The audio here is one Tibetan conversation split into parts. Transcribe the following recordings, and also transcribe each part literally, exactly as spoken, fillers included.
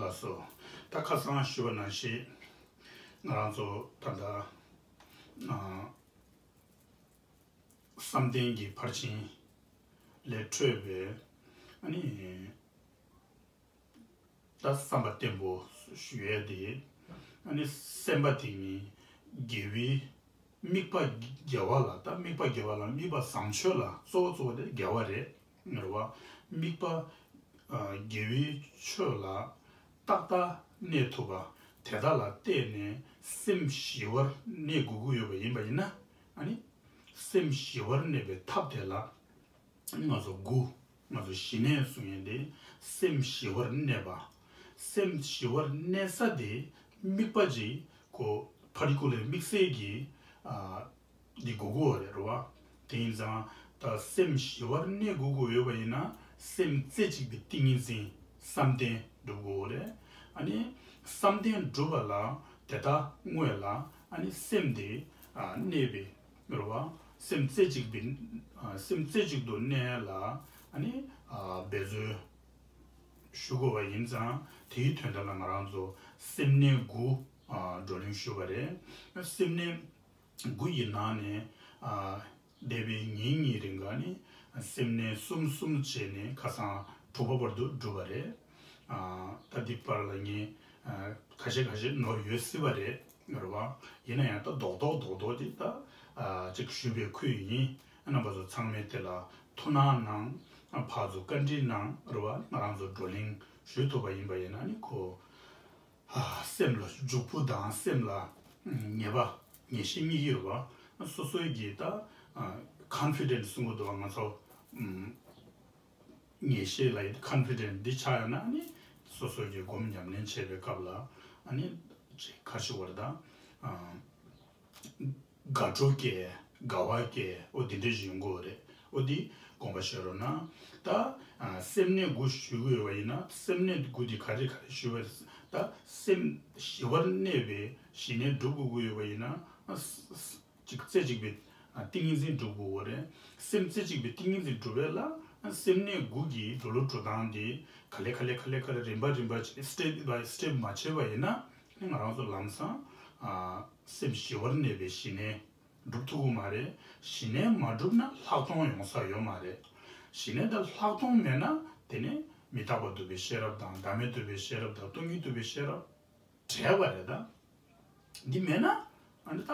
ལགས་སོ། ད་ཁ་སང་ཞུས་པ་ནང་བཞིན་ང་རང་ཚོ་ད་ལྟ་ཨ་བསམ་གཏན་གྱི་ཕར་ཕྱིན་ལས་འཕྲོས་པའི་ཨ་ནི་ད་བསམ་པ་བརྟན་པོ་ཞུ་ཡས་དེ། ཨ་ནི་སེམས་པ་དེ་ནི་དགེ་བའི་དམིགས་པ་དགེ་བ་ལ། ད་དམིགས་པ་དགེ་བ་ལ་དམིགས་པ་བཟང་སྤྱོད་ལ་གཙོ་བོ་གཙོ་བོ་དེ་དགེ་བ་རེད། རེད་བ། དམིགས་པ་ཨ་དགེ་བའི་ཆོས་ལ་ཏག་ཏག་གནས་ཐུབ་པ་དེ་དག་ལ་བརྟེན་ནས་སེམས་ཞི་བར་གནས་དགོས་ཀྱི་ཡོད་པ་ཡིན་པ་ཡིན་ན། ཨ་ནི་སེམས་ཞི་བར་གནས་པའི་ཐབས་དེ་ལ་ང་ཚོ་དགུ། ང་ཚོ་ཞི་གནས་གསུང་མཁན་དེ་སེམས་ཞི་བར་གནས་པ། སེམས་ཞི་བར་གནས་ས་དེ་དམིགས་པ་ཅིག་གོ། ཕར་ཁུ་ལས་དམིགས་བསལ་གྱི་ཨ་འདི་དགོས་ཀྱི་ཡོད་རེད་བ། དེ་ཡིན་ཙང་ད་སེམས་ཞི་བར་གནས་དགོས་ཀྱི་ཡོད་པ་ཡིན་ན། སེམས་རྩེ་གཅིག་པའི་ཏིང་ངེ་འཛིན་བསམ་གཏན་སྒྲུབ་དགོས་རེད། ཨ་ནི་བསམ་གཏན་སྒྲུབ་པ་ལ་དེ་ལྟ་དངོས་ལ་ཨ་ནི་སེམས་དེ་ཨ་གནས་པའི་རེད་བ། སེམས་རྩེ་གཅིག་པའི་ཨ་སེམས་རྩེ་གཅིག་ཏུ་གནས་ལ་ཨ་ནི་ཨ་འབད་རྩོལ་ཞུ་དགོས་པ་ཡིན་ཙང་། དེའི་དོན་དག་ལ་ང་རང་ཚོ་སེམས་གནས་དགུ་ཨ་བགྲོ་གླེང་ཞུས་པ་རེད། སེམས་གནས་དགུ་ཡི་ནང་ནས་ཨ་འདས་པའི་ཉིན་གཉིས་རིང་ག་ནས་སེམས་གནས་གསུམ་གསུམ་བྱས་ནས་ཁ་སང་དྲུག་པ་བར་དུ་བསྒྲུབས་པ་རེད། ཨ་ད་འདི་བར་ལ་ངས་ཨ་ཁ་ཤས་ཁ་ཤས་ནོར་ཡོད་སྲིད་པ་རེད། རེད་བ། ཡིན་ན་ཡང་ད་རྡོག་རྡོག་རྡོག་རྡོག་འདི་ད་ཨ་ཅིག་ཞུས་པའི་ཁུལ་ཡིན། རྣམ་པ་ཚོ་ཚང་མས་དེ་ལ་ཐུགས་སྣང་གནང་། ཨ་ཕར་ཚུར་བཀའ་འདྲི་གནང་། རེད་བ། ང་རང་ཚོ་བགྲོ་གླེང་ཞུ་ཐུབ་པ་ཡིན་པ་ཡིན་ན་ནི་ཁོ། ཨ་སེམས་ལ་འཇུག་པོ་དང་སེམས་ལ་ངེས་པ་ངེས་ཤེས་གཉིས་ཀྱི་རེད་བ། སོ་སོའི་གི་ད་ཨ་ཀོན་ཕི་ཌེན་སི་གསུང་གི་འདུག་བ། ང་ཚོ་ཨམ་ངེས་ཤེས་ལ་ཡི་ཀོན་ཕི་ཌེན་སི་འདི་ཆགས་ཡོད་ན་ནི་སོ་སོ་གི་སྒོམ་ཉམས་ལེན་བྱེད་པའི་སྐབས་ལ་ཨ་ནི་ཅིག་ཁ་ཤས་བར་ད་ཨ་དགའ་སྤྲོ་སྐྱེ། དགའ་བ་སྐྱེ། འོ་དེ་འདྲ་ཞིག་ཡོང་གི་ཡོད་རེད། འོ་དེ་དགོངས་པ་བཞེས་རོགས་གནང་། ད་ཨ་སེམས་གནས་དགུ་ཞུ་གི་ཡོད་པ་ཡིན་ན། སེམས་གནས་དགུ་དེ་ག་རེ་ག་རེ་ཞུ་བ་རེད། ད་སེམས་ཞི་བར་གནས་པའི་ཞི་གནས་སྒྲུབ་དགོས་ཀྱི་ཡོད་པ་ཡིན་ན། ཨ་ཅིག་རྩེ་གཅིག་པའི་ཨ་ཏིང་ངེ་འཛིན་སྒྲུབ་དགོས་ཀྱི་ཡོད་རེད། སེམས་རྩེ་གཅིག་པའི་ཏིང་ངེ་འཛིན་སྒྲུབ་པ་ལ་ཨ་སེམས་གནས་དགུ་གི་འགྲོ་ལུགས་འགྲོ་སྟངས་དེ་ག་ལེ་ག་ལེ་ག་ལེ་ག་ལེ་རིམ་པ་རིམ་པ་བྱས་ནས་སི་ཊེབ་བྷའི་སི་ཊེབ་མ་བྱས་པ་ཡིན་ན། ང་རང་ཚོ་ལམ་སང་ཨ་སེམས་ཞི་བར་གནས་པའི་ཞི་གནས་སྒྲུབ་ཐུབ་ཀྱི་མ་རེད། ཞི་གནས་མ་སྒྲུབ་ན་ལྷག་མཐོང་ཡོང་ས་ཡོད་མ་རེད། ཞི་གནས་དང་ལྷག་མཐོང་མེད་ན་དེ་ནས་མི་རྟག་པ་རྟོགས་པའི་ཤེས་རབ་དང་། བདག་མེད་རྟོགས་པའི་ཤེས་རབ་དང་། སྟོང་ཉིད་རྟོགས་པའི་ཤེས་རབ་བྲལ་བ་རེད་ད། འདི་མེད་ན་ཨ་ནི་ད་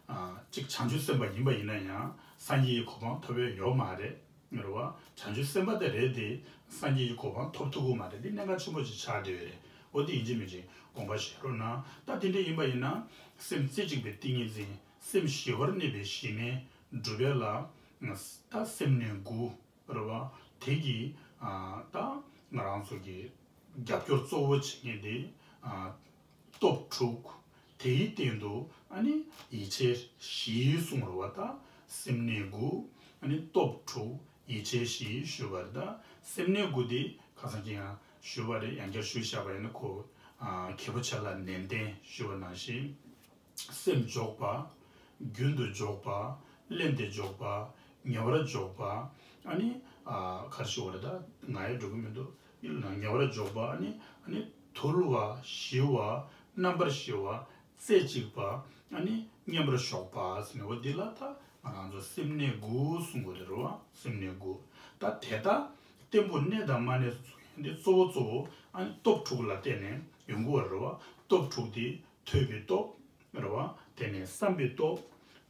ཨ་གཅིག་བྱང་ཆུབ་སེམས་དཔའ་ཡིན་པ་ཡིན་ན་ཡང་སངས་རྒྱས་ཀྱི་གོ་འཕང་ཐོབ་ཡས་ཡོད་མ་རེད། རེད་བ། བྱང་ཆུབ་སེམས་དཔའ་དེ་རེད་དེ། སངས་རྒྱས་ཀྱི་གོ་འཕང་ཐོབ་ཐུབ་ཀྱི་མ་རེད། འདི་གནད་འགག་ཆེན་པོ་ཅིག་ཆགས་བསྡད་ཡོད་རེད། འོ་དེ་ཡིན་གཅིག་མིན་གཅིག་དགོངས་པ་བཞེས་རོགས་གནང་། ད་དེ་འདྲ་ཡིན་པ་ཡིན་ན། སེམས་རྩེ་གཅིག་པའི་ཏིང་ངེ་འཛིན། སེམས་ཞི་བར་གནས་པའི་ཞི་གནས་སྒྲུབ་ཡས་ལ་ད་སེམས་གནས་དགུ། རེད་བ། དེ་གི་ཨ་ད་ང་རང་ཚོ་གི་རྒྱབ་སྐྱོར་གཙོ་བོ་བྱེད་མཁན་དེ་ཨ་སྟོབས་དྲུག། དེའི་སྟེང་དུ་ཨ་ནི་ཡིད་ཆེས་བཞི་གསུངས། རེད་བ། ད་སེམས་གནས་དགུ། ཨ་ནི་སྟོབས་དྲུག། ཡིད་ཆེས་བཞི་ཞུས་པ་རེད། ད་སེམས་གནས་དགུ་དེ་ཁ་སང་ཀྱང་ཞུས་པ་རེད། ཡང་བསྐྱར་ཞུས་བཞག་པ་ཡིན་ན། ཁོ་ཨ་གལ་པོ་ཆེ་ལ་ནན་ཏན་ཞུས་པ་ནང་བཞིན། སེམས་འཇོག་པ། རྒྱུན་དུ་འཇོག་པ། བརླན་ཏེ་འཇོག་པ། ཉེ་བར་འཇོག་པ། ཨ་ནི་ཨ་ག་རེ་ཞུ་བ་རེད། ད་ང་ཡང་འགྲོ་གི་མི་འདུག་ཉེ་བར་འཇོག་པ། ཨ་ནི་ཨ་ནི་དུལ་བ། ཞི་བ། རྣམ་པར་ཞི་བ། རྩེ་གཅིག་པ། ཨ་ནི་མཉམ་པར་ཞོག་པ་ཟེར་ནས། འོ་འདི་ལ་ད་ང་རང་ཚོ་སེམས་གནས་དགུ་གསུང་གི་རེད་བ། སེམས་གནས་དགུ། ད་དེ་ལྟར་བརྟན་པོ་གནས་དང་མ་གནས་སུ་གསུང་མཁན་འདི་གཙོ་བོ་གཙོ་བོ་ཨ་ནི་སྟོབས་དྲུག་ལ་བརྟེན་ནས་ཡོང་གི་ཡོད་རེད་བ། སྟོབས་དྲུག་དེ་ཐོས་པའི་སྟོབས། རེད་བ། དེ་ནས་བསམ་པའི་སྟོབས།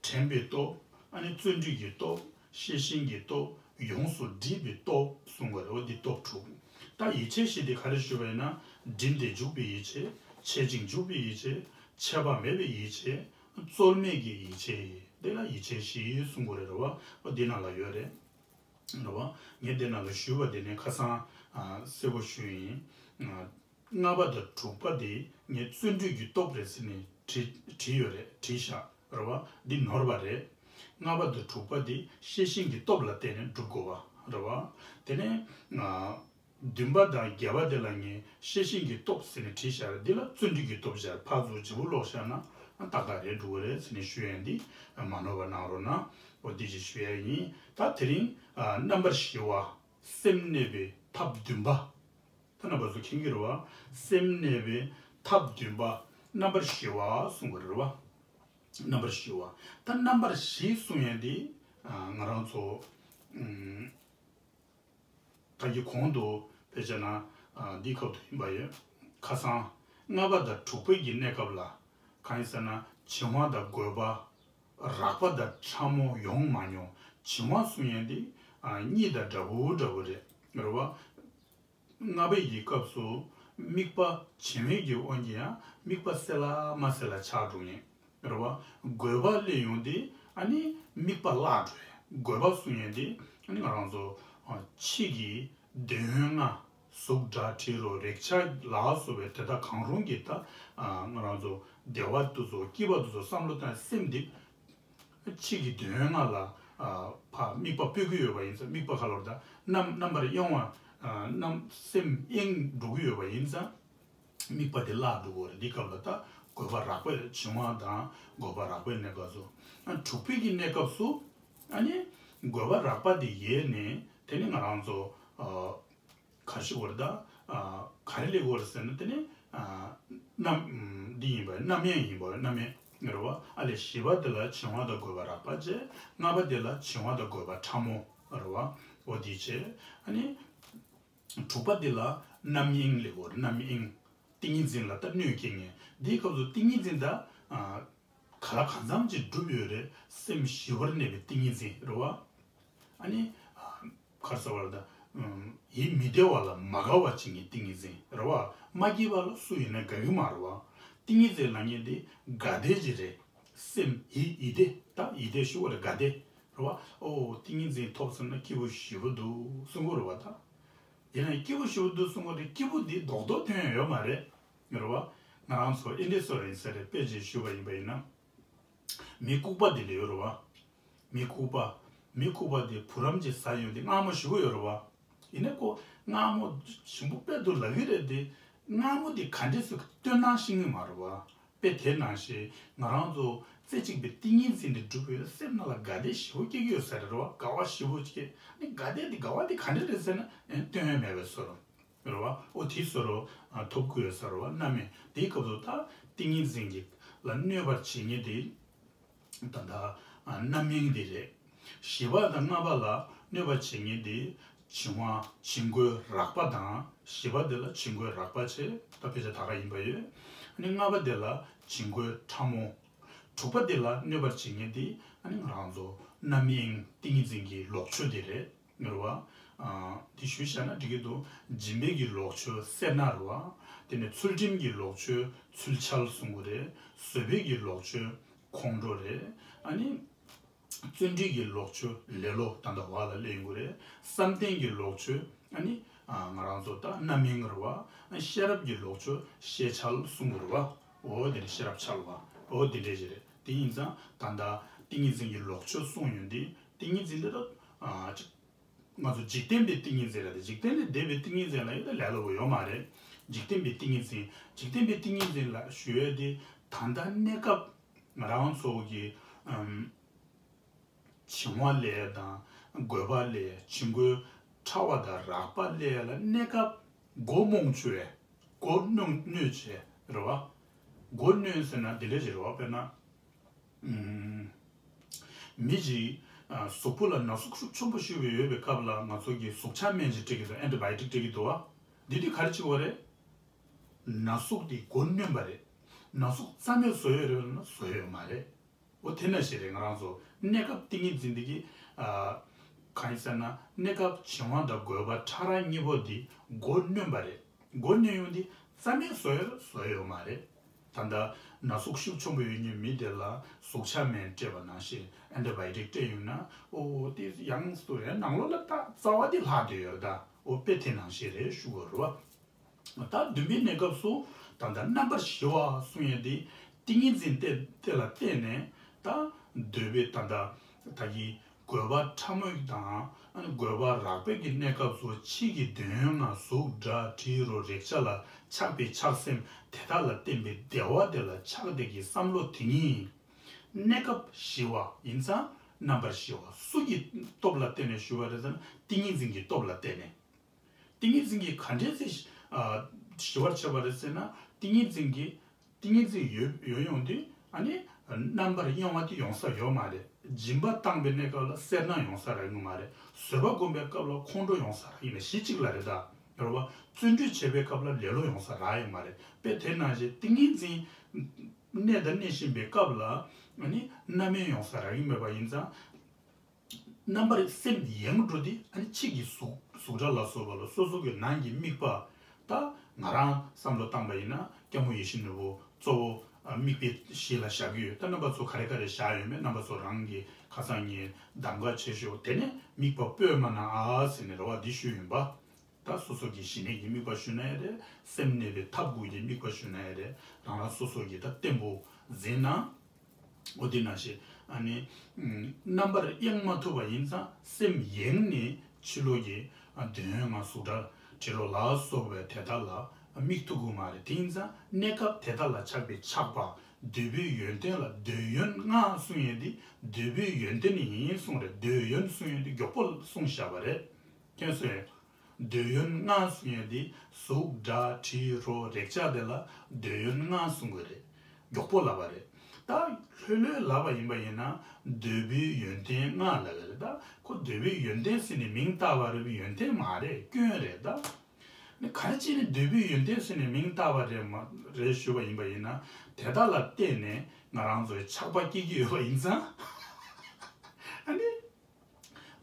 དྲན་པའི་སྟོབས། ཨ་ནི་བརྩོན་འགྲུས་ཀྱི་སྟོབས། ཤེས་བཞིན་གྱི་སྟོབས། ཡོངས་སུ་འདྲིས་པའི་སྟོབས་གསུང་གི་རེད་བ། འདི་སྟོབས་དྲུག། ད་ཡིད་ཆེས་བཞི་དེ་ག་རེ་ཞུས་པ་ཡིན་ན། བསྒྲིམས་ཏེ་འཇུག་པའི་ཡིད་ཆེས། འཆད་ཅིང་འཇུག་པའི་ཡིད་ཆེས། ཆད་པ་མེད་པའི་ཡིད་ཆེས། རྩོལ་མེད་ཀྱི་ཡིད་ཆེས། དེ་ལ་ཡིད་ཆེས་བཞི་གསུང་གི་རེད་བ། འོ་འདི་ནང་ལ་ཡོད་རེད། རེད་བ། ངས་དེ་ནང་ལ་ཞུས་པ་དེ་ནས་ཁ་སང་ཨ་གསལ་པོ་ཞུས་ཡིན། ཨ་ལྔ་པ་དང་དྲུག་པ་དེ་ངས་བརྩོན་འགྲུས་ཀྱི་སྟོབས་རེད་ཟེར་ནས་བྲིས་བྲིས་ཡོད་རེད། བྲིས་བཞག་རེད་བ། འདི་ནོར་བ་རེད། ལྔ་པ་དང་དྲུག་པ་དེ་ཤེས་བཞིན་གྱི་སྟོབས་ལ་བརྟེན་ནས་སྒྲུབ་དགོས་པ་རེད་བ། དེ་ནས་ཨ་བདུན་པ་དང་བརྒྱད་པ་དེ་ལ་ངས་ཤེས་བཞིན་གྱི་སྟོབས་ཟེར་ནས་བྲིས་བཞག་རེད། འདི་ལ་བརྩོན་འགྲུས་ཀྱི་སྟོབས་བཞག་ཕར་ཚུར་བརྗེ་པོ་ལོག་བཞག་ན་ཨ་ཏག་ཏག་རེད་འགྲོ་གི་རེད་ཟེར་ནས་ཞུ་ཡ་ཡིན། འདི་མ་ནོར་བ་གནང་རོགས་གནང་། འོ་འདི་ཅིག་ཞུ་ཡ་ཡིན། ད་དེ་རིང་ཨ་རྣམ་པར་ཞི་བ། སེམས་གནས་པའི་ཐབས་བདུན་པ། ད་རྣམ་པ་ཚོ་མཁྱེན་གྱི་རེད་བ། སེམས་གནས་པའི་ཐབས་བདུན་པ་རྣམ་པར་ཞི་བ་གསུང་གི་རེད་བ། རྣམ་པར་ཞི་བ། ད་རྣམ་པར་ཞི་གསུང་ཡས་འདི་ང་རང་ཚོ་ད་གི་གོང་དུ་དཔེ་བྱས་ན་འདིའི་སྐབས་དུ་ཡིན་པ་ཡོད། ཁ་སང་ལྔ་པ་དང་དྲུག་པའི་གི་གནས་སྐབས་ལ་གང་ཡིན་ཟེར་ན་བྱིང་བ་དང་རྒོད་པ། རགས་པ་དང་ཕྲ་མོ་ཡོང་མ་མྱོང་། བྱིང་བ་གསུང་ཡས་འདི་གཉིད་དང་འདྲ་པོ་འདྲ་པོ་རེད། རེད་བ། ལྔ་པའི་གི་སྐབས་སུ་དམིགས་པ་བྱིང་བའི་གི་དབང་གིས་ཡང་དམིགས་པ་གསལ་ལ་མ་གསལ་ལ་ཆགས་འགྲོ་ངེས། རེད་བ། རྒོད་པ་སླེབས་ཡོང་དུས་ཨ་ནི་དམིགས་པ་བརླག་འགྲོ་ཡ། རྒོད་པ་གསུང་ཡས་འདི་ཨ་ནི་ང་རང་ཚོ་ཕྱི་གི་འདོད་ཡོན་ལྔ། གཟུགས་སྒྲ་དྲི་རོ་རེག་བྱ་ལ་སོགས་པའི་དེ་དག་གང་རུང་གི་ད་ང་རང་ཚོ་བདེ་བ་དེ་ཚོ་སྐྱིད་པ་དེ་ཚོ་བསམ་བློ་བཏང་སེམས་འདི་ཕྱི་གི་འདོད་ཡོན་ལྔ་ལ་ཨ་ཕར་དམིགས་པ་སྤོས་ཀྱི་ཡོད་པ་ཡིན་ཙང་། དམིགས་པ་ག་ལོར་ད་རྣམ་རྣམ་པར་གཡེང་བ། ཨ་རྣམ་སེམས་གཡེང་འགྲོ་གི་ཡོད་པ་ཡིན་ཙང་། དམིགས་པ་དེ་བརླག་འགྲོ་གི་རེད། འདི་སྐབས་ལ་ད་རྒོད་པ་རགས་པའི་བྱིང་བ་དང་རྒོད་པ་རགས་པའི་གནས་སྐབས་སུ། ཨ་དྲུག་པའི་གི་གནས་སྐབས་སུ་ཨ་ནི་རྒོད་པ་རགས་པ་དེ་ཡལ་ནས་དེ་ནི་ང་རང་ཚོ་ཨ། ག་རེ་ཞུ་དགོས་རེད་ད། ཨ་ག་རེ་སླེབས་ཡོད་རེད་ཟེར་ན་དེ་ནི་ཨ་རྣམ་འདི་ཡིན་པ། རྣམ་གཡེང་ཡིན་པ། རྣམ་གཡེང་རེད་བ། ཨ་ལས་བཞི་པ་དེ་ལ་བྱིང་བ་དང་རྒོད་པ་རགས་པ་བྱས། ལྔ་པ་དེ་ལ་བྱིང་བ་དང་རྒོད་པ་ཕྲ་མོ་རེད་བ། འོ་དེ་བྱས། ཨ་ནི་དྲུག་པ་དེ་ལ་རྣམ་གཡེང་སླེབས་ཡོད་རེད། རྣམ་གཡེང་། ཏིང་ངེ་འཛིན་ལ་ད་གནོད་སྐྱེལ་མཁན། འདིའི་སྐབས་སུ་ཏིང་ངེ་འཛིན་ད་ཨ་ག་ལ་གང་འཚམ་ཅིག་གྲུབ་ཡོད་རེད། སེམས་ཞི་བར་གནས་པའི་ཏིང་ངེ་འཛིན་རེད་བ། ཨ་ནི་ཨ་ག་རེ་ཟེར་བ་ལ་ད། ཨུམ། ཡིད་མི་བདེ་བ་ལ་མ་དགའ་བ་བྱེད་མཁན་ཏིང་ངེ་འཛིན་རེད་བ། མ་སྐྱིད་པ་ལ་སུ་ཡིན་ན་དགའ་གི་མ་རེད་བ། ཏིང་ངེ་འཛིན་ལབ་མཁན་དེ་དགའ་བདེ་ཅིག་རེད། སེམས་ཡིད་ཡིད་བདེ། ད་ཡིད་བདེ་ཞུ་བ་ལ་དགའ་བདེ་རེད་བ། ཨོ་ཏིང་ངེ་འཛིན་ཐོབ་སོང་ན་སྐྱིད་པོ་ཞེ་པོ་འདུག་གསུང་གི་རེད་བ་ད། ཡིན་ན་སྐྱིད་པོ་ཞེ་པོ་འདུག་གསུང་གི་རེད། སྐྱིད་པོ་འདི་རྡོག་རྡོག་ཐོན་ཡོད་མ་རེད། རེད་བ། ང་རང་ཚོ་ཨེ་འདྲས་སོ་རེད་ཟེར་རེད། དཔེ་ཅིག་ཞུ་བ་ཡིན་པ་ཡིན་ན། མི་ལྐུགས་པ་དེ་ལས་ཡོད་རེད་བ། མི་ལྐུགས་པ། མི་ལྐུགས་པ་དེ་བུ་རམ་གྱི་ཟ་ཡོང་དུས་མངར་མོ་ཞེ་པོ་ཡོད་རེད་བ། ཡིན་ན་ཁོ་མངར་མོ་ཞིམ་པོ་དཔེ་འདུག་ལབ་ཀྱི་རེད་དེ། མངར་མོ་དེ་ག་འདྲས་སུ་སྟོན་སྟངས་ཤེས་ཀྱི་མ་རེད་བ། དཔེ་དེ་ནང་བཞིན་ང་རང་ཚོ་རྩེ་གཅིག་པའི་ཏིང་ངེ་འཛིན་དེ་སྒྲུབ་པའི་སེམས་ནང་ལ་དགའ་བདེ་ཞེ་པོ་སྐྱེ་གི་ཡོད་ས་རེད་བ། དགའ་བ་ཞེ་པོ་སྐྱེ། ཨ་ནི་དགའ་བདེ་དེ་དགའ་བ་དེ་ག་འདྲས་རེད་ཟེར་ན་ཨེ་སྟོན་ཡ་མེད་པའི་བཟོ་འདྲ། རེད་བ། ཨོ་དེ་བཟོ་འདྲ་ཐོབ་ཀྱི་ཡོད་ས་རེད་བ། རྣམ་གཡེང་། དེའི་སྐབས་སུ་ད་ཏིང་ངེ་འཛིན་གྱི་ལ་གནོད་པར་བྱེད་མཁན་དེ་ད་ལྟ་རྣམ་གཡེང་དེ་རེད། བཞི་པ་དང་ལྔ་པ་ལ་གནོད་པར་བྱེད་མཁན་དེ་བྱིང་བ། བྱིང་རྒོད་རགས་པ་དང་། བཞི་པ་དེ་ལ་བྱིང་རྒོད་རགས་པ་བྱས། ད་དཔེ་ཆ་ད་ག་ཡིན་པ་ཡོད། ཨ་ནི་ལྔ་པ་དེ་ལ་བྱིང་རྒོད་ཕྲ་མོ། དྲུག་པ་དེ་ལ་གནོད་པར་བྱེད་མཁན་དེ་ཨ་ནི་ང་རང་ཚོ་རྣམ་གཡེང་། ཏིང་ངེ་འཛིན་གྱི་ལོག་ཕྱོགས་དེ་རེད། རེད་བ། ཨ་འདི་ཞུས་བཞག་ན་འགྲིག་གི་འདུག་སྦྱིན་པའི་གི་ལོག་ཕྱོགས་སེར་སྣ་རེད་བ། དེ་ནས་ཚུལ་ཁྲིམས་ཀྱི་ལོག་ཕྱོགས་ཚུལ་འཆལ་གསུང་གི་རེད། བཟོད་པའི་གི་ལོག་ཕྱོགས་ཁོང་ཁྲོ་རེད། ཨ་ནི་བརྩོན་འགྲུས་ཀྱི་ལོག་ཕྱོགས་ལེ་ལོ་ད་ལྟ་བ་ལ་སླེབས་ཡོང་གི་རེད། བསམ་གཏན་གྱི་ལོག་ཕྱོགས་ཨ་ནི་ཨ་ང་རང་ཚོ་ད་རྣམ་གཡེང་རེད་བ། ཤེས་རབ་ཀྱི་ལོག་ཕྱོགས་ཤེས་འཆལ་གསུང་གི་རེད་བ། འོ་དེ་ནས་ཤེས་རབ་འཆལ་བ། འོ་དེ་འདྲས་ཞིག་རེད། དེ་ཡིན་ཙང་ད་ལྟ་ཏིང་ངེ་འཛིན་གྱི་ལོག་ཕྱོགས་གསུངས་ཡོང་དུས་ཏིང་ངེ་འཛིན་དེ་ད་ཨ་ཅིག་ང་ཚོ་འཇིག་རྟེན་པའི་ཏིང་ངེ་འཛིན་ལ་དེ། འཇིག་རྟེན་ལས་འདས་པའི་ཏིང་ངེ་འཛིན་ལ་ཡོད་ད་ལས་སླ་པོ་ཡོད་མ་རེད། འཇིག་རྟེན་པའི་ཏིང་ངེ་འཛིན། འཇིག་རྟེན་པའི་ཏིང་ངེ་འཛིན་ལ་ཞུ་ཡས་དེ་ད་ལྟ་གནས་སྐབས་ང་རང་ཚོ་གི་ཨམ་བྱིང་བ་ལས་དང་རྒོད་པ་ལས། བྱིང་རྒོད་ཕྲ་བ་དང་རགས་པ་ལས་ལ་གནས་སྐབས་མགོ་རྨོངས་བཅུག་པའི་མགོ་གནོན་གནོད་བྱས་རེད་བ། མགོ་གནོན་ཟེར་ན་འདི་འདྲས་ཞིག་རེད་བ། དཔེར་ན། ཨུམ། མི་གཅིག་ཨ་གཟུགས་པོ་ལ་ན་ཟུག་ཤུགས་ཆེན་པོ་ཞིག་ཡོད་པའི་སྐབས་ལ་ང་ཚོ་གིས་ཟུག་གཅོག་སྨན་ཅིག་སྤྲད་ཀྱི་འདུག་ཨན་ཊི་བྷ་ཡོ་ཊིག་སྤྲད་ཀྱི་འདུག་བ། འདི་དུས་ག་རེ་བྱེད་དགོས་རེད། ན་ཟུག་དེ་མགོ་གནོན་པ་རེད། ན་ཟུག་རྩ་མེད་བཟོ་ཡོད་རེད་ལབ་ན་བཟོ་ཡོད་མ་རེད། འོ་དེ་ནང་བཞིན་རེད། ང་རང་ཚོ་གནས་སྐབས་ཏིང་ངེ་འཛིན་འདི་གིས་ཨ་གང་ཡིན་ཟེར་ན་གནས་སྐབས་བྱིང་བ་དང་རྒོད་པ་ཕྲ་རགས་གཉིས་པོ་འདི་མགོ་གནོན་པ་རེད། མགོ་གནོན་ཡོང་དུས་རྩ་མེད་བཟོ་ཡོད་བཟོ་ཡོད་མ་རེད། ད་ལྟ་ན་ཟུག་ཤུགས་ཆེན་པོ་ཡོད་མཁན་མི་དེ་ལ་ཟུག་གཅོག་སྨན་སྤྲད་པ་ནང་བཞིན་ཨན་ཊི་བྷ་ཡོ་ཊིག་སྤྲད་ཡོང་ན། ཨོ་དེ་ཡང་སུ་རེད། ནང་ལོགས་ལ་ད་རྩ་བ་དེ་ལྷག་བསྡད་ཡོད་རེད་ད། ཨོ་དཔེ་དེ་ནང་བཞིན་རེད་ཞུ་དགོས་རེད་བ། ད་བདུན་པའི་གནས་སྐབས་སུ་ད་ལྟ་རྣམ་པར་ཞི་བ་གསུང་ཡས་དེ་ཏིང་ངེ་འཛིན་དེ་དེ་ལ་བརྟེན་ནས་ད་འདོད་པའི་ད་ལྟ་ད་གི་རྒོད་པ་ཕྲ་མོ་དང་ཨ་ནི་རྒོད་པ་རགས་པའི་གི་གནས་སྐབས་སུ་ཕྱི་གི་འདོད་ཡོན་ལྔ་གཟུགས་སྒྲ་དྲི་རོ་རེག་བྱ་ལ་ཆགས་པའི་ཆགས་སེམས་དེ་དག་ལ་བརྟེན་པའི་བདེ་བ་དེ་ལ་ཆགས་བདེ་གི་བསམ་བློ་དེ་ཉིད་གནས་སྐབས་ཞི་བ་ཡིན་ཙང་རྣམ་པར་ཞི་བ། སུ་གི་སྟོབས་ལ་བརྟེན་ནས་ཞུ་བ་རེད་ཟེར་ན་ཏིང་ངེ་འཛིན་གྱི་སྟོབས་ལ་བརྟེན་ནས། ཏིང་ངེ་འཛིན་གྱིས་ག་འདྲས་སེ་ ཨ་ཞི་བར་བྱེད་པ་རེད་ཟེར་ན། ཏིང་ངེ་འཛིན་གྱི་ཏིང་ངེ་འཛིན་ཡོད་ཡོད་ཡོང་དུས་ཨ་ནི་རྣམ་པར་གཡེང་བ་དེ་ཡོང་ས་ཡོད་མ་རེད། སྦྱིན་པ་བཏང་པའི་གནས་སྐབས་ལ་སེར་སྣ་ཡོང་ས་རག་གི་མ་རེད། བཟོད་པ་སྒོམ་པའི་སྐབས་ལ་ཁོང་ཁྲོ་ཡོང་ས་རག་གི་མ་རེད། གཞི་གཅིག་ལ་རེད་ད། རེད་བ། བརྩོན་འགྲུས་བྱེད་པའི་སྐབས་ལ་ལེ་ལོ་ཡོང་ས་རག་གི་མ་རེད། དཔེ་དེ་ནང་བཞིན་ཏིང་ངེ་འཛིན་གནས་དང་གནས་བཞིན་པའི་སྐབས་ལ་ཨ་ནི་རྣམ་གཡེང་ཡོང་ས་རག་གི་མེད་པ་ཡིན་ཙང་། རྣམ་པར་སེམས་གཡེང་འགྲོ་དུས་ཨ་ནི་ཕྱི་གི་གཟུགས་གཟུགས་སྒྲ་ལ་སོགས་པ་ལ་སོ་སོ་གི་ནང་གི་དམིགས་པ། ད་ང་རང་བསམ་བློ་བཏང་པ་ཡིན་ན་སྐྱབས་མགོན་ཡིད་བཞིན་ནོར་བུ་གཙོ་བོ་ཨ་དམིགས་པའི་གཞི་ལ་བཞག་གི་ཡོད། ད་རྣམ་པ་ཚོ་ག་རེ་ག་རེ་བཞག་ཡོད་མེད་རྣམ་པ་ཚོ་རང་གི་ཁ་སང་ངས་གདམ་ག་བྱེད་ཞོར་དེ་ནས་དམིགས་པ་སྤོས་མ་གནང་ཨ་ཟེར་ནས་རེ་བ་འདི་ཞུས་ཡིན་པ། ད་སོ་སོ་གི་ཞི་གནས་ཀྱི་དམིགས་པ་ཞུ་ན་ཡང་རེད། སེམས་གནས་པའི་ཐབས་དགུ་གི་དམིགས་པ་ཞུ་ན་ཡང་རེད། རང་རང་སོ་སོ་གི་ད་བརྟན་པོ་འཛིན་ན། འོ་དེ་ནང་བཞིན་ཨ་ནི་ཨམ་རྣམ་པར་གཡེང་མ་ཐུབ་པ་ཡིན་ཙང་སེམས་གཡེང་ནས་ཕྱི་ལོགས་ཀྱི་ཨ་འདོད་ཡོན་ལྔ་གཟུགས་སྒྲ་དྲི་རོ་ལ་སོགས་པའི་དེ་དག་ལ་དམིགས་ཐུབ་ཀྱི་མ་རེད། དེ་ཡིན་ཙང་གནས་སྐབས་དེ་དག་ལ་ཆགས་པའི་ཆགས་པ་འདོད་པའི་ཡོན་ཏན་ལ་འདོད་ཡོན་ལྔ་གསུང་ཡས་དེ་འདོད་པའི་ཡོན་ཏན་ཡིན་གསུང་རེད། འདོད་ཡོན་གསུང་ཡས་དེ་མགྱོགས་པོ་གསུངས་བཞག་པ་རེད། མཁྱེན་སོང་ངས། འདོད་ཡོན་ལྔ་གསུང་ཡས་དེ་གཟུགས་སྒྲ་དྲི་རོ་རེག་བྱ་དེ་ལ་འདོད་ཡོན་ལྔ་གསུང་གི་རེད། མགྱོགས་པོ་ལབ་པ་རེད། ད་ལྷོད་ལྷོད་ལབ་པ་ཡིན་པ་ཡིན་ན་འདོད་པའི་ཡོན་ཏན་ལྔ་ལབ་ཀྱི་རེད། ད་ཁོ་འདོད་པའི་ཡོན་ཏན་ཟེར་ནས་མིང་བཏགས་པ་རེད་པས། ཡོན་ཏན་མ་རེད། སྐྱོན་རེད་ད། ནི་ག་རེ་བྱས་ནས་འདོད་པའི་ཡོན་ཏན་ཟེར་ནས་མིང་བཏགས་པ་རེད་མ་རེད་ཞུས་པ་ཡིན་པ་ཡིན་ན། དེ་དག་ལ་བརྟེན་ནས་ང་རང་ཚོའི་ཆགས་པ་སྐྱེ་གི་ཡོད་པ་ཡིན་ཙང་། ཨ་ནི།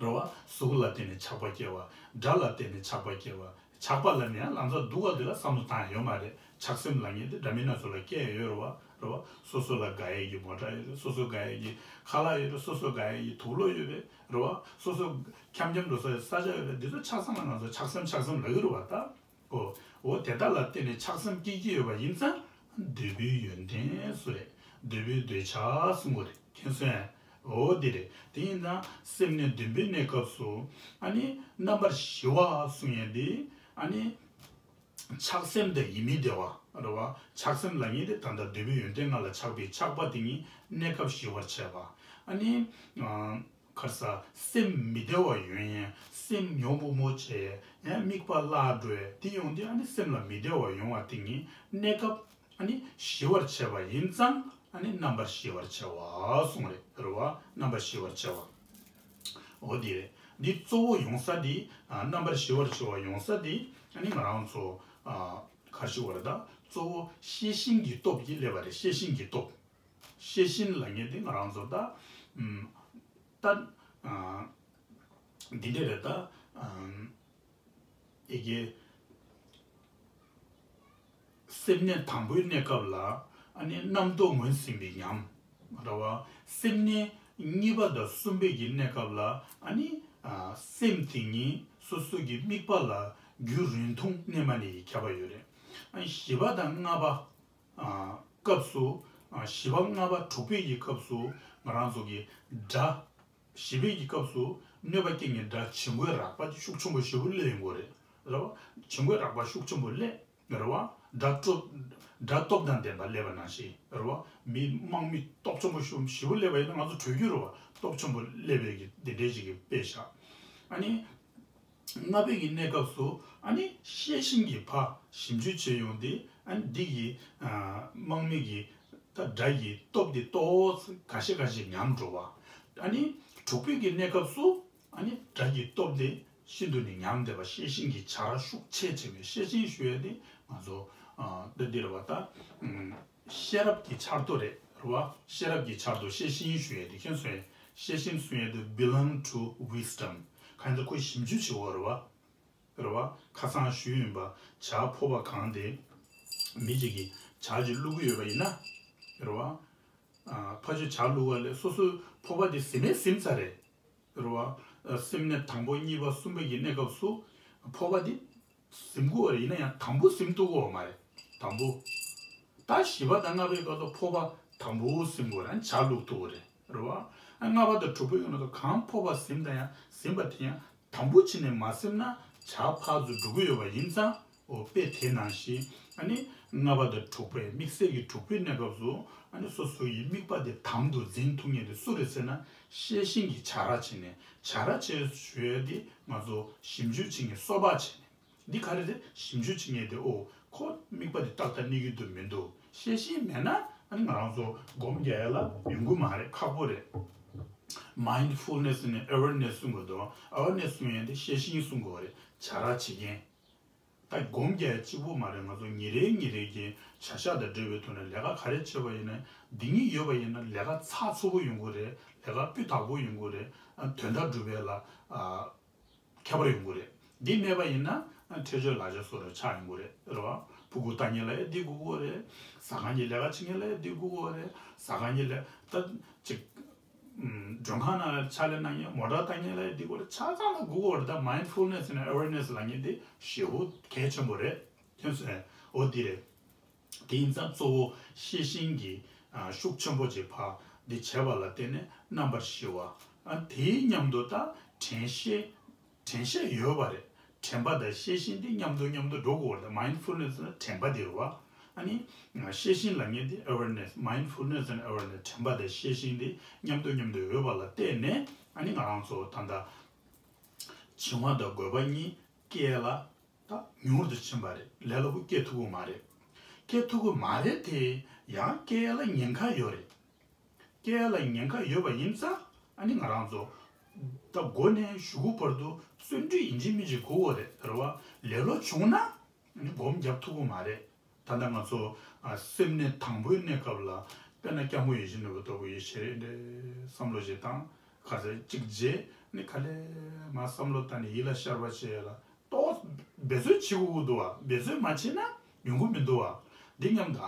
རེད་བ། གཟུགས་ལ་བརྟེན་ནས་ཆགས་པ་སྐྱེ་བ། སྒྲ་ལ་བརྟེན་ནས་ཆགས་པ་སྐྱེ་བ། ཆགས་པ་ལ་ནི་ཡང་ལང་ཚོ་སྡུག་པ་འདི་ལ་བསམ་བློ་བཏང་ཡ་ཡོད་མ་རེད། ཆགས་སེམས་ལབ་མཁན་དེ་འདྲ་མིན་སྣ་ཚོགས་ལ་སྐྱེ་ཡ་ཡོད་རེད་བ། རེད་བ། སོ་སོ་ལ་དགའ་ཡས་ཀྱི་མོ་ཊ་ཡོད་རེད། སོ་སོ་དགའ་ཡས་ཀྱི་ཁ་ལག་ཡོད་རེད། སོ་སོ་དགའ་ཡས་ཀྱི་དུག་ལོག་ཡོད་རེད། རེད་བ། སོ་སོ་འཁྱམ་འཁྱམ་འགྲོ་ས་ཡོད་ས་ཆ་ཡོད་རེད། འདི་ཚོ་ཆགས་སེམས་ལ་ང་ཚོ་ཆགས་སེམས་ཆགས་སེམས་ལབ་ཀྱི་རེད་བ་ད། ཨོ། འོ་དེ་དག་ལ་བརྟེན་ནས་ཆགས་སེམས་སྐྱེ་གི་ཡོད་པ་ཡིན་ཙང་འདོད་པའི་ཡོན་ཏན་སུ་རེད། འདོད་པའི་འདོད་ཆགས་གསུང་གི་རེད། མཁྱེན་སོང་ངས། འོ་དེ་རེད། དེ་ཡིན་ཙང་སེམས་གནས་བདུན་པའི་གནས་སྐབས་སུ་ཨ་ནི་རྣམ་པར་ཞི་བ་གསུང་ཡས་དེ་ཨ་ནི་ཆགས་སེམས་དང་ཡིད་མི་བདེ་བ་རེད་བ། ཆགས་སེམས་ལབ་མཁན་དེ་ད་ལྟ་འདོད་པའི་ཡོན་ཏན་ལྔ་ལ་ཆགས་པའི་ཆགས་པ་དེ་ཉིད་གནས་སྐབས་ཞི་བར་བྱེད་པ། ཨ་ནི། ཨ། ག་རེ་ཟ། སེམས་མི་བདེ་བ་ཡོང་ཡས། སེམས་ཉོབ་པོ་མོ་བྱས་ཡས། དམིགས་པ་བརླག་འགྲོ་ཡས་དེ་ཡོང་དུས་ཨ་ནི་སེམས་ལ་མི་བདེ་བ་ཡོང་བ་དེ་ཉིད་གནས་སྐབས་ཨ་ནི་ཞི་བར་བྱེད་པ་ཡིན་ཙང་ཨ་ནི་རྣམ་པར་ཞི་བར་བྱེད་པ་གསུངས་རེད། རེད་བ། རྣམ་པར་ཞི་བར་བྱེད་པ། འོ་དེ་རེད། འདི་གཙོ་བོ་ཡོང་ས་དེ། ཨ། རྣམ་པར་ཞི་བར་བྱེད་པ་ཡོང་ས་དེ་ཨ་ནི་ང་རང་ཚོ། ཨ། ག་རེ་ཞུ་དགོས་རེད་ད། གཙོ་བོ་ཤེས་བཞིན་གྱི་སྟོབས་ཀྱིས་སླེབས་པ་རེད། ཤེས་བཞིན་གྱི་སྟོབས། ཤེས་བཞིན་ལབ་མཁན་དེ་ང་རང་ཚོ་ད། ཨམ། ད། ཨ། འདི་འདྲ་རེད་ད། ཨམ། ཨེ་གེ། སེམས་གནས་དང་པོའི་གནས་སྐབས་ལ་ཨ་ནི་རྣམ་རྟོག་ངོས་ཟིན་པའི་ཉམས། རེད་བ། སེམས་གནས་གཉིས་པ་དང་གསུམ་པའི་གི་གནས་སྐབས་ལ་ཨ་ནི། ཨ། སེམས་དེ་ཉིད་སོ་སོ་གི་དམིགས་པ་ལ་རྒྱུ་རིང་ཐུང་གནས་མ་གནས་ཀྱི་ཁྱད་པར་ཡོད་རེད། ཨ་ནི་བཞི་པ་དང་ལྔ་པ། ཨ། སྐབས་སུ། ཨ། བཞི་པ་ལྔ་པ་དྲུག་པའི་གི་སྐབས་སུ་ང་རང་ཚོ་གི་སྒྲ། བཞི་པའི་གི་སྐབས་སུ་གནོད་པ་སྐྱེལ་མཁན་སྒྲ་བྱིང་རྒོད་རགས་པ་ཤུགས་ཆེན་པོ་ཞེ་པོ་སླེབས་ཡོང་གི་རེད། རེད་བ། བྱིང་རྒོད་རགས་པ་ཤུགས་ཆེན་པོ་སླེབས། རེད་བ། སྒྲ་སྟོབས། སྒྲ་སྟོབས་དང་ལྡན་པ་སླེབས་པ་ནང་བཞིན། རེད་བ། མི་དམག་མི་སྟོབས་ཆེན་པོ་ཞེ་པོ་སླེབས་པ་ཡིན་ན་ང་ཚོ་བྲོས་རྒྱུ་རེད་བ། སྟོབས་ཆེན་པོ་སླེབས་པའི་གི་དེ་འདྲའི་ཞིག་གི་དཔེ་བཞག་ཨ་ནི། ལྔ་པའི་གི་གནས་སྐབས་སུ་ཨ་ནི་ཤེས་བཞིན་གྱི་ཕ་ཞིབ་འཇུག་བྱེད་ཡོང་དུས་ཨ་ནི་འདི་གི། ཨ། དམག་མི་གི་ད་སྒྲ་གི་སྟོབས་དེ་ཏོག་ཙམ་འགའ་ཤས་འགའ་ཤས་ཉམས་འགྲོ་བ། ཨ་ནི་དྲུག་པའི་གི་གནས་སྐབས་སུ་ཨ་ནི་སྒྲ་གི་སྟོབས་དེ་ཤིན་ཏུ་ནས་ཉམས་བསྡད་པ། ཤེས་བཞིན་གྱི་བྱ་ར་ཤུགས་ཆེ་ཆེ་བའི་ཤེས་བཞིན་ཞུ་ཡས་དེ་ང་ཚོ། ཨ། འདི་འདི་རེད་བ་ད། ཨམ། ཤེས་རབ་ཀྱི་ཆར་གཏོ་རེད། རེད་བ། ཤེས་རབ་ཀྱི་ཆར་གཏོ་ཤེས་བཞིན་ཞུ་ཡས་དེ་ཁྱོད་ཚོས་ཤེས་བཞིན་གསུང་ཡས་དེ་belong to wisdom། གང་ཡིན་ད་ཁོས་ཞིབ་འཇུག་བྱེད་འོ་རེད་བ། རེད་བ། ཁ་སང་ཞུས་ཡིན་པ་ཇ་ཕོར་པ་གང་དེ་མི་གཅིག་གིས་ཇ་ཅིག་བླུག་གི་ཡོད་པ་ཡིན་ན། རེད་བ། ཨ། ཕར་ཚུར་ཇ་བླུག་པ་ལས་སོ་སོའི་ཕོར་པ་དེ་ཟིན་མེད་ཟིན་ཚར་རེད། རེད་བ། སེམས་གནས་དང་པོ་གཉིས་པ་གསུམ་པ་གི་གནས་སྐབས་སུ་ཕོར་པ་འདི་ཟིན་དགོས་པ་རེད། ཡིན་ན་ཡང་དང་པོ་ཟིན་ཐུབ་ཀྱི་ཡོད་མ་རེད། དང་པོ། ད་བཞི་པ་དང་ལྔ་པའི་སྐབས་སུ་ཕོར་པ་དང་པོ་ཟིན་དགོས་རེད། ཇ་བླུག་ཐུབ་ཀྱི་རེད། རེད་བ། ལྔ་པ་དང་དྲུག་པའི་སྐབས་སུ་གང་ཕོར་པ་ཟིན་དང་ཡང་ཟིན་པ་དེ་ཡང་དང་པོ་བྱས་ནས་མ་ཟིན་ན་ཇ་ཕར་ཚུར་འགྲོ་གི་ཡོད་པ་ཡིན་ཙང་། འོ་དཔེ་དེ་ནང་བཞིན་ཨ་ནི་ལྔ་པ་དང་དྲུག་པའི་དམིགས་བསལ་གྱི་དྲུག་པའི་གནས་སྐབས་སུ་ཨ་ནི་སོ་སོ་ཡི་དམིགས་པ་དེ་དམ་དུ་འཛིན་ཐུབ་མཁན་དེ་སུ་རེད་ཟེར་ན། ཤེས་བཞིན་གྱི་བྱ་ར་བྱས་ནས། བྱ་ར་བྱས་ཞུ་ཡས་དེ་ང་ཚོ་ཞིབ་འཇུག་བྱེད་མཁན་སོ་པ་བྱས་ནས། འདི་ག་རེ་རེད། ཞིབ་འཇུག་བྱེད་མཁན་དེ། ཨོ་ཁོ་དམིགས་པ་དེ་ཏག་ཏག་གནས་ཀྱི་འདུག་མི་འདུག་ཤེས་བཞིན་མེད་ན། ཨ་ནི་ང་རང་ཚོ་སྒོམ་རྒྱག་ཡ་ལ་ཡོང་གི་མ་རེད། ཁག་པོ་རེད། Mindfulness ནས་awareness གསུང་གི་འདུག awareness གསུང་ཡ་དེ་ཤེས་བཞིན་གསུང་དགོས་རེད། བྱ་ར་བྱེད་མཁན། ད་སྒོམ་རྒྱག་གཅིག་པུ་མ་རེད། ང་ཚོ་ཉིན་རེ་ཉིན་རེ་གི་བྱ་གཞག་དང་འབྲེལ་བའི་ཐོག་ནས་ལས་ཀ་ག་རེ་བྱས་པ་ཡིན་ན། འདི་གཉིས་ཡོད་པ་ཡིན་ན་ལས་ཀ་ཚགས་ཚུད་པོ་ཡོང་གི་རེད། ལས་ཀ་སྤུས་དག་པོ་ཡོང་གི་རེད། ཨ་དོན་དག་སྒྲུབ་པ་ལ་ཨ་ཁྱད་པར་ཡོང་གི་རེད། འདི་མེད་པ་ཡིན་ན་ཨ་འཕྲལ་སྦྱོར་ལག་ཆ་བཟོ་འདྲ་ཆགས་ཡོང་གི་རེད། རེད་བ། ཕྲུ་གུ་ལྟ་མཁན་ལ་ཡང་འདི་དགོས་ཀྱི་རེད། ཟ་ཁང་གི་ལས་ཀ་བྱེད་མཁན་ལ་ཡང་འདི་དགོས་ཀྱི་རེད། ཟ་ཁང་གི་ལས་ད་ཅིག་མགྲོན་ཁང་ནང་ལ་ཕྱག་ལས་གནང་མཁན། མོ་ཊ་བཏང་མཁན་ལ་འདི་སྐོར་ཆ་ཚང་ལ་སྒུག་དགོས་རེད། ད་mindfulness and awareness ལབ་མཁན་འདི་ཞེ་པོ་གལ་ཆེན་པོ་རེད། མཁྱེན་སོང་ངས། འོ་འདི་རེད། དེ་ཡིན་ཙང་གཙོ་བོ་ཤེས་བཞིན་གྱི་ཨ་ཤུགས་ཆེན་པོ་ཅིག་ཕར་འདི་བྱས་པ་ལ་བརྟེན་ནས་རྣམ་པར་ཞི་བ། ཨ་དེའི་མཉམ་དུ་ད་དྲན་ཤེས། དྲན་ཤེས་ཡོད་པ་རེད། དྲན་པ་དང་ཤེས་བཞིན་དེ་མཉམ་དུ་མཉམ་དུ་འགྲོ་དགོས་པ་རེད། mindfulness ནི་དྲན་པ་དེ་རེད་བ། ཨ་ནི་ཤེས་བཞིན་ལབ་མཁན་དེ་awareness། mindfulness and awareness། དྲན་པ་དང་ཤེས་བཞིན་དེ་མཉམ་དུ་མཉམ་དུ་ཡོད་པ་ལ་བརྟེན་ནས། ཨ་ནི་ང་རང་ཚོ་ད་ལྟ་བྱིང་བ་དང་རྒོད་པ་གཉིས་སྐྱེ་ལ་ད་ཉུང་དུ་ཕྱིན་པ་རེད། ལས་སླ་པོ་སྐྱེ་ཐུབ་ཀྱི་མ་རེད། སྐྱེ་ཐུབ་ཀྱི་མ་རེད་དེ། ཡང་སྐྱེ་ལ་ཉེན་ཁ་ཡོད་རེད། སྐྱེ་ལ་ཉེན་ཁ་ཡོད་པ་ཡིན་ཙང་། ཨ་ནི་ང་རང་ཚོ་ད་མགོ་ནས་གཞུག་གུ་བར་དུ་བརྩོན་འགྲུས་ཡིན་གཅིག་མིན་གཅིག་དགོས་པ་རེད། རེད་བ། ལེ་ལོ་བྱུང་ན་ཨ་ནི་སྒོམ་རྒྱབ་ཐུབ་ཀྱི་མ་རེད། ད་ལྟ་ང་ཚོ་ཨ་སེམས་ནད་དང་པོའི་གནས་སྐབས་ལ། དཔེར་ན་སྐྱབས་མགོན་ཡིད་བཞིན་ནོར་བུ་ལྟ་བུ་ཡི་ཞལ་རས་འདི་བསམ་བློ་ཞིག་བཏང་། ཁ་ཟས་གཅིག་བརྗེས་ནས་ག་ལེ་མར་བསམ་བློ་བཏང་ནས་ཡིད་ལ་ཤར་བ་བྱས་ལ། ཏོག་འབད་རྩོལ་བྱེད་དགོས་ཀྱི་འདུག་བ། འབད་རྩོལ་མ་བྱས་ན་ཡོང་གི་མི་འདུག་བ། འདི་སྙམ་ད།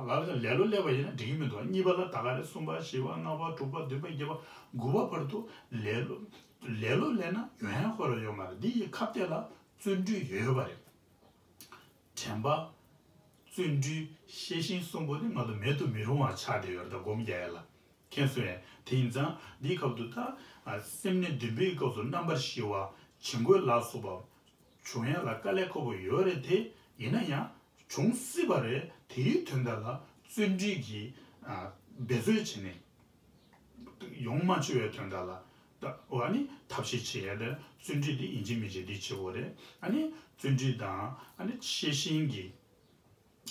ལབ་ལ་ལེ་ལོ་སླེབས་པ་ཡིན་ན་འགྲིག་གི་མི་འདུག་བ། གཉིས་པ་ལ་ད་ག་རེ། གསུམ་པ། བཞི་པ། ལྔ་པ། དྲུག་པ། བདུན་པ། བརྒྱད་པ། དགུ་པ་བར་དུ་ལེ་ལོ། ལེ་ལོ་སླེབས་ན་ཡོང་ཡ་ཁོ་རང་ཡོད་མ་རེད། འདི་ཡི་ཁ་གཏད་ལ་བརྩོན་འགྲུས་ཡོད་པ་རེད། དྲན་པ། བརྩོན་འགྲུས། ཤེས་བཞིན་གསུམ་པོ་ནི་ང་ཚོ་མེད་དུ་མི་རུང་བ་ཆགས་བསྡད་ཡོད་རེད། ད་སྒོམ་རྒྱག་ཡ་ལ། མཁྱེན་སོང་ངས། དེ་ཡིན་ཙང་འདིའི་སྐབས་སུ་ད་ཨ་སེམས་ནད་འདུན་པའི་སྐབས་སུ་རྣམ་པར་ཞི་བ། བྱིང་རྒོད་ལ་སོགས་པ་བྱུང་ཡ་ལ་དཀའ་ལས་ཁག་པོ་ཡོད་རེད་དེ། ཡིན་ན་ཡང་བྱུང་སྲིད་པ་རེད། དེའི་དོན་དག་ལ་བརྩོན་འགྲུས་ཀྱིས་ཨ་འབད་རྩོལ་བྱས་ནས་ཡོང་མ་བཅུག་པའི་དོན་དག་ལ། ད་འོ་ཨ་ནི་ཐབས་ཤེས་བྱེད་ཡ་དེ་བརྩོན་འགྲུས་དེ་ཡིན་གཅིག་མིན་གཅིག་འདི་བྱེད་དགོས་རེད། ཨ་ནི་བརྩོན་འགྲུས་དང་ཨ་ནི་ཤེས་བཞིན་གྱི།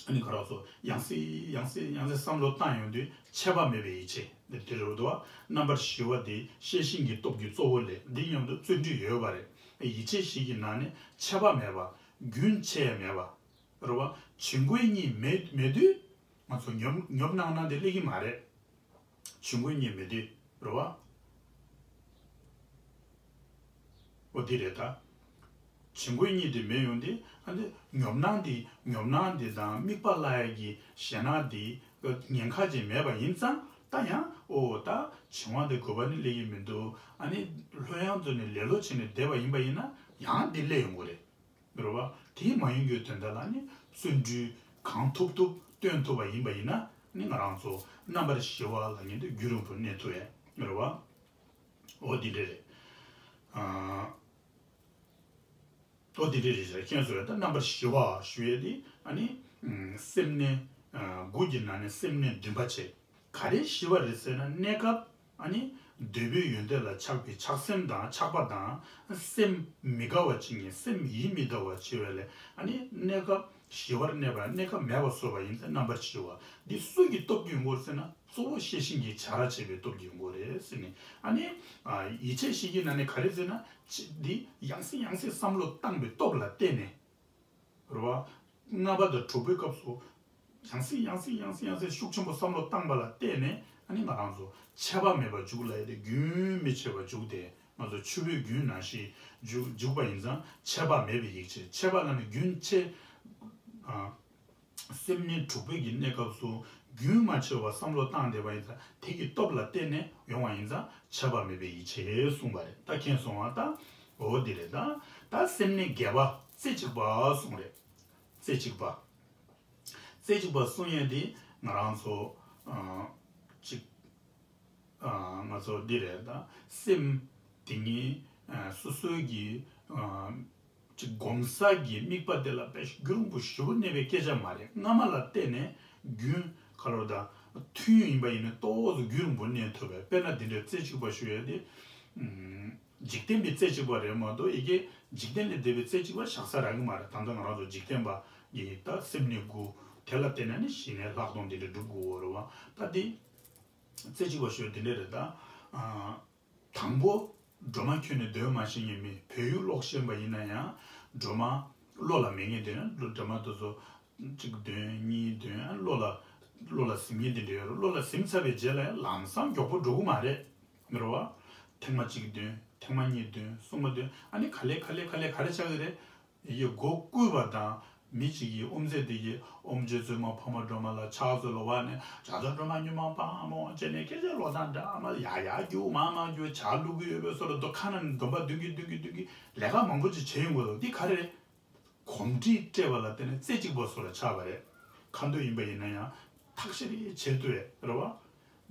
ཨ་ནི་ཁོ་རང་ཚོ་ཡང་སེ་ཡང་སེ་ཡང་སེ་བསམ་བློ་བཏང་ཡོང་དུས་ཆད་པ་མེད་པའི་ཡིད་ཆེས་འདི་དེ་རེད་འདུག་བ། རྣམ་པར་ཞི་བ་དེ་ཤེས་བཞིན་གྱི་སྟོབས་ཀྱི་གཙོ་བོ་ལས། འདི་མཉམ་དུ་བརྩོན་འགྲུས་ཡོད་པ་རེད། ཡིད་ཆེས་ཤིག་གི་ནང་ནས་ཆད་པ་མེད་པ། རྒྱུན་ཆད་ཡ་མེད་པ་རེད་བ། བྱིང་རྒོད་གཉིས་མེད་མེད་དུས་ང་ཚོ་ཉོབ་ཉོབ་སྣང་སྣང་དེ་སླེབས་ཀྱི་མ་རེད། བྱིང་རྒོད་གཉིས་མེད་དུས་རེད་བ། འོ་འདི་རེད་ད། བྱིང་རྒོད་གཉིས་དེ་མེད་ཡོང་དུས། ཨ་འདི་ཉོབ་སྣང་འདི་ཉོབ་སྣང་འདི་དང་དམིགས་པ་བརླག་ཡ་གི་ཞེད་སྣང་འདི་ཉེན་ཁ་ཅིག་མེད་པ་ཡིན་ཙང་། ད་ཡང་ཨོ་ད་བྱིང་བ་འདི་རྒོད་པ་ནི་སླེབས་ཀྱི་མི་འདུག་ཨ་ནི་ལྷོད་ཡངས་ཚོ་ནས་ལེ་ལོ་བྱས་ནས་བསྡད་པ་ཡིན་པ་ཡིན་ན་ཡང་འདི་སླེབས་ཡོང་གི་རེད། རེད་བ། དེ་མ་ཡིན་རྒྱུའི་དོན་དག་ལ་ནི་བརྩོན་འགྲུས་གང་ཐུབ་ཐུབ་བཏོན་ཐུབ་པ་ཡིན་པ་ཡིན་ན་ནི་ང་རང་ཚོ་རྣམ་པར་ཞི་བ་ལབ་མཁན་དེ་རྒྱུན་རིང་པོ་གནས་ཐུབ་ཡས་རེད་བ། འོ་འདི་འདྲ་རེད། ཨ། འོ་འདི་འདྲ་རེད་ཟེར། མཁྱེན་སོང་ངས། ད་རྣམ་པར་ཞི་བ་ཞུ་ཡས་དེ་ཨ་ནི་སེམས་ནད་དགུ་གི་ནང་ནས་སེམས་ནད་འདུན་པ་བྱེད། ག་རེ་ཞི་བ་རེད་ཟེར་ན། གནས་སྐབས་ཨ་ནི་འདོད་པའི་ཡོན་ཏན་ལ་ཆགས་པའི་ཆགས་སེམས་དང་ཆགས་པ་དང་། སེམས་མི་དགའ་བ་བྱེད་མཁན། སེམས་ཡིད་མི་དགའ་བ་བྱེད་པ་ལས་ཨ་ནི་གནས་སྐབས་ཞི་བར་གནས་པ། གནས་སྐབས་མེད་པ་བཟོ་བ་ཡིན་ཙང་རྣམ་པར་ཞི་བ། འདི་སུ་གི་སྟོབས་ཀྱིས་ཡོང་གི་རེད་ཟེར་ན། གཙོ་བོ་ཤེས་བཞིན་གྱི་བྱ་ར་བྱེད་པའི་སྟོབས་ཀྱིས་ཡོང་གི་རེད་ཟེར་ནས། ཨ་ནི་ཨ་ཡིད་ཆེས་ཤིག་གི་ནང་ནས་ག་རེ་ཟེར་ན། འདི་ཡང་སེ་ཡང་སེ་བསམ་བློ་བཏང་པའི་སྟོབས་ལ་བརྟེན་ནས། རེད་བ། ལྔ་པ་དང་དྲུག་པའི་སྐབས་སུ་ཡང་སེ་ཡང་སེ་ཡང་སེ་ཡང་སེ་ཤུགས་ཆེན་པོ་བསམ་བློ་བཏང་པ་ལ་བརྟེན་ནས། ཨ་ནི་ང་རང་ཚོ་ཆད་པ་མེད་པར་འཇུག་ལབ་ཡས་དེ་རྒྱུན་མི་ཆད་པར་འཇུག་སྟེ། ང་ཚོ་ཆུ་བོའི་རྒྱུན་ནང་བཞིན་འཇུག་འཇུག་པ་ཡིན་ཙང་ཆད་པ་མེད་པའི་ཡིད་ཆེས། ཆད་པ་ལབ་ན་རྒྱུན་ཆད། ཨ། སེམས་ནད་དྲུག་པའི་གི་གནས་སྐབས་སུ་རྒྱུན་མ་ཆད་པར་བསམ་བློ་བཏང་བསྡད་པ་ཡིན་ཙང་། དེ་གི་སྟོབས་ལ་བརྟེན་ནས་ཡོང་བ་ཡིན་ཙང་ཆད་པ་མེད་པའི་ཡིད་ཆེས་གསུངས་པ་རེད། ད་མཁྱེན་སོང་བ། ད་འོ་འདི་རེད་ད། ད་སེམས་ནད་བརྒྱད་པ་རྩེ་གཅིག་པ་གསུངས་རེད། རྩེ་གཅིག་པ། རྩེ་གཅིག་པ་གསུང་ཡས་དེ་ང་རང་ཚོ་ཨ་ཅིག་ཨ་ང་ཚོ་འདི་རེད་ད། སེམས་དེ་ཉིད་ཨ་སོ་སོའི་གི་ཨ་ཅིག་སྒོམ་ས་གི་དམིགས་པ་དེ་ལ་དཔེ་རྒྱུན་རིང་པོ་ཞེ་པོ་གནས་པའི་སྐད་ཆ་མ་རེད། སྔ་མ་ལ་བལྟས་ནས་རྒྱུན་ག་ལོར་དང་ཐུན་ཡིན་པ་ཡིན་ན་ཏོག་ཙམ་རྒྱུན་རིང་པོ་གནས་ཐུབ་པས། དཔེར་ན་འདི་འདྲའི་རྩེ་གཅིག་པ་ཞུ་ཡས་དེ། འཇིག་རྟེན་པའི་རྩེ་གཅིག་པ་རེད་མ་གཏོགས་ཡི་གེ་འཇིག་རྟེན་ལས་འདས་པའི་རྩེ་གཅིག་པ་བཞག་ས་རག་གི་མ་རེད། ད་ལྟ་ང་རང་ཚོ་འཇིག་རྟེན་པ་ཡི་ད་སེམས་ནི་དགུ་དེ་ལ་བརྟེན་ནས་ནི་ཞི་གནས་ལྷག་མཐོང་དེ་འདྲ་སྒྲུབ་དགོས་རེད་བ། ད་དེ་རྩེ་གཅིག་པ་ཞུ་དེ་འདྲ་རེད་ད། དང་པོ། སྒྲོལ་མ་ཁྱོན་ནས་འདོན་མ་ཤེས་མཁན་མི་བོད་ཡིག་ཀློག་ཤེས་པ་ཡིན་ན་ཡང་སྒྲོལ་མ་བློ་ལ་མེད་མཁན་དེ་ནི་སྒྲོལ་མ་དེ་ཚོ་གཅིག་འདོན་གཉིས་འདོན་ཨ་བློ་ལ་བློ་ལ་ཟིན་མཁན་དེ་འདྲ་ཡོད་རེད། བློ་ལ་ཟིན་ཚར་བའི་རྗེས་ལ་ཡང་ལམ་སང་མགྱོགས་པོ་འགྲོ་གི་མ་རེད། རེད་བ། ཐེངས་མ་གཅིག་འདོན་ཐེངས་མ་གཉིས་འདོན་གསུམ་པ་འདོན་ཨ་ནི་ག་ལེ་ག་ལེ་ག་ལེ་ག་རེ་ཆགས་ཀྱི་རེད། ཡི་གེ་མགོ་བཀུག་པ་དང་མི་གཅིག་གིས་དབུ་མཛད་དེ་གིས་ཨོཾ་རྗེ་བཙུན་མ་འཕགས་མ་སྒྲོལ་མ་ལ་ཕྱག་འཚལ་ལོ་བ་ནས་བྱ་རྫོགས་སྒྲོལ་མ་མྱུར་མ་དཔའ་མོ་བྱས་ནས་སྐད་ཆ་ལོ་ཐང་འདྲ་མ་ཡ་ཡ་རྒྱུག་མ་མ་རྒྱུག་ཇ་བླུག་གི་ཡོད་པའི་བཟོ་འདྲ་འདུག་ཁ་ནང་ནས་འདོན་པ་འདོན་གི་འདོན་གི་འདོན་གི་ལས་ཀ་མང་པོ་ཅིག་བྱས་ཡོང་གི་འདུག་འདི་ག་རེ་རེད། གོམས་འདྲིས་སྤྲད་པ་ལ་བརྟེན་ནས་རྩེ་གཅིག་པ་སོགས་ལ་ཆགས་པ་རེད། ཁ་འདོན་ཡིན་པ་ཡིན་ན་ཡང་ཐག་ཤེས་རེ་བྱེད་ཐུབ་ཡས་རེད་བ།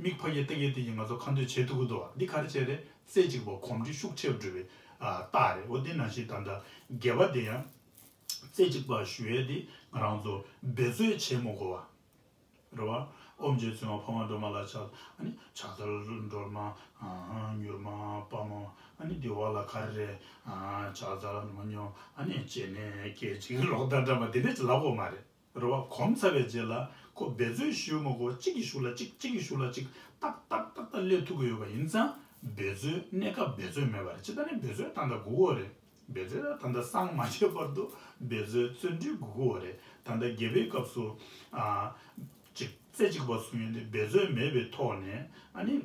མིག་ཕ་གིའི་ལྟ་གི་དེ་ཡིན་ང་ཚོ་ཁ་འདོན་བྱེད་ཐུབ་ཀྱི་འདུག་བ། འདི་ག་རེ་བྱས་རེད། རྩེ་གཅིག་པ་གོམས་འདྲིས་ཤུགས་ཆེ་བ་འགྲུབ་པའི་ཨ་རྟགས་རེད། འོ་དེ་ནང་བཞིན་ད་ལྟ་བརྒྱད་པ་དེ་ཡང་རྩེ་གཅིག་པ་ཞུ་ཡས་དེ་ང་རང་ཚོ་འབད་རྩོལ་བྱེད་མི་དགོས་བ། རེད་བ། ཨོཾ་རྗེ་བཙུན་མ་འཕགས་མ་སྒྲོལ་མ་ལ་ཕྱག་ཨ་ནི་ཕྱག་འཚལ་སྒྲོལ་མ་ཨ་མྱུར་མ་དཔའ་མོ་ཨ་ནི་འདི་བ་ལ་ག་རེ་རེད། ཨ་ཕྱག་འཚལ་སྒྲོལ་མ་མྱུར་ཨ་ནི་སྤྱན་ནས་སྐད་ཅིག་ལོག་ལྟ་འདྲ་མ་དེ་འདྲ་ཅིག་ལབ་དགོས་མ་རེད། རེད་བ། གོམས་ཚར་བའི་རྗེས་ལ་ཁོ་འབད་རྩོལ་ཞུ་མི་དགོས། གཅིག་གི་གཞུག་ལ་གཅིག་གཅིག་གི་གཞུག་ལ་གཅིག་ཏག་ཏག་ཏག་ཏག་སླེབས་ཐུབ་ཀྱི་ཡོད་པ་ཡིན་ཙང་འབད་རྩོལ་གནས་སྐབས་འབད་རྩོལ་མེད་པ་རེད། ཅི་ལྟར་ནས་འབད་རྩོལ་ད་ལྟ་དགོས་ཀྱི་ཡོད་རེད། འབད་རྩོལ་ད་ལྟ་སངས་མ་རྒྱས་བར་དུ་འབད་རྩོལ་བརྩོན་འགྲུས་དགོས་ཀྱི་ཡོད་རེད། ད་ལྟ་བརྒྱད་པའི་སྐབས་སུ་ཨ་གཅིག་རྩེ་གཅིག་པ་གསུང་ཡས་དེ་འབད་རྩོལ་མེད་པའི་ཐོག་ནས་ཨ་ནི།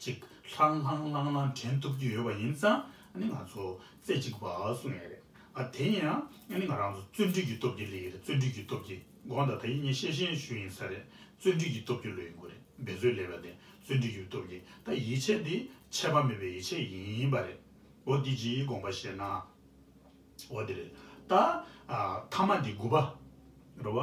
ཅིག་ལྷང་ལྷང་ལྷང་ལྷང་དྲན་ཐུབ་ཀྱི་ཡོད་པ་ཡིན་ཙང་ཨ་ནི་ང་ཚོ་རྩེ་གཅིག་པ་གསུང་ཡ་རེད། ཨ་དེ་ཡང་ཨ་ནི་ང་རང་ཚོ་བརྩོན་འགྲུས་ཀྱི་སྟོབས་ཀྱིས་སླེབས་ཀྱི་རེད། བརྩོན་འགྲུས་ཀྱི་སྟོབས་ཀྱིས་དགོངས་དག་ད་ཡིན་ངས་ཤེས་བཞིན་ཞུ་ཡིན་ས་རེད། བརྩོན་འགྲུས་ཀྱི་སྟོབས་ཀྱིས་ལོས་ཡིན་དགོས་རེད། འབད་རྩོལ་ལས་པ་དེ་བརྩོན་འགྲུས་ཀྱི་སྟོབས་ཀྱིས་ད་ཡིད་ཆེས་དེ་ཆད་པ་མེད་པའི་ཡིད་ཆེས་ཡིན་པ་རེད། འོ་འདི་ཅིག་དགོངས་པ་བཞེས་ན། འོ་དེ་རེད། ད་ཨ་ཐ་མ་འདི་དགུ་པ། རེད་བ།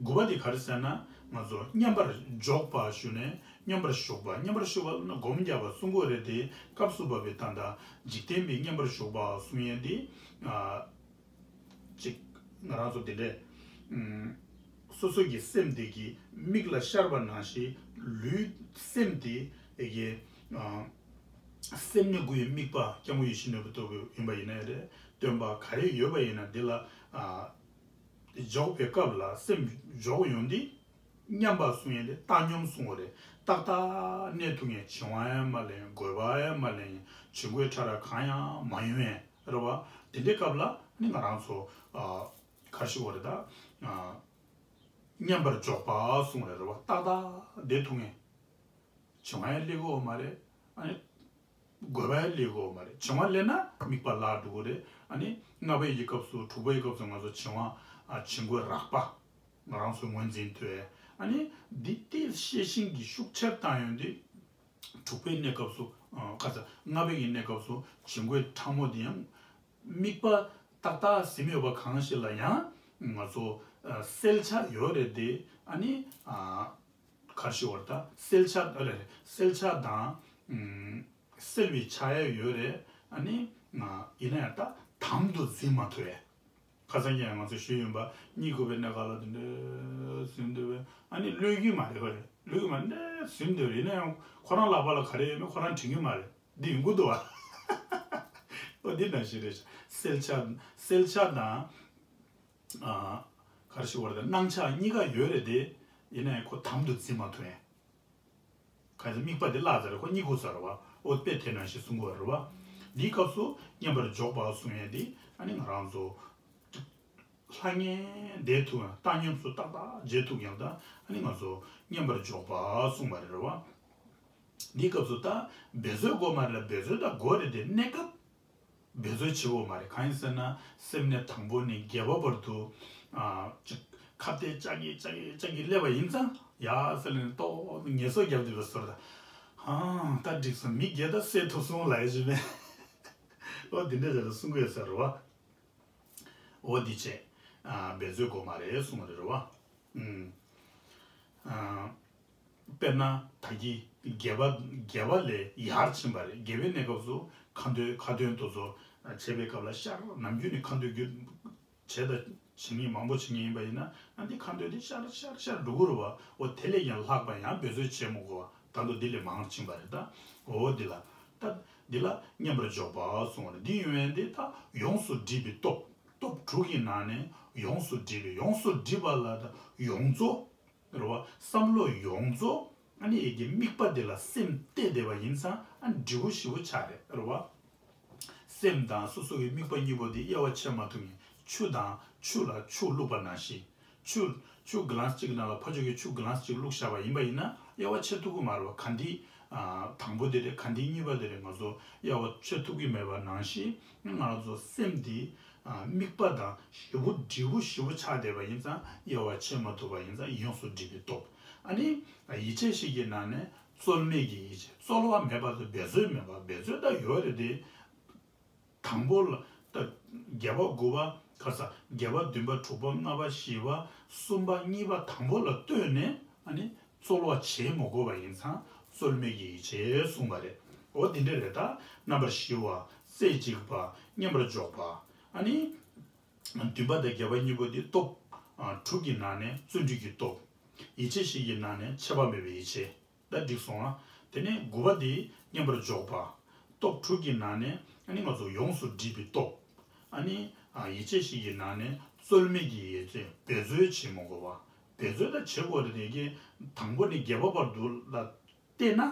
དགུ་པ་འདི་ག་རེ་ཟེར་ན། ང་ཚོ་མཉམ་པར་འཇོག་པ་ཞུ་ནས་མཉམ་པར་ཞུགས་པ། མཉམ་པར་ཞུགས་པ་ལབ་ན་སྒོམ་རྒྱག་པ་གསུང་གི་རེད་དེ། སྐབས་སུ་བབ་པའི་ད་ལྟ་འཇིག་རྟེན་པའི་མཉམ་པར་ཞུགས་པ་གསུང་ཡས་འདི། ཨ་ཅིག་ང་རང་ཚོ་དེ་འདྲས། ཨུམ། སོ་སོ་གི་སེམས་དེ་གི་མིག་ལ་ཤར་བ་ནང་བཞིན་ལུས་སེམས་དེ་ཨེ་གི། ཨ། སེམས་ནི་དགུ་ཡི་དམིགས་པ་སྐྱབས་མགོན་ཡིད་བཞིན་ནོར་བུ་ལྟ་བུ་ཡིན་པ་ཡིན་ན་རེད། སྟོན་པ་ག་རེ་ཡོད་པ་ཡིན་ན་འདི་ལ་ཨ་འཇོག་པའི་སྐབས་ལ་སེམས་འཇོག་ཡོང་དུས་མཉམ་པ་གསུང་ཡས་དེ་བཏང་སྙོམས་གསུང་བ་རེད། ཏག་ཏག་གནས་ཐུབ་མཁན་བྱིང་བ་ཡང་མ་ལེན། རྒོད་པ་ཡང་མ་ལེན། བྱིང་རྒོད་ཕྲ་རགས་གང་ཡང་མ་ཡོང་ཡས་རེད་བ། དེ་འདྲའི་སྐབས་ལ་ནི་ང་རང་ཚོ་ཨ་ག་རེ་ཞུ་བ་རེད་ད། ཨ་མཉམ་པར་འཇོག་པ་གསུང་བ་རེད་བ། ཏག་ཏག་བསྡད་ཐུབ་མཁན། བྱིང་བ་ཡང་སླེབས་ཀྱི་ཡོད་མ་རེད། ཨ་ནི། རྒོད་པ་ཡང་སླེབས་ཀྱི་ཡོད་མ་རེད། བྱིང་བ་སླེབས་ན་དམིགས་པ་བརླག་འགྲོ་གི་རེད། ཨ་ནི་ལྔ་པའི་ཡི་སྐབས་སུ་དྲུག་པའི་ཡི་སྐབས་སུ་ང་ཚོ་བྱིང་བ་ཨ་བྱིང་རྒོད་རགས་པ་ང་རང་ཚོས་ངོས་འཛིན་ཐུབ་ཡས། ཨ་ནི་འདི་ལྟའི་ཤེས་བཞིན་གྱི་ཤུགས་ཆེར་བཏང་ཡོང་དུས་དྲུག་པའི་གནས་སྐབས་སུ་ཨ་ཁ་ཚ་ལྔ་པའི་གི་གནས་སྐབས་སུ་བྱིང་རྒོད་ཕྲ་མོ་འདི་ཡང་དམིགས་པ་ཏག་ཏག་ཟིན་ཡོད་པ་གང་ཞིག་ལ་ཡང་ང་ཚོ་ཨ་སེལ་ཆ་ཡོད་རེད་དེ། ཨ་ནི་ཨ། གར་ཞུ་བར་ད་སེལ་ཆ་ཨ་རེ་སེལ་ཆ་དང་། ཨུམ། སེལ་བའི་ཆ་ཡ་ཡོད་རེད། ཨ་ནི་ང་ཡིན་ན་ཡང་ད་དམ་དུ་འཛིན་མ་ཐུབ་ཡས། ཁ་སང་ཀྱང་ང་ཚོ་ཞུས་ཡིན་པ་གཉིད་ཁུག་པའི་གནས་སྐབས་ལ་དེ་འདྲ་ཟིན་འདུག་པས། ཨ་ནི་གློད་ཀྱི་མ་རེད། ཧོ་རེད། གློད་ཀྱི་མ་རེད། འདྲ་ཟིན་འདུག་རེད། ཡིན་ན་ཡང་ཁོ་རང་ལག་པ་ལ་ག་རེ་ཡོད་མེད་ཁོ་རང་དྲན་གྱི་མ་རེད། འདི་ཡོང་གི་འདུག་བ། ཨོ་འདི་ནང་བཞིན་རེད། སེལ་ཆ་སེལ་ཆ་དང་། ཨ། ག་རེ་ཞུ་བ་རེད། སྣང་ཆ་གཉིས་ཀ་ཡོད་རེད་དེ། ཡིན་ནའི་ཁོ་དམ་དུ་འཛིན་མ་ཐུབ་ཡས། ག་ཚོད་དམིགས་པ་དེ་བརླག་ཚར་རེད། ཁོ་གཉིད་ཁུག་ཚར་རེད་བ། ཨོ་དཔེ་དེ་ནང་བཞིན་གསུང་གི་ཡོད་རེད་བ། འདིའི་སྐབས་སུ་མཉམ་པར་འཇོག་པ་གསུང་ཡས་དེ་ཨ་ནི་ང་རང་ཚོ་ལྷང་ངེ་བསྡད་ཐུབ་ཡང་བཏང་སྙོམས་སུ་ཏག་ཏག་བྱེད་ཐུབ་ཡང་ད་ཨ་ནི་ང་ཚོ་མཉམ་པར་འཇོག་པ་གསུངས་པ་རེད་བ། འདིའི་སྐབས་སུ་ད་འབད་རྩོལ་དགོས་མ་རེད་ལ། འབད་རྩོལ་ད་དགོས་རེད་དེ། གནས་སྐབས་འབད་རྩོལ་བྱེད་དགོས་མ་རེད། གང་ཡིན་ཟེར་ན་སེམས་ནི་དང་པོ་ནས་བརྒྱད་པ་བར་དུ་ཨ་ཅིག་ཁ་གཏད་ཅག་གི་ཅག་གི་ཅག་གི་སླེབས་པ་ཡིན་ཙང་ཡ་ཟེར་ནས་ཏོག་ངལ་གསོ་བརྒྱབ་བསྡད་པའི་བཟོ་འདྲ། ཧང་ད་འགྲིག་སོང་། མི་བརྒྱད་ད་བསད་ཐུབ་སོང་ལབ་ཡ་ཅིག་མེད། ཨོ་འདི་འདྲ་ཟེར་ལ་གསུང་གི་ཡོད་ས་རེད་བ། འོ་འདི་བྱས། ཨ་འབད་རྩོལ་དགོས་མ་རེད་གསུངས་པ་རེད་བ། ཨུམ། ཨ་དཔེར་ན་ད་གིན་བརྒྱད་པ་བརྒྱད་པ་ལས་ཡར་ཕྱིན་པ་རེད། བརྒྱད་པའི་གནས་སྐབས་སུ་ཁ་འདོན་ཁ་འདོན་དེ་ཚོ་བྱེད་པའི་སྐབས་ལ་ཤར་ནམ་རྒྱུན་ནས་ཁ་འདོན་རྒྱུ་བྱས་དང་བྱེད་མཁན་མང་པོ་བྱེད་མཁན་ཡིན་པ་ཡིན་ན། ཨ་འདི་ཁ་འདོན་དེ་ཤར་ཤར་ཤར་འགྲོ་གི་རེད་བ། འོ་དེ་ལས་ཡང་ལྷག་པ་ཡང་འབད་རྩོལ་བྱེད་མི་དགོས་བ། ད་དུང་འདི་ལས་མང་ཕྱིན་པ་རེད་ད། འོ་འདི་ལ་ད། འདི་ལ་མཉམ་པར་འཇོག་པ་གསུངས་པ་རེད། འདི་ཡོང་བའི་འདི་ད་ཡོངས་སུ་འདྲིས་པའི་སྟོབས། སྟོབས་དྲུག་གི་ནང་ནས་ཡོངས་སུ་འདྲིས་པའི། ཡོངས་སུ་འདྲིས་པ་ལ་ད་ཡོངས་རྫོགས་རེད་བ། བསམ་བློ་ཡོངས་རྫོགས་ཨ་ནི་ཡི་གེ་དམིགས་པ་འདི་ལ་སེམས་གཏད་བསྡད་པ་ཡིན་ཙང་ཨ་ནི་འབྲས་བུ་ཞེ་པོ་ཆགས་རེད་རེད་བ། སེམས་དང་སོ་སོ་གི་དམིགས་པ་གཉིས་པོ་དེ་དབྱེ་བ་ཕྱེ་མ་ཐུབ་མཁན། ཆུ་དང་ཆུ་ལ་ཆུ་བླུགས་པ་ནང་བཞིན། ཆུ་ཆུ་གི་ལན་གཅིག་ནང་ལ་ཕར་ཕྱོགས་ཀྱི་ཆུ་གི་ལན་གཅིག་བླུགས་བཞག་པ་ཡིན་པ་ཡིན་ན་དབྱེ་བ་ཕྱེ་ཐུབ་ཀྱི་མ་རེད་བ། ག་འདི་ཨ་དང་པོ་དེ་རེད། ག་འདི་གཉིས་པ་དེ་རེད། ང་ཚོ་དབྱེ་བ་ཕྱེ་ཐུབ་ཀྱི་མེད་པ་ནང་བཞིན། ང་རང་ཚོ་སེམས་འདི་ཨ་དམིགས་པ་དང་ཞེ་པོ་འབྲས་བུ་ཞེ་པོ་ཆགས་བསྡད་པ་ཡིན་ཙང་དབྱེ་བ་ཕྱེ་མ་ཐུབ་པ་ཡིན་ཙང་ཡོངས་སུ་འདྲིས་པའི་སྟོབས། ཨ་ནི་ཡིད་ཆེས་ཤིག་གི་ནང་ནས་རྩོལ་མེད་ཀྱི་ཡིད་ཆེས། རྩོལ་བ་མེད་པ་དང་འབད་རྩོལ་མེད་པ། འབད་རྩོལ་ད་ཡོད་རེད་དེ། དང་པོ་ལ་ད་བརྒྱད་པ་དགུ་པ་ག་ས་བརྒྱད་པ་བདུན་པ་དྲུག་པ་ལྔ་པ་བཞི་པ་གསུམ་པ་གཉིས་པ་དང་པོ་ལ་ལྟོས་ནས་ཨ་ནི་རྩོལ་བ་བྱེད་མི་དགོས་པ་ཡིན་ཙང་རྩོལ་མེད་ཀྱི་ཡིད་ཆེས་གསུངས་པ་རེད། འོ་དེ་འདྲ་རེད། ད་རྣམ་པར་ཞི་བ། རྩེ་གཅིག་པ། མཉམ་པར་འཇོག་པ། ཨ་ནི་བདུན་པ་དང་བརྒྱད་པ་གཉིས་པོ་འདི་སྟོབས་ཨ་དྲུག་གི་ནང་ནས་བརྩོན་འགྲུས་ཀྱི་སྟོབས། ཡིད་ཆེས་ཤིག་གི་ནང་ནས་ཆད་པ་མེད་པའི་ཡིད་ཆེས། ད་འགྲིག་སོང་ཨ། དེ་ནས་དགུ་པ་དེ་མཉམ་པར་འཇོག་པ། སྟོབས་དྲུག་གི་ནང་ནས་ཨ་ནི་ང་ཚོ་ཡོངས་སུ་འདྲིས་པའི་སྟོབས། ཨ་ནི་ཨ་ཡིད་ཆེས་ཤིག་གི་ནང་ནས་རྩོལ་མེད་ཀྱི་ཡིད་ཆེས། འབད་རྩོལ་བྱེད་མི་དགོས་པ། འབད་རྩོལ་ད་བྱེད་དགོས་རེད་དེ་གི་དང་པོ་ནས་བརྒྱད་པ་བར་དུ་ལ་བལྟས་ན།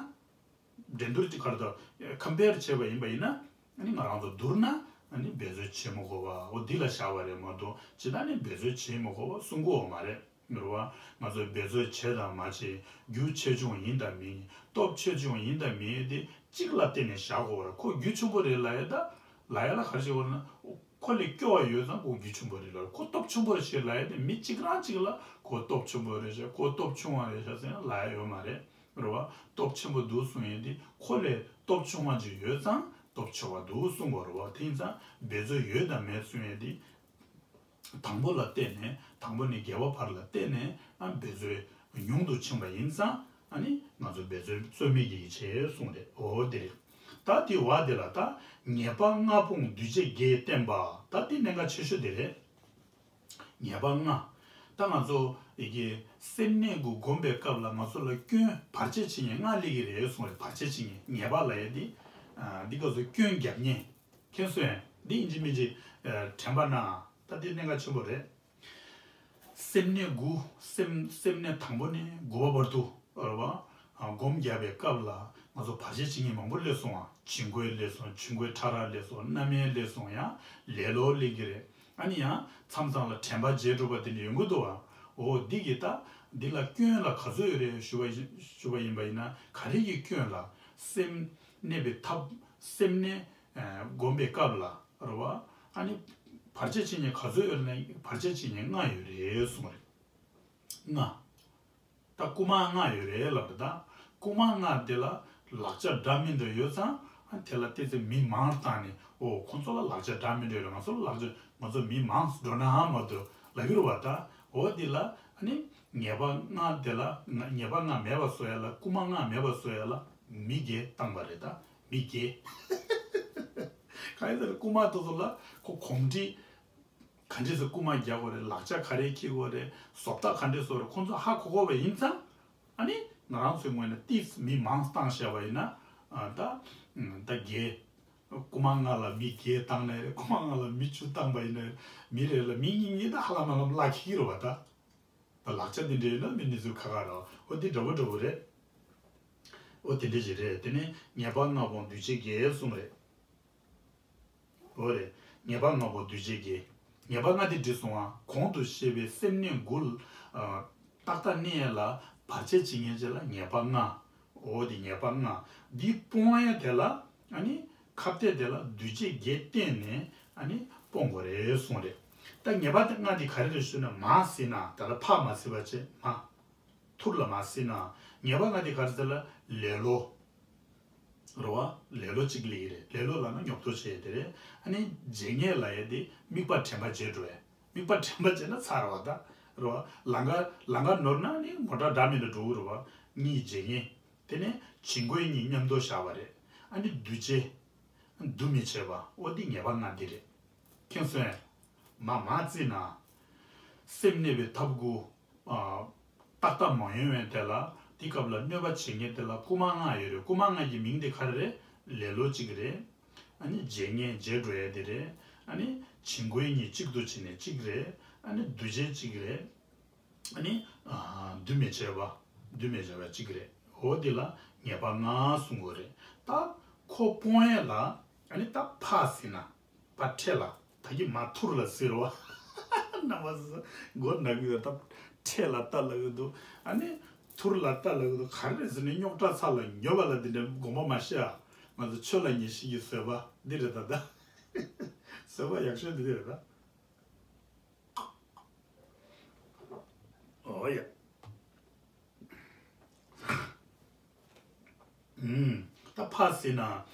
འགྲན་བསྡུར་གྱི་ཁར་དང་ཁམ་པེར་བྱས་པ་ཡིན་པ་ཡིན་ན། ཨ་ནི་ང་རང་ཚོ་བསྡུར་ན་ཨ་ནི་འབད་རྩོལ་བྱེད་མི་དགོས་པ་འོ་འདི་ལ་བཞག་པ་རེད་མ་གཏོགས་ཇི་ལྟར་ནི་འབད་རྩོལ་བྱེད་མི་དགོས་པ་གསུང་གི་ཡོད་མ་རེད། རེད་བ། ང་ཚོས་འབད་རྩོལ་བྱེད་དང་མ་བྱེད། རྒྱུ་ཆེ་ཆུང་ཡིན་དང་མིན། སྟོབས་ཆེ་ཆུང་ཡིན་དང་མིན་དེ་གཅིག་ལ་བརྟེན་ནས་བཞག་དགོས་པ་རེད། ཁོ་རྒྱུ་ཆེན་པོ་རེད་ལབ་ཡ་ད། ལབ་ཡ་ལ་ག་རེ་བྱེད་དགོས་ན། ཁོ་ལས་སྐྱོ་བ་ཡོད་ཙང་ཁོ་རྒྱུ་ཆེན་པོ་རེད་ལབ། ཁོ་སྟོབས་ཆེན་པོ་རེད་ཞེས་ལབ་ཡ་དེ་མི་གཅིག་རང་གཅིག་ལ་ཁོ་སྟོབས་ཆེན་པོ་རེད་ཤག་ཁོ་སྟོབས་ཆུང་བ་རེད་ཤག་ཟེར་ན་ལབ་ཡ་ཡོད་མ་རེད། རེད་བ། སྟོབས་ཆེན་པོ་འདུག་གསུང་ཡས་དེ་ཁོ་ལས་སྟོབས་ཆུང་བ་ཅིག་ཡོད་ཙང་སྟོབས་ཆེ་བ་འདུག་གསུང་དགོས་རེད་བ། དེ་ཡིན་ཙང་འབད་རྩོལ་ཡོད་དང་མེད་གསུང་ཡས་དེ། དང་པོ་ལ་བལྟས་ནས་དང་པོ་ནས་བརྒྱད་པ་བར་ལ་བལྟས་ནས་ཨ་འབད་རྩོལ་ཉུང་དུ་ཕྱིན་པ་ཡིན་ཙང་ཨ་ནི་ང་ཚོ་འབད་རྩོལ་རྩོལ་མེད་ཀྱི་ཡིད་ཆེས་གསུང་རེད། འོ་དེ་རེད། ད་དེ་བ་དེ་ལ་ད་ཉེས་པ་ལྔ་སྤོང་འདུས་བྱས་བརྒྱད་བསྟན་པ། ད་དེ་གནད་འགག་ཆེ་ཤོས་དེ་རེད། ཉེས་པ་ལྔ། ད་ང་ཚོ་ཡི་གེ་སེམས་གནས་དགུ་བསྒོམ་པའི་སྐབས་ལ་ང་ཚོ་ལ་སྐྱོན་བར་ཆད་བྱེད་མཁན་ལྔ་སླེབས་ཀྱི་རེད་གསུངས་རེད། བར་ཆད་བྱེད་མཁན་ཉེས་པ་ལབ་ཡས་འདི། འདི་སྐབས་སུ་སྐྱོན་རྒྱབ་མཁན། མཁྱེན་སོང་ངས། འདི་ཡིན་གཅིག་མིན་གཅིག་དྲན་པ་གནང་། ད་འདི་གནད་འགག་ཆེན་པོ་རེད། སེམས་གནས་དགུ། སེམས་སེམས་གནས་དང་པོ་ནས་དགུ་པ་བར་དུ། རེད་བ། སྒོམ་རྒྱབ་པའི་སྐབས་ལ་ང་ཚོ་བར་ཆད་བྱེད་མཁན་མང་པོ་སླེབས་སོང་བ། བྱིང་རྒོད་སླེབས་སོང་། བྱིང་རྒོད་ཕྲ་རགས་སླེབས་སོང་། རྣམ་གཡེང་སླེབས་སོང་། ཡང་ལེ་ལོ་སླེབས་ཀྱི་རེད། ཨ་ནི་ཡང་མཚམས་མཚམས་ལ་དྲན་པ་བརྗེད་འགྲོ་བ་དེ་འདྲ་ཡོང་གི་འདུག་བ། འོ་འདི་གི་ད་འདི་ལ་སྐྱོན་ལ་ག་ཚོད་ཡོད་རེད་ཞུ་བ་ཞུ་བ་ཡིན་པ་ཡིན་ན། ག་རེ་གི་སྐྱོན་ལ། སེམས་གནས་པའི་ཐབས་སེམས་གནས་སྒོམ་པའི་སྐབས་ལ་རེད་བ། ཨ་ནི་བར་ཆད་བྱེད་མཁན་ག་ཚོད་ཡོད་ན་བར་ཆད་བྱེད་མཁན་ལྔ་ཡོད་རེད་གསུངས་རེད། ལྔ། ད་རྐུ་མ་ལྔ་ཡོད་རེད་ལབ་རེད། ད་རྐུ་མ་ལྔ་དེ་ལ་ལག་ཆ་འདྲ་མི་འདྲ་ཡོད་ཙང་ཨ་དེ་ལ་ཏོག་ཙམ་མི་མང་བཏང་ནས། འོ་ཁོང་ཚོ་ལ་ལག་ཆ་འདྲ་མི་འདྲ་ཡོད་རེད། ང་ཚོ་ལ་ལག་ཆ་ང་ཚོ་མི་མང་འགྲོ་ནའང་མ་གཏོགས་ལབ་ཀྱི་རེད་བ། ད་འོ་དེ་ལ་ཨ་ནི་ཉེས་པ་ལྔ་དེ་ལ་ང་ཉེས་པ་ལྔ་མེད་པ་བཟོ་ཡ་ལ། རྐུ་མ་ལྔ་མེད་པ་བཟོ་ཡ་ལ་མི་བརྒྱད་བཏང་པ་རེད། ད་མི་བརྒྱད། གང་ཡིན་ཟེར་ན་རྐུ་མ་དེ་ཚོ་ལ་ཁོ་གོམས་འདྲིས། ག་འདྲས་སེ་རྐུ་མ་རྒྱག་དགོས་རེད། ལག་ཆ་ག་རེ་འཁྱེར་དགོས་རེད། བཟོ་ལྟ་ག་འདྲས་བཟོ་རེད། ཁོང་ཚོ་ཧ་གོ་གོ་བ་ཡིན་ཙང་། ཨ་ནི་ང་རང་ཚོའི་ངོས་ནས་ཏིས་མི་མང་བཏང་བཞག་པ་ཡིན་ན། ཨ་ད་ཨ་ད་བརྒྱད། རྐུ་མ་ལྔ་ལ་མི་བརྒྱད་བཏང་ནའི་རེད། རྐུ་མ་ལྔ་ལ་མི་བཅུ་བཏང་པ་ཡིན་ནའི་རེད། མི་རེ་ལ་མི་གཉིས་གཉིས་ད་ཧ་ལམ་ཧ་ལམ་བརླག་འགྲོ་གི་རེད་བ། ད་ད་ལག་ཆ་འདི་འདྲ་ཡོད་ན་མི་འདི་ཚོ་ཁ་ཁ་རེད། འོ་འདི་འདྲ་པོ་འདྲ་པོ་རེད། འོ་དེ་འདྲ་ཞིག་རེད། དེ་ནས་ཉེས་པ་ལྔ་སྤོང་འདུས་བྱས་བརྒྱད་གསུངས་རེད། འོ་རེད། ཉེས་པ་ལྔ་པོ་འདུས་བྱས་བརྒྱད། ཉེས་པ་ལྔ་དེ་འདྲ་གསུངས་པ། གོང་དུ་བཤད་པའི་སེམས་གནས་དགུ་ལ་ཏག་ཏག་གནས་ཡས་ལ་བར་ཆད་བྱེད་མཁན་ཅིག་ལ་ཉེས་པ་ལྔ། འོ་དེ་ཉེས་པ་ལྔ། འདི་སྤོང་ཡས་དེ་ལ་ཨ་ནི་ཁ་གཏད་དེ་ལ་འདུས་བྱས་བརྒྱད་བསྟེན་ནས་ཨ་ནི་སྤོང་དགོས་རེད་གསུངས་རེད། ད་ཉེས་པ་དེ་ལྔ་དེ་ག་རེ་རེད་ཞུས་ན། མར་གཟིགས་ན་ད་ལྟ་ཕར་མ་གཟིགས་པ་བྱས་མར། ཐུར་ལ་མར་གཟིགས་ན་ཉེས་པ་ལྔ་དེ་ག་རེ་ཟེར་ལ་ལེ་ལོ། རེད་བ། ལེ་ལོ་གཅིག་སླེབས་ཀྱི་རེད། ལེ་ལོ་ལབ་ན་ཉོབ་ཏོ་བྱས་དེ་རེད། ཨ་ནི་བརྗེད་ངས་ལབ་ཡས་དེ་དམིགས་པ་དྲན་པ་བརྗེད་འགྲོ་ཡས། དམིགས་པ་དྲན་པ་བརྗེད་ན་ཚར་བ་ད། རེད་བ། ལམ་ཁ་ལམ་ཁ་ནོར་ན་ནི་མོ་ཊ་འདྲ་མི་འདྲ་འགྲོ་གི་རེད་བ། གཉིད་བརྗེད་ངས། དེ་ནས་བྱིང་རྒོད་གཉིས་མཉམ་དུ་བཞག་པ་རེད། ཨ་ནི་འདུས་བྱས། འདུ་མི་བྱེད་པ། འོ་འདི་ཉེས་པ་ལྔ་འདི་རེད། མཁྱེན་སོང་ངས། མར་མར་བརྩིས་ན། སེམས་གནས་པའི་ཐབས་དགུ། ཨ། ཏག་ཏག་མ་ཡོང་བའི་དེ་ལ་དེ་སྐབས་ལ་གནོད་པ་བྱེད་མཁན་དེ་ལ་རྐུ་མ་ལྔ་ཡོད་རེད། རྐུ་མ་ལྔ་གི་མིང་དེ་ག་རེ་རེད། ལེ་ལོ་གཅིག་རེད། ཨ་ནི་བརྗེད་ངས་བརྗེད་འགྲོ་ཡ་དེ་རེད། ཨ་ནི་བྱིང་རྒོད་གཉིས་གཅིག་ཏུ་བྱས་ནས་གཅིག་རེད། ཨ་ནི་འདུ་བྱེད་གཅིག་རེད། ཨ་ནི་ཨ་འདུས་མི་བྱེད་པ། འདུས་མི་བྱེད་པ་གཅིག་རེད། འོ་དེ་ལ་ངེས་པ་ལྔ་གསུང་གི་རེད། ད་ཁོ་སྤོང་ཡས་ལ་ཨ་ནི་ད་ཕར་ཟེར་ན། པ་འཕྲེད་ལ། ད་གི་མ་ཐུར་ལ་ཟེར་བ། རྣམ་པ་ཚོ་མགོ་ན་གི་ཡོད། ད་འཕྲེད་ལ་ལྟ་ལ་གི་འདུག་ཨ་ནི་ཐུར་ལ་ལྟ་ལ་གི་འདུག་ག་རེ་རེད་ཟེར་ནས་རྙོག་དྲ་ཚ་ལ་ཉོ་བ་ལ་འདི་འདྲའི་དགོངས་པ་མ་བཞེས་ཨ། ང་ཚོ་ཆོས་ལ་ཉེས་ཤིག་གི་བཟོད་པ་འདི་རེད་ད། ད་བཟོད་པ་ཡག་ཤོས་འདི་རེད་ད། ཨོ་ཡ། ད་ཕར་ཟེར་ན།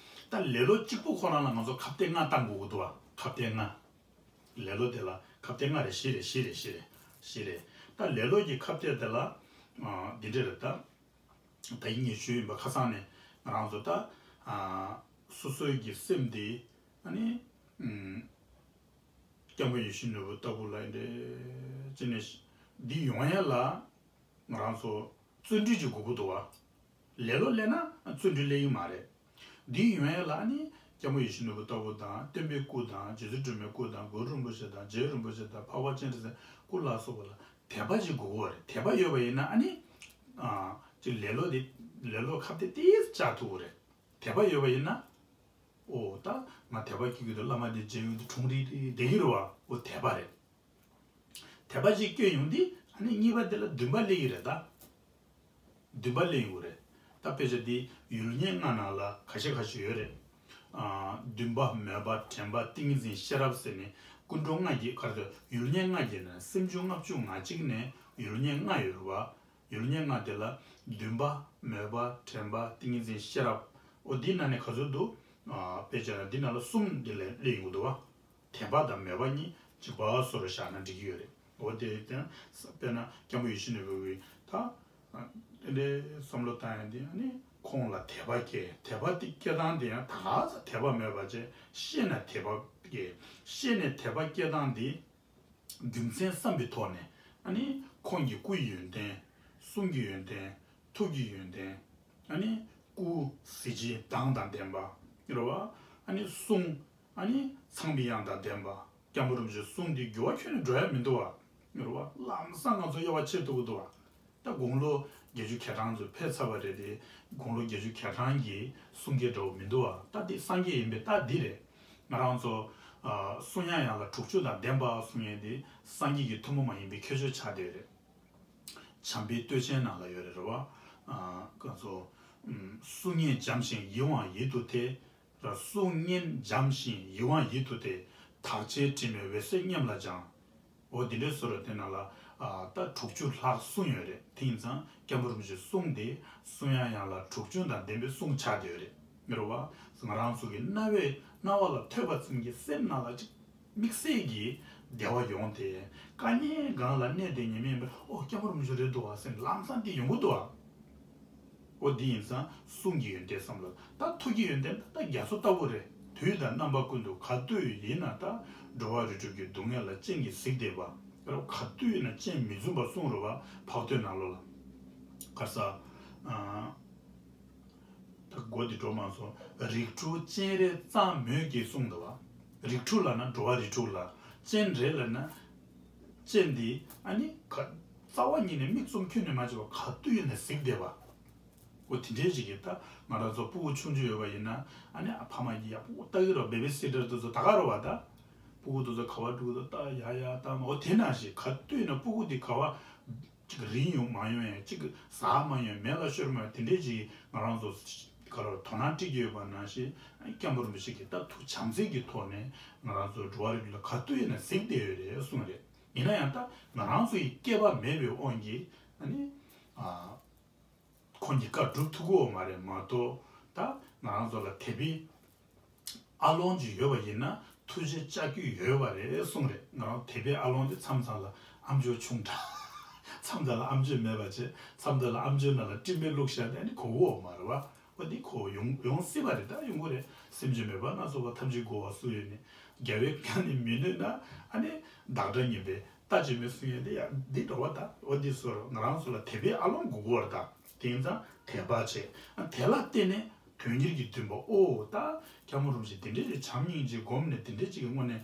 ད་ལེ་ལོ་གཅིག་པོ་ཁོ་རང་ལ་ང་ཚོ་ཁ་གཏད་ལྔ་བཏང་དགོས་ཀྱི་འདུག་བ། ཁ་གཏད་ལྔ། ལེ་ལོ་དེ་ལ་ཁ་གཏད་ལྔ་རེད། བཞི་རེད། བཞི་རེད། བཞི་རེད། བཞི་རེད། ད་ལེ་ལོ་གི་ཁ་གཏད་དེ་ལ། འདི་འདྲ་རེད་ད། ད་ཡིན་ངེས་ཤོས་ཡིན་པ་ཁ་སང་ནས་ང་རང་ཚོ་ད། སོ་སོའི་གི་སེམས་དེ། ཨ་ནི། སྐྱབས་མགོན་ཡིད་བཞིན་ནོར་བུ་ལྟ་བུ་ལ་འདྲ་ཅི་ནས་འདི་ཡོང་ཡ་ལ། ང་རང་ཚོ་བརྩོན་འགྲུས་ཀྱི་དགོས་མཁོ་འདུག་བ། ལེ་ལོ་སླེབས་ན་བརྩོན་འགྲུས་སླེབས་ཀྱི་མ་རེད། འདི་ཡོང་ཡ་ལ་ནི་སྐྱབས་མགོན་ཡིད་བཞིན་ནོར་བུ་ལྟ་བུ་དང་སྟོན་པའི་སྐུ་དང་རྗེ་བཙུན་སྒྲོལ་མའི་སྐུ་དང་གུ་རུ་རིན་པོ་ཆེ་དང་རྗེ་རིན་པོ་ཆེ་དང་འཕགས་པ་སྤྱན་རས་གཟིགས་སྐུ་ལ་སོགས་པ་ལ་དད་པ་ཅིག་དགོས་མཁོ་རེད། དད་པ་ཡོད་པ་ཡིན་ན་ཨ་ནི། ཅིག་ལེ་ལོ་དེ་ལེ་ལོ་ཁ་གཏད་ཏོག་ཙམ་བཅག་ཐུབ་ཀྱི་རེད། དད་པ་ཡོད་པ་ཡིན་ན། ཨོ་ད་ང་དད་པ་སྐྱེ་གི་འདུག་བླ་མ་དེ་མཇལ་ཡོང་དུས་གྲུང་རིག་རིག་བསྡད་ཀྱི་རེད་བ། ཨོ་དད་པ་རེད། དད་པ་ཅིག་སྐྱེས་ཡོང་དུས་ཨ་ནི་གཉིས་པ་དེ་ལ་འདུན་པ་སླེབས་ཀྱི་རེད་ད། འདུན་པ་སླེབས་ཡོང་གི་རེད། ད་དཔེ་ཆ་འདི་ཡུལ་ངེས་ལྔ་ནང་ལ་ཁ་ཤས་ཁ་ཤས་ཡོད་རེད། ཨ་འདུན་པ་མོས་པ་དྲན་པ་ཏིང་ངེ་འཛིན་ཤེས་རབ་ཟེར་ནས་ཀུན་འགྲོ་ལྔ་གི་ཁར་དུ་ཡུལ་ངེས་ལྔ་གི་ནང་སེམས་བྱུང་ལྔ་བཅུ་ང་གཅིག་ནས་ཡུལ་ངེས་ལྔ་ཡོད་རེད་བ། ཡུལ་ངེས་ལྔ་དེ་ལ་འདུན་པ་མོས་པ་དྲན་པ་ཏིང་ངེ་འཛིན་ཤེས་རབ། ཨོ་འདིའི་ནང་ནས་ག་ཚོད་འདུག་ཨ་དཔེ་ཆ་འདི་ནང་ལ་གསུམ་འདི་ལས་སླེབས་ཡོང་གི་འདུག་བ། དད་པ་དང་མོས་པ་གཉིས་གཅིག་པ་བཟོ་འདྲ་བཞག་ན་འགྲིག་གི་ཡོད་རེད། འོ་དེ་དེ་དཔེར་ན་སྐྱབས་མགོན་ཡིད་བཞིན་ནོར་བུའི་ད་དེ་འདྲའི་བསམ་བློ་བཏང་ཡ་འདི་ནི་ཁོང་ལ་དད་པ་སྐྱེ། དད་པ་དེ་སྐྱེ་སྟངས་དེ་ཡང་ད་ག་ས་དད་པ་མེད་པ་བྱས་ཤེས་ནས་དད་པ་སྐྱེ། ཤེས་ནས་དད་པ་སྐྱེ་སྟངས་འདི་རྒྱུ་མཚན་བསམ་པའི་ཐོག་ནས་ཨ་ནི་ཁོང་གི་སྐུའི་ཡོན་ཏན། གསུང་གི་ཡོན་ཏན། ཐུགས་ཀྱི་ཡོན་ཏན། ཨ་ནི་སྐུ་གཟི་བརྗིད་མདངས་དང་ལྡན་པ་རེད་བ། ཨ་ནི་གསུང་ཨ་ནི་ཚངས་པའི་དབྱངས་དང་ལྡན་པ། སྐྱབས་མགོན་རིན་པོ་ཆེའི་གསུང་འདི་འགྱུར་བ་ཁྱོན་ནས་འགྲོ་ཡ་མི་འདུག་བ། རེད་བ། ལམ་སང་ང་ཚོ་དབྱེ་བ་ཕྱེ་ཐུབ་ཀྱི་འདུག་བ། ད་དགུང་ལོ་བརྒྱད་ཅུ་གྱ་གྲངས་ཚོ་ཕེབས་ཚར་བ་རེད་དེ། དགུང་ལོ་བརྒྱད་ཅུ་གྱ་གྲངས་ཀྱི་གསུང་སྐད་འདྲ་བོ་མི་འདུག་བ། ད་འདི་སངས་རྒྱས་ཡིན་པའི་རྟགས་འདི་རེད། ང་རང་ཚོ་ཨ་གསུང་དབྱངས་ཡན་ལག་དྲུག་ཅུ་དང་ལྡན་པ་གསུང་ཡས་འདི་སངས་རྒྱས་ཀྱི་ཐུན་མོང་མ་ཡིན་པའི་ཁྱད་ཆོས་ཆགས་བསྡད་ཡོད་རེད། བྱམས་པའི་བསྟོད་ཆེན་ནང་ལ་ཡོད་རེད་རེད་བ། ཨ་ང་ཚོ་ཨམ་གསུང་སྙན་འཇམ་ཞིང་ཡིད་དབང་ཡིད་དུ་ཐལ། ར་གསུང་སྙན་འཇམ་ཞིང་ཡིད་དབང་ཡིད་དུ་ཐལ། དག་བྱེད་དྲི་མེད་འོད་ཟེར་སྙེམས་ལ་སྦྱང་། འོ་འདི་འདྲའི་བཟོ་འདྲ་དེ་ནང་ལ་ཨ་ད་དྲུག་ཅུ་ལྷག་གསུངས་ཡོད་རེད། དེ་ཡིན་ཙང་སྐྱབས་མགོན་རིན་པོ་ཆེའི་གསུང་དེ་གསུང་དབྱངས་ཡན་ལག་དྲུག་ཅུ་དང་ལྡན་པའི་གསུང་ཆགས་བསྡད་ཡོད་རེད། མི་རུ་བ། ང་རང་ཚོ་གི་རྣ་བའི་རྣ་བ་ལ་ཐོས་པ་ཙམ་གྱིས་སེམས་ནང་ལ་ཅིག་དམིགས་བསལ་གྱི་བདེ་བ་ཡོང་སྟེ། དཀའ་ཉེན་སྒང་ལ་གནས་དེ་ཉི་མའི་འབད་ཨོ་སྐྱབས་མགོན་རིན་པོ་ཆེ་རེད་འདུག་བ་སེམས་ལམ་སང་དེ་ཡོང་གི་འདུག་བ། ཨོ་འདི་ཡིན་ཙང་གསུང་གི་ཡོན་ཏན་བསམ་བློ། ད་ཐུགས་ཀྱི་ཡོན་ཏན་ད་རྒྱ་མཚོ་ལྟ་བུ་རེད། དུས་དང་རྣམ་པ་ཀུན་ཏུ་ག་དུས་ཡིན་ན་ད་འགྲོ་བ་རིགས་དྲུག་གི་སྡུག་བསྔལ་ལ་སྤྱན་གྱིས་གཟིགས་བསྡད་པ། རོ་ག་དུས་ཡིན་ན་སྤྱན་མི་འཛུམ་པ་གསུང་རོ་བ་འཕགས་བསྟོད་ནང་ལོགས་ལ། ག་ས། ཨ། ད་མགོ་འདི་འགྲོ་མ་སོང་། རིགས་དྲུག་སྤྱན་རས་གཙང་མོས་ཀྱིས་གསུངས་འདུག་བ། རིགས་དྲུག་ལབ་ན་འགྲོ་བ་རིགས་དྲུག་ལ། སྤྱན་རས་ལབ་ན། སྤྱན་འདི་ཨ་ནི་ག་རྩ་བ་ཉིད་ནས་མིག་བཙུམ་ཁྱོན་ནས་མ་བྱེད་པ་ག་དུས་ཡིན་ན་གཟིགས་བསྡད་པ། འོ་དེ་འདྲའི་ཞིག་གིས་ད་ང་རང་ཚོ་སྤུ་གུ་ཆུང་ཆུང་ཡོད་པ་ཡིན་ན་ཨ་ནི་ཨ་ཕ་མ་གིས་ཡག་པོ་ལྟ་གི་རོ། བེ་བི་སི་ཊར་དེ་ཚོ་ད་ག་རོ་བ་ད། སྤུ་གུ་དེ་ཚོ་ག་བ་འགྲོ་གི་འདུག་ལྟ་ཡ་ཡ་ལྟ་མ། འོ་དེ་ནང་བཞིན་ག་དུས་ཡིན་ན་སྤུ་གུ་དེ་ག་བ། གཅིག་རིང་ཡོང་མ་ཡོང་ཡང་གཅིག་ཟ་མ་ཡོང་མེ་ལ་ཤོར་མ་ཡོང་དེ་འདྲའི་ཅིག་ང་རང་ཚོ་ག་རེ་དོ་སྣང་སྤྲད་ཀྱི་ཡོད་པ་ནང་བཞིན་སྐྱབས་མགོན་རིན་པོ་ཆེ་གིས་ད་ཐུགས་བྱམས་བརྩེ་གི་ཐོག་ནས་ང་རང་ཚོ་འགྲོ་བ་རིགས་ལ་ག་དུས་ཡིན་ན་གཟིགས་བསྡད་ཡོད་རེད་གསུངས་རེད། ཡིན་ན་ཡང་ད་ང་རང་ཚོ་ཡི་སྐལ་པ་མེད་པའི་དབང་གིས་ཨ་ནི་ཨ། ཁོང་གི་བཀའ་སྒྲུབ་ཐུབ་ཀྱི་ཡོད་མ་རེད་མ་གཏོགས་ད་ང་རང་ཚོ་ལ་དད་པའི་ཨ་ལོང་ཅིག་ཡོད་པ་ཡིན་ན་ཐུགས་རྗེ་ལྕགས་ཀྱུ་ཡོད་པ་རེད་གསུངས་རེད། ང་རང་དད་པའི་ཨ་ལོང་དེ་མཚམས་མཚམས་ལ་ཨ་མཆོག་ཆུང་དྲགས། མཚམས་མཚམས་ལ་ཨ་མཆོག་མེད་པ་བྱས། མཚམས་མཚམས་ལ་ཨ་མཆོག་ནང་ལ་སྤྲིན་པའི་བླུགས་བཞག་དེ་ནི་གོ་གི་ཡོད་མ་རེད་བ། འོ་དེ་གོ་ཡོང་ཡོང་སྲིད་པ་རེད། ད་ཡོང་གི་རེད། སེམས་ཅན་མོས་པ་སྣ་ཚོགས་པ་ཐམས་ཅད་མགོ་བ་སུ་ཡོད་ནས་རྒྱལ་བའི་བཀའ་ནི་མི་ནུས་ན་ཨ་ནི་བདག་འདྲ་ཉན་པའི་ལྟ་ཅི་མི་གསུང་ཡས་དེ་ཡ་འདི་འགྲོ་བ་ད། འོ་འདི་སོར་ང་རང་ཚོ་ལ་དད་པའི་ཨ་ལོང་དགོས་གོ་བར་ད། དེ་ཡིན་ཙང་དད་པ་བྱེད། ཨ་དེ་ལ་བརྟེན་ནས་ དོན་གཉེར་གྱི་འདུན་པ། ཨོ་ད་སྐྱབས་མགོན་རིན་པོ་ཆེ་དེ་འདྲའི་བྱམས་སྙིང་རྗེ་སྒོམ་ནས་དེ་འདྲའི་ཅིག་གི་དངོས་གནས།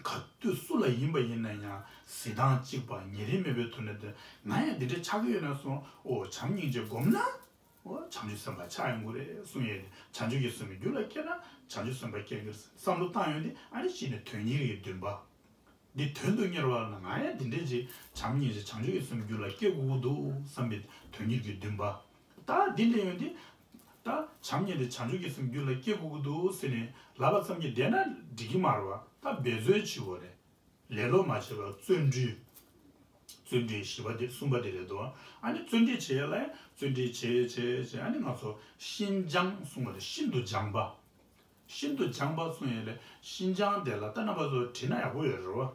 ག་དུས་སུ་ལ་ཡིན་པ་ཡིན་ན་ཡང་གཟི་མདངས་གཅིག་པ་ཉེ་རིང་མེད་པའི་ཐོག་ནས། དེ་ང་ཡང་འདི་འདྲའི་ཆགས་ཀྱི་ཡོད་ན་གསུངས། ཨོ་བྱམས་སྙིང་རྗེ་སྒོམ་ན། ཨོ་བྱང་ཆུབ་སེམས་དཔའ་ཆགས་ཡོང་གི་རེད་གསུངས་ཡོད་དེ། བྱང་ཆུབ་ཀྱི་སེམས་རྒྱུད་ལ་སྐྱེས་ན་བྱང་ཆུབ་སེམས་དཔའ་སྐྱེ་གི་རེད་བསམ་བློ་བཏང་ཡོང་དུས། ཨ་ནི་གཅིག་ནས་དོན་གཉེར་གྱི་འདུན་པ། འདི་དོན་དུ་གཉེར་བ་ལ་ང་ཡང་འདི་འདྲའི་ཅིག་བྱམས་སྙིང་རྗེ་བྱང་ཆུབ་ཀྱི་སེམས་རྒྱུད་ལ་སྐྱེ་དགོས་ཀྱི་འདུག་བསམ་པའི་དོན་གཉེར་གྱི་འདུན་པ། ད་འདི་སླེབས་ཡོང་དུས། ད་བྱམས་སྙིང་རྗེ་བྱང་ཆུབ་ཀྱི་སེམས་རྒྱུད་ལ་སྐྱེ་དགོས་ཀྱི་འདུག་ཟེར་ནས་ལབ་པ་ཙམ་གྱིས་བསྡད་ན་འགྲིག་གི་མ་རེད་བ། ད་འབད་རྩོལ་བྱེད་དགོས་རེད། ལེ་ལོ་མ་བྱེད་པར་བརྩོན་འགྲུས། བརྩོན་འགྲུས་བཞི་པ་དེ་གསུམ་པ་དེ་རེད་དོ། ཨ་ནི་བརྩོན་འགྲུས་བྱེད་ཡ་ལ་ཡང་བརྩོན་འགྲུས་བྱེད་བྱེད་བྱེད། ཨ་ནི་ང་ཚོ་ཤིན་སྦྱངས་གསུངས་པ་རེད། ཤིན་ཏུ་སྦྱངས་པ། ཤིན་ཏུ་སྦྱངས་པ་གསུངས་ཡ་ལ་ཤིན་སྦྱངས་དེ་ལ་ད་རྣམ་པ་ཚོ་བྲིས་ན་ཡག་པོ་ཡོད་རེད་བ།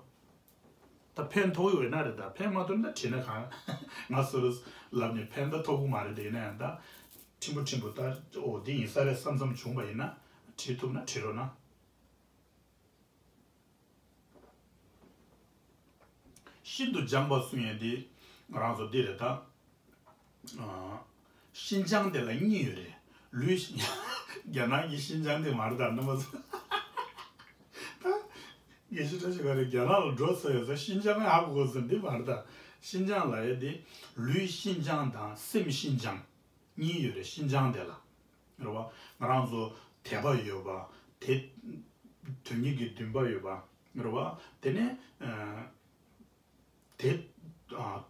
ད་ཕན་ཐོགས་ཡོད་ན་རེད། ད་ཕན་མ་ཐོགས་ན་བྲིས་ན་གང་། ང་སོ་རུ་ལབ་ནས་ཕན་ད་ཐོགས་གི་མ་རེད། དེ་ཡིན་ན་ཡང་ད་ཕྲན་བུ་ཕྲན་བུ་ད་འོ་དེ་ཡིན་ས་རེད་བསམ་བསམ་བྱུང་བ་ཡིན་ན་བྲིས་ཐུབ་ན་བྲིས་རོགས་གནང་། ཤིན་ཏུ་སྦྱངས་པ་གསུང་ཡས་འདི་ང་རང་ཚོ་འདི་རེད་ད། ཨ། ཤིན་སྦྱངས་དེ་ལ་གཉིས་ཡོད་རེད། ལུས་ཤིན། རྒྱ་ནག་གི་ཤིན་སྦྱངས་དེ་མ་རེད་ད་རྣམ་པ་ཚོ། ད་དགེ་བཤེས་བཀྲ་ཤིས་ག་རེ་རྒྱ་ནག་ལ་འགྲོ་ཚར་ཡོད་ས། ཤིན་སྦྱངས་ཧ་གོ་གོ་ཚོད་འདི་མ་རེད་ད། ཤིན་སྦྱངས་ལབ་ཡས་དེ་ལུས་ཤིན་སྦྱངས་དང་སེམས་ཤིན་སྦྱངས་གཉིས་ཡོད་རེད། ཤིན་སྦྱངས་དེ་ལ། རེད་བ། ང་རང་ཚོ་དད་པ་ཡོད་པ། དེ་དོན་གཉེར་གྱི་འདུན་པ་ཡོད་པ། རེད་བ། དེ་ནས་ཨ། དེ་ཨ།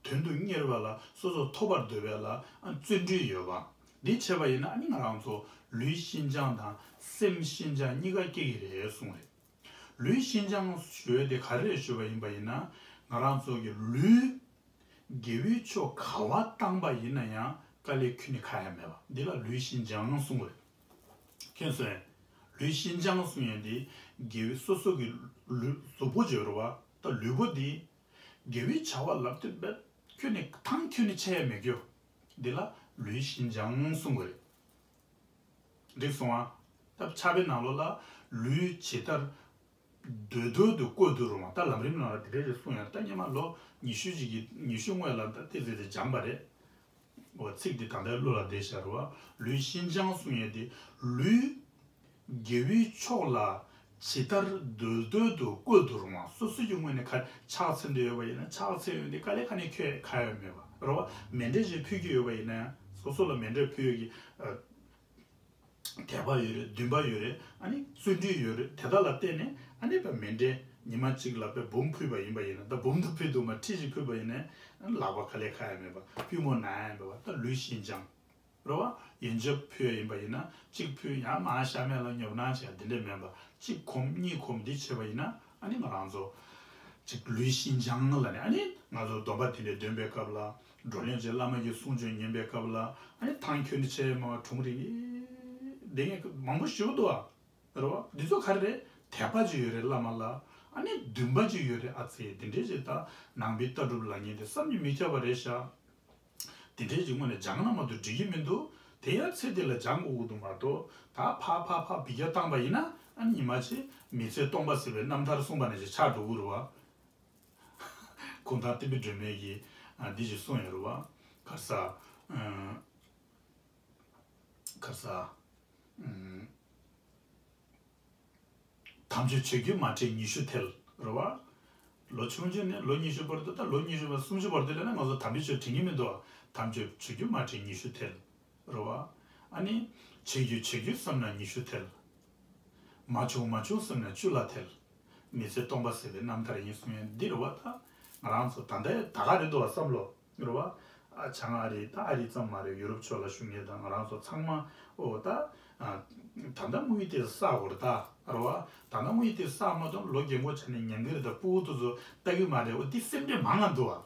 དོན་དུ་གཉེར་བ་ལ་སོ་སོ་ཐོབ་པར་འདོད་པ་ལ་ཨ་བརྩོན་འགྲུས་ཡོད་པ། འདི་བྱས་པ་ཡིན་ན་ཨ་ནི་ང་རང་ཚོ་ལུས་ཤིན་སྦྱངས་དང་སེམས་ཤིན་སྦྱངས་གཉིས་ཀ་སྐྱེ་གི་རེད་གསུངས་རེད། ལུས་ཤིན་སྦྱངས་ཞུ་ཡས་དེ་ག་རེ་རེད་ཞུ་བ་ཡིན་པ་ཡིན་ན། ང་རང་ཚོ་གི་ལུས་དགེ་བའི་ཕྱོགས་ག་བ་བཏང་པ་ཡིན་ན་ཡང་དཀའ་ལས་ཁྱོན་ནས་ཁག་ཡ་མེད་པ་འདི་ལ་ལུས་ཤིན་སྦྱངས་གསུངས་པ་རེད། མཁྱེན་སོང་ངས། ལུས་ཤིན་སྦྱངས་གསུངས་ཡས་འདི་དགེ་བའི་སོ་སོ་གི་ལུས་གཟུགས་པོ་བརྗོད་རོ་བ་ད་ལུས་པོ་འདི་དགེ་བའི་བྱ་བ་ལབ་དུས་བས་ཁྱོན་ནས་ཐང་ཁྱོན་ནས་ཆད་ཡ་མེད་རྒྱུ་འདི་ལ་ལུས་ཤིན་སྦྱངས་གསུངས་པ་རེད། འགྲིག་སོང་ཨ། ད་ཕྱག་དཔེ་ནང་ལོགས་ལ་ལུས་ཇི་ལྟར་འདོད་འདོད་དུ་བཀོད་དུ་རུང་བ། ད་ལམ་རིམ་ནང་ལ་དེ་འདྲ་ཞིག་གསུངས་ཡང་ད་སྔོན་མ་ལོ་ཉི་ཤུ་ཞིག་གི་ཉི་ཤུ་སྔོན་ལ་ད་ཏི་ཙི་ཙི་སྦྱངས་པ་རེད། འོ་ཚིག་འདི་ད་ལྟའི་བློ་ལ་བསྡད་ཤར་བ། ལུས་ཤིན་སྦྱངས་གསུངས་ཡས་དེ་ལུས་དགེ་བའི་ཕྱོགས་ལ་ཇི་ལྟར་འདོད་འདོད་དུ་བཀོད་དུ་རུང་བ། སོ་སོ་ཡི་ངོས་ནས་ཁ་ཕྱག་འཚལ་འདོད་ཡོད་པ་ཡིན་ན་ཕྱག་འཚལ་ཡོང་དུས་དཀའ་ལས་ཁ་ནས་ཁྱོད་ཁ་ཡོད་མེད་པ་རེད་བ། མཎྜལ་ཞིག་ཕུལ་གྱི་ཡོད་པ་ཡིན་ན་ཡང་སོ་སོ་ལ་མཎྜལ་ཕུལ་ཡོད་ཀྱི་ཨ། དད་པ་ཡོད་རེད། འདུན་པ་ཡོད་རེད། ཨ་ནི་བརྩོན་འགྲུས་ཡོད་རེད། དེ་དག་ལ་བརྟེན་ནས་ཨ་ནི་བ་མཎྜལ་ཉི་མ་གཅིག་ལ་བས་འབུམ་ཕུལ་བ་ཡིན་པ་ཡིན་ན། ད་འབུམ་དུ་ཕུལ་འདུག་མ་ཁྲི་ཞིག་ཕུལ་བ་ཡིན་ན་ལག་པ་དཀའ་ལས་ཁག་ཡ་མེད་པ། པུས་མོ་ན་ཡ་མེད་པ། ད་ལུས་ཤིན་སྦྱངས་རེད་བ། ཡོན་ཆབ་ཕུལ་ཡ་ཡིན་པ་ཡིན་ན་གཅིག་ཕུལ་ཡང་མ་ཤ་མེད་ལ་ཉོབ་སྣང་བྱས་འདི་འདྲས་མེད་པ། གཅིག་གོམས་གཉིས་གོམས་འདི་བྱས་པ་ཡིན་ན་ཨ་ནི་ང་རང་ཚོ་གཅིག་ལུས་ཤིན་སྦྱངས་ལ་ནི་ཨ་ནི་ང་ཚོ་སྡོམ་པ་དེ་འདྲས་འདོན་པའི་སྐབས་ལ། བགྲོ་གླེང་བྱས་བླ་མ་གི་གསུང་ཆོས་ཉན་པའི་སྐབས་ལ་ཨ་ནི་ཐང་ཁྱོན་ནས་ཆད་ཡ་མ་བ་གྲུང་རིག་འདི་ངས་མང་པོ་ཞུ་འདུག་ཨ། རེད་བ། འདི་ཚོ་ག་རེ་རེད། དད་པ་ཅིག་ཡོད་རེད་བླ་མ་ལ། ཨ་ནི་འདུན་པ་ཅིག་ཡོད་རེད་ཨ་ཙི། འདི་འདྲས་ཅིག་ད་ནང་པའི་ལྟ་གྲུབ་ལ་ཉན་དེ་བསམ་གྱིས་མི་ཁྱབ་པ་རེད་ཤག་འདི་འདྲས་ཅིག་དངོས་ནས་སྦྱངས་ན་མ་གཏོགས་འགྲིག་གི་མི་འདུག་དེ་ཡང་ཚེ་འདི་ལ་སྦྱང་དགོས་ཀྱི་འདུག་མ་གཏོགས་ད་ཕ་ཕ་ཕ་འབུད་རྒྱག་བཏང་པ་ཡིན་ན་ཨ་ནི་ཉི་མ་ཅིག་མི་ཚེ་སྟོང་པ་ཟེར་བའི་རྣམ་ཐར་གསུངས་པ་ནང་བཞིན་ཆགས་འགྲོ་གི་རེད་བ། གུང་ཐང་བསྟན་པའི་སྒྲོན་མེ་གིས་ཨ་འདི་ཞིག་གསུངས་ཡོད་རེད་བ། ག་རེ་ཟ། ཨ། ག་རེ་ཟ། ཨ། དམ་ཆོས་བྱེད་རྒྱུ་མ་དྲན་ཉི་ཤུ་ཐལ། རེད་བ། ལོ་ཆུང་ཆུང་ནས་ལོ་ཉི་ཤུ་བར་དུ། ད་ལོ་ཉི་ཤུ་བར་སུམ་ཅུ་བར་དུ་སླེབས་ན་ང་ཚོ་དམ་པའི་ཆོས་དྲན་གྱི་མི་འདུག་དམ་ཆོས་བྱེད་རྒྱུ་མ་དྲན་ཉི་ཤུ་ཐལ། རེད་བ། ཨ་ནི་བྱེད་རྒྱུ་བྱེད་རྒྱུ་བསམ་ན་ཉི་ཤུ་ཐལ། མ་བྱུང་མ་བྱུང་བསམ་ན་བཅུ་ལ་ཐལ། མི་ཚེ་སྟོང་པ་ཟད་པའི་རྣམ་ཐར་ཡིན་གསུང་ཡས་འདི་རེད་བ། ད་ང་རང་ཚོ་ད་ལྟ་ད་ག་རེད་འདུག་བ་བསམ་བློ། རེད་བ། ཨ་བྱང་ཨ་རི། ད་ཨ་རི་ཙམ་མ་རེད། ཡུ་རོབ་ཕྱོགས་ལ་བཞུགས་མཁན་དང་ང་རང་ཚོ་ཚང་མ། ཨོ་ད། ཨ་ད་ལྟ་དངུལ་དེ་བསགས་དགོས་རེད་ད། རེད་བ། ད་ལྟ་དངུལ་དེ་བསགས་མ་ཐུབ་ལོ་རྒན་གོག་ཆགས་ནས་ཉན་གི་རེད། ད་ཕྲུ་གུ་དེ་ཚོ་ལྟ་གི་མ་རེད། འོ་དེ་སེམས་ཁྲལ་མང་ང་འདུག་བ།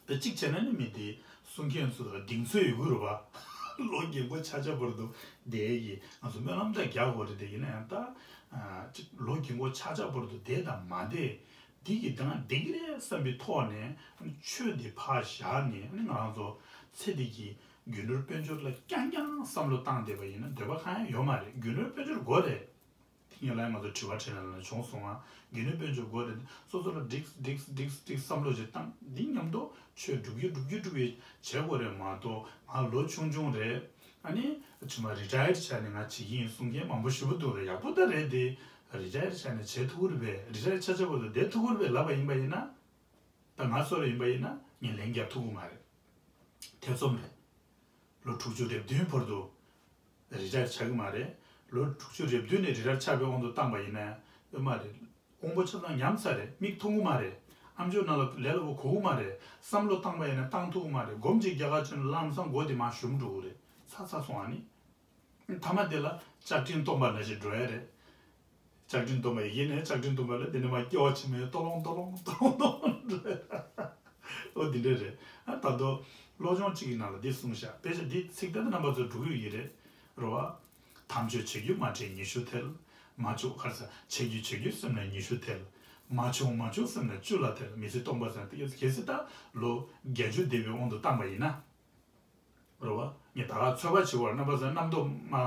ད་གཅིག་བྱས་ན་ནི་མི་དེ་གསུང་མཁན་ཚོ་དང་གདེང་ཚོད་ཡོད་གི་རེད་བ། ལོ་རྒན་གོག་ཆགས་ཆགས་བར་དུ་བསྡད་ཀྱི་ང་ཚོ་སྨོན་ལམ་ད་རྒྱག་དགོས་རེད། དེ་ཡིན་ན་ཡང་ད། ཨ་ཅིག་ལོ་རྒན་གོག་ཆགས་ཆགས་བར་དུ་བསྡད་དང་མ་བསྡད། འདི་གི་དང་བསྡད་ཀྱི་རེད་བསམ་པའི་ཐོག་ནས་ཆོས་འདི་ཕར་བཞག་ནས་ང་རང་ཚོ་ཚེ་འདི་གི་རྒྱུ་ནོར་དཔལ་འབྱོར་ལ་རྐྱང་རྐྱང་བསམ་བློ་བཏང་བསྡད་པ་ཡིན་ན་འདོད་པ་གང་ཡང་ཡོད་མ་རེད། རྒྱུ་ནོར་དཔལ་འབྱོར་དགོས་རེད། དེ་ངས་ལ་ང་ཚོ་དྲི་བ་དྲིས་ན་ལ་བྱུང་སོང་ང་། རྒྱུ་ནོར་དཔལ་འབྱོར་དགོས་རེད། སོ་སོ་ལ་འགྲིག་འགྲིག་འགྲིག་འགྲིག་བསམ་བློ་ཞིག་བཏང་། འདི་མཉམ་དུ་ཆོས་སྒྲུབ་རྒྱུ་སྒྲུབ་རྒྱུ་སྒྲུབ་རྒྱུ་བྱེད་དགོས་རེད་མ་གཏོགས། ང་ལོ་ཆུང་ཆུང་རེད། ཨ་ནི་ཕྱི་མ་རི་ཊ་ཡར་ཌི་བྱས་ནས་ང་བྱེད་ཀྱི་ཡིན་གསུང་མཁན་མང་པོ་ཞེ་པོ་འདུག་རེད། ཡག་པོ་ད་རེད་དེ། རི་ཊ་ཡར་ཌི་བྱས་ནས་བྱེད་ཐུབ་ཀྱི་རེད་པས། རི་ཊ་ཡར་ཌི་ཆགས་ཆགས་བར་དུ་བསྡད་ཐུབ་ཀྱི་རེད་པས་ལབ་པ་ཡིན་པ་ཡིན་ན། ད་ང་སུ་རེད་ཡིན་པ་ཡིན་ན་ངས་ལན་རྒྱག་ཐུབ་ཀྱི་མ་རེད། ཐེ་ཚོམ་རེད། ལོ་དྲུག་ཅུ་རེ་བདུན་བར་དུ་རི་ཊ་ཡར་ཌི་ཆགས་ཀྱི་མ་རེད། ལོ་དྲུག་ཅུ་རེ་བདུན་ནས་རི་ཊ་ཡར་ཌི་ཆགས་པའི་དབང་དུ་བཏང་པ་ཡིན་ན་ཡོད་མ་རེད། དབང་པོ་ཆ་ཚང་ཉམས་ཚར་རེད། མིག་མཐོང་གི་མ་རེད། ཨམ་ཅོག་ནང་ལ་ལས་སླ་པོ་གོ་གི་མ་རེད། བསམ་བློ་བཏང་པ་ཡིན་ན་བཏང་ཐུབ་ཀྱི་མ་རེད། སྒོམ་གཅིག་རྒྱག་ག་ཕྱིན་ན་ལམ་སང་མགོ་དེ་མར་ཞུམ་འགྲོ་གི་རེད། ཚར་ཚར་སོང་ཨ་ནི། མཐའ་མ་དེ་ལ་ལྕགས་ཀྲིན་སྟོང་པ་ནང་བཞིན་འགྲོ་ཡ་རེད། ལྕགས་ཀྲིན་སྟོང་པ་ཡི་གེ་ནས་ལྕགས་ཀྲིན་སྟོང་པ་ལ་དེ་ནས་མར་སྐྱེ་བ་ཕྱི་མའི་ཏོ་ལོང་ཏོ་ལོང་ཏོ་ལོང་ཏོ་ལོང་འགྲོ་ཡ། ཨོ་དེ་འདྲ་རེད། ཨ་ད་དུང་བློ་སྦྱོང་གཅིག་གི་ནང་ལ་འདི་གསུངས་ཤག་དཔེ་ཆ་འདི་ཚིག་དེ་རྣམ་པ་ཚོ་འགྲོ་གི་ཡོད་ཀྱི་རེད། རེད་བ། དམ་ཆོས་བྱེད་རྒྱུ་མ་དྲན་ཉི་ཤུ་ཐལ། མ་བྱུང་ཁར་ས་བྱེད་རྒྱུ་བྱེད་རྒྱུ་སེམས་ན་ཉི་ཤུ་ཐལ། མ་བྱུང་མ་བྱུང་སེམས་ན་བཅུ་ལ་ཐལ། མི་ཚེ་སྟོང་པ་ཟེར་ན་དེ་གལ་སྲིད་ད་ལོ་བརྒྱད་ཅུ་འདས་པའི་དབང་དུ་བཏང་པ་ཡིན་ན། རེད་བ། ངས་ད་ག་ཚོད་པ་བྱེད་བར་རྣམ་པ་ཚོ་རྣམ་རྟོག་མ།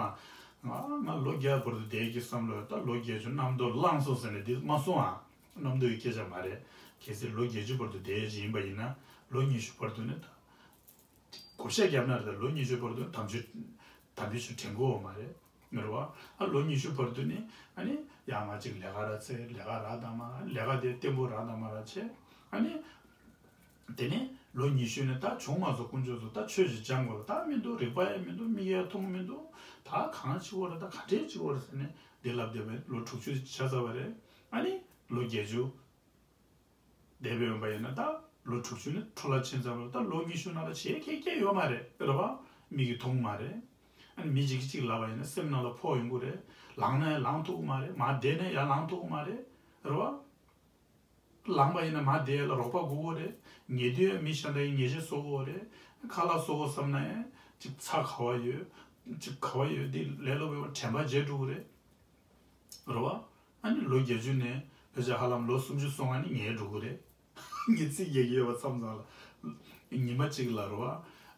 ང་ང་ལོ་བརྒྱ་བར་དུ་བསྡད་ཀྱི་བསམ་བློ་ད་ལོ་བརྒྱད་ཅུ་རྣམ་རྟོག་ལངས་སོང་ཟེར་ནས་འདི་མ་གསུང་ཨ། རྣམ་རྟོག་གི་སྐད་ཆ་མ་རེད། གལ་སྲིད་ལོ་བརྒྱད་ཅུ་བར་དུ་བསྡད་ཀྱི་ཡིན་པ་ཡིན་ན་ལོ་ཉི་ཤུ་བར་དུ་ནི་ད། བགོ་བཤའ་བརྒྱབ་ན་རེད། ད་ལོ་ཉི་ཤུ་བར་དུ་དམ་ཆོས་དམ་པའི་ཆོས་དྲན་དགོས་བ་མ་རེད། རེད་བ། ཨ་ལོ་ཉི་ཤུ་བར་དུ་ནི་ཨ་ནི་ཡར་མར་ཅིག་ལས་ཀ་ར་འཚོལ། ལས་ཀ་རག་དང་མ་རག་ལས་ཀ་དེ་བརྟན་པོ་རག་དང་མ་རག་བྱས། ཨ་ནི་དེ་ནས་ལོ་ཉི་ཤུ་ནས་ད་བྱུང་མ་སོང་དཀོན་མཆོག་གསུམ་ད་ཆོས་ཞིག་སྦྱང་དགོས་ལ་ད་མི་འདུག་རིག་པ་ཡང་མི་འདུག་མིག་ཡང་མཐོང་མི་འདུག་ད་གང་བྱེད་དགོས་རེད། ད་ག་འདྲས་བྱེད་དགོས་རེད་ཟེར་ནས་འདི་ལབ་བསྡད་པས་ལོ་དྲུག་ཅུ་ཆགས་ཚར་བ་རེད། ཨ་ནི་ལོ་བརྒྱད་ཅུ། འདས་པའི་འོན་པ་ཡིན་ན་ད་ལོ་དྲུག་ཅུ་ནི་འཕྲོ་བརླག་ཕྱིན་ཚར་བ་ད་ལོ་ཉི་ཤུ་ནང་ལ་བྱེད་མཁན་གང་ཡང་ཡོད་མ་རེད། རེད་བ། མིག་གིས་མཐོང་མ་རེད། ཨ་ནི་མི་གཅིག་གིས་གཅིག་ལབ་པ་ཡིན་ན་སེམས་ནང་ལ་ཕོག་ཡོང་གི་རེད། ལངས་ན་ཡང་ལངས་ཐུབ་ཀྱི་མ་རེད། མར་བསྡད་ན་ཡང་ལངས་ཐུབ་ཀྱི་མ་རེད། རེད་བ། ལངས་པ་ཡིན་ན་མར་བསྡད་ཡ་ལ་རོགས་པ་དགོས་ཀྱི་རེད། ཉལ་དུས་ཡང་མི་གཞན་དག་གིས་ཉལ་ཆས་བཟོ་དགོས་རེད། ཁ་ལག་བཟོ་དགོས་བསམ་ན་ཡང་གཅིག་ཚྭ་ག་བ་ཡོད། གཅིག་ག་བ་ཡོད་དེ་ལས་སླ་པོ་ཡོད་པ་དྲན་པ་བརྗེད་འགྲོ་གི་རེད། རེད་བ། ཨ་ནི་ལོ་བརྒྱད་ཅུ་ནས་ཕལ་ཆེར་ཧ་ལམ་ལོ་སུམ་ཅུ་སོ་ལྔ་ནི་ཉལ་འགྲོ་གི་རེད། ངས་ཚིག་རྒྱག་གི་ཡོད་པ་མཚམས་མཚམས་ལ། ཉི་མ་གཅིག་ལ་རེད་བ།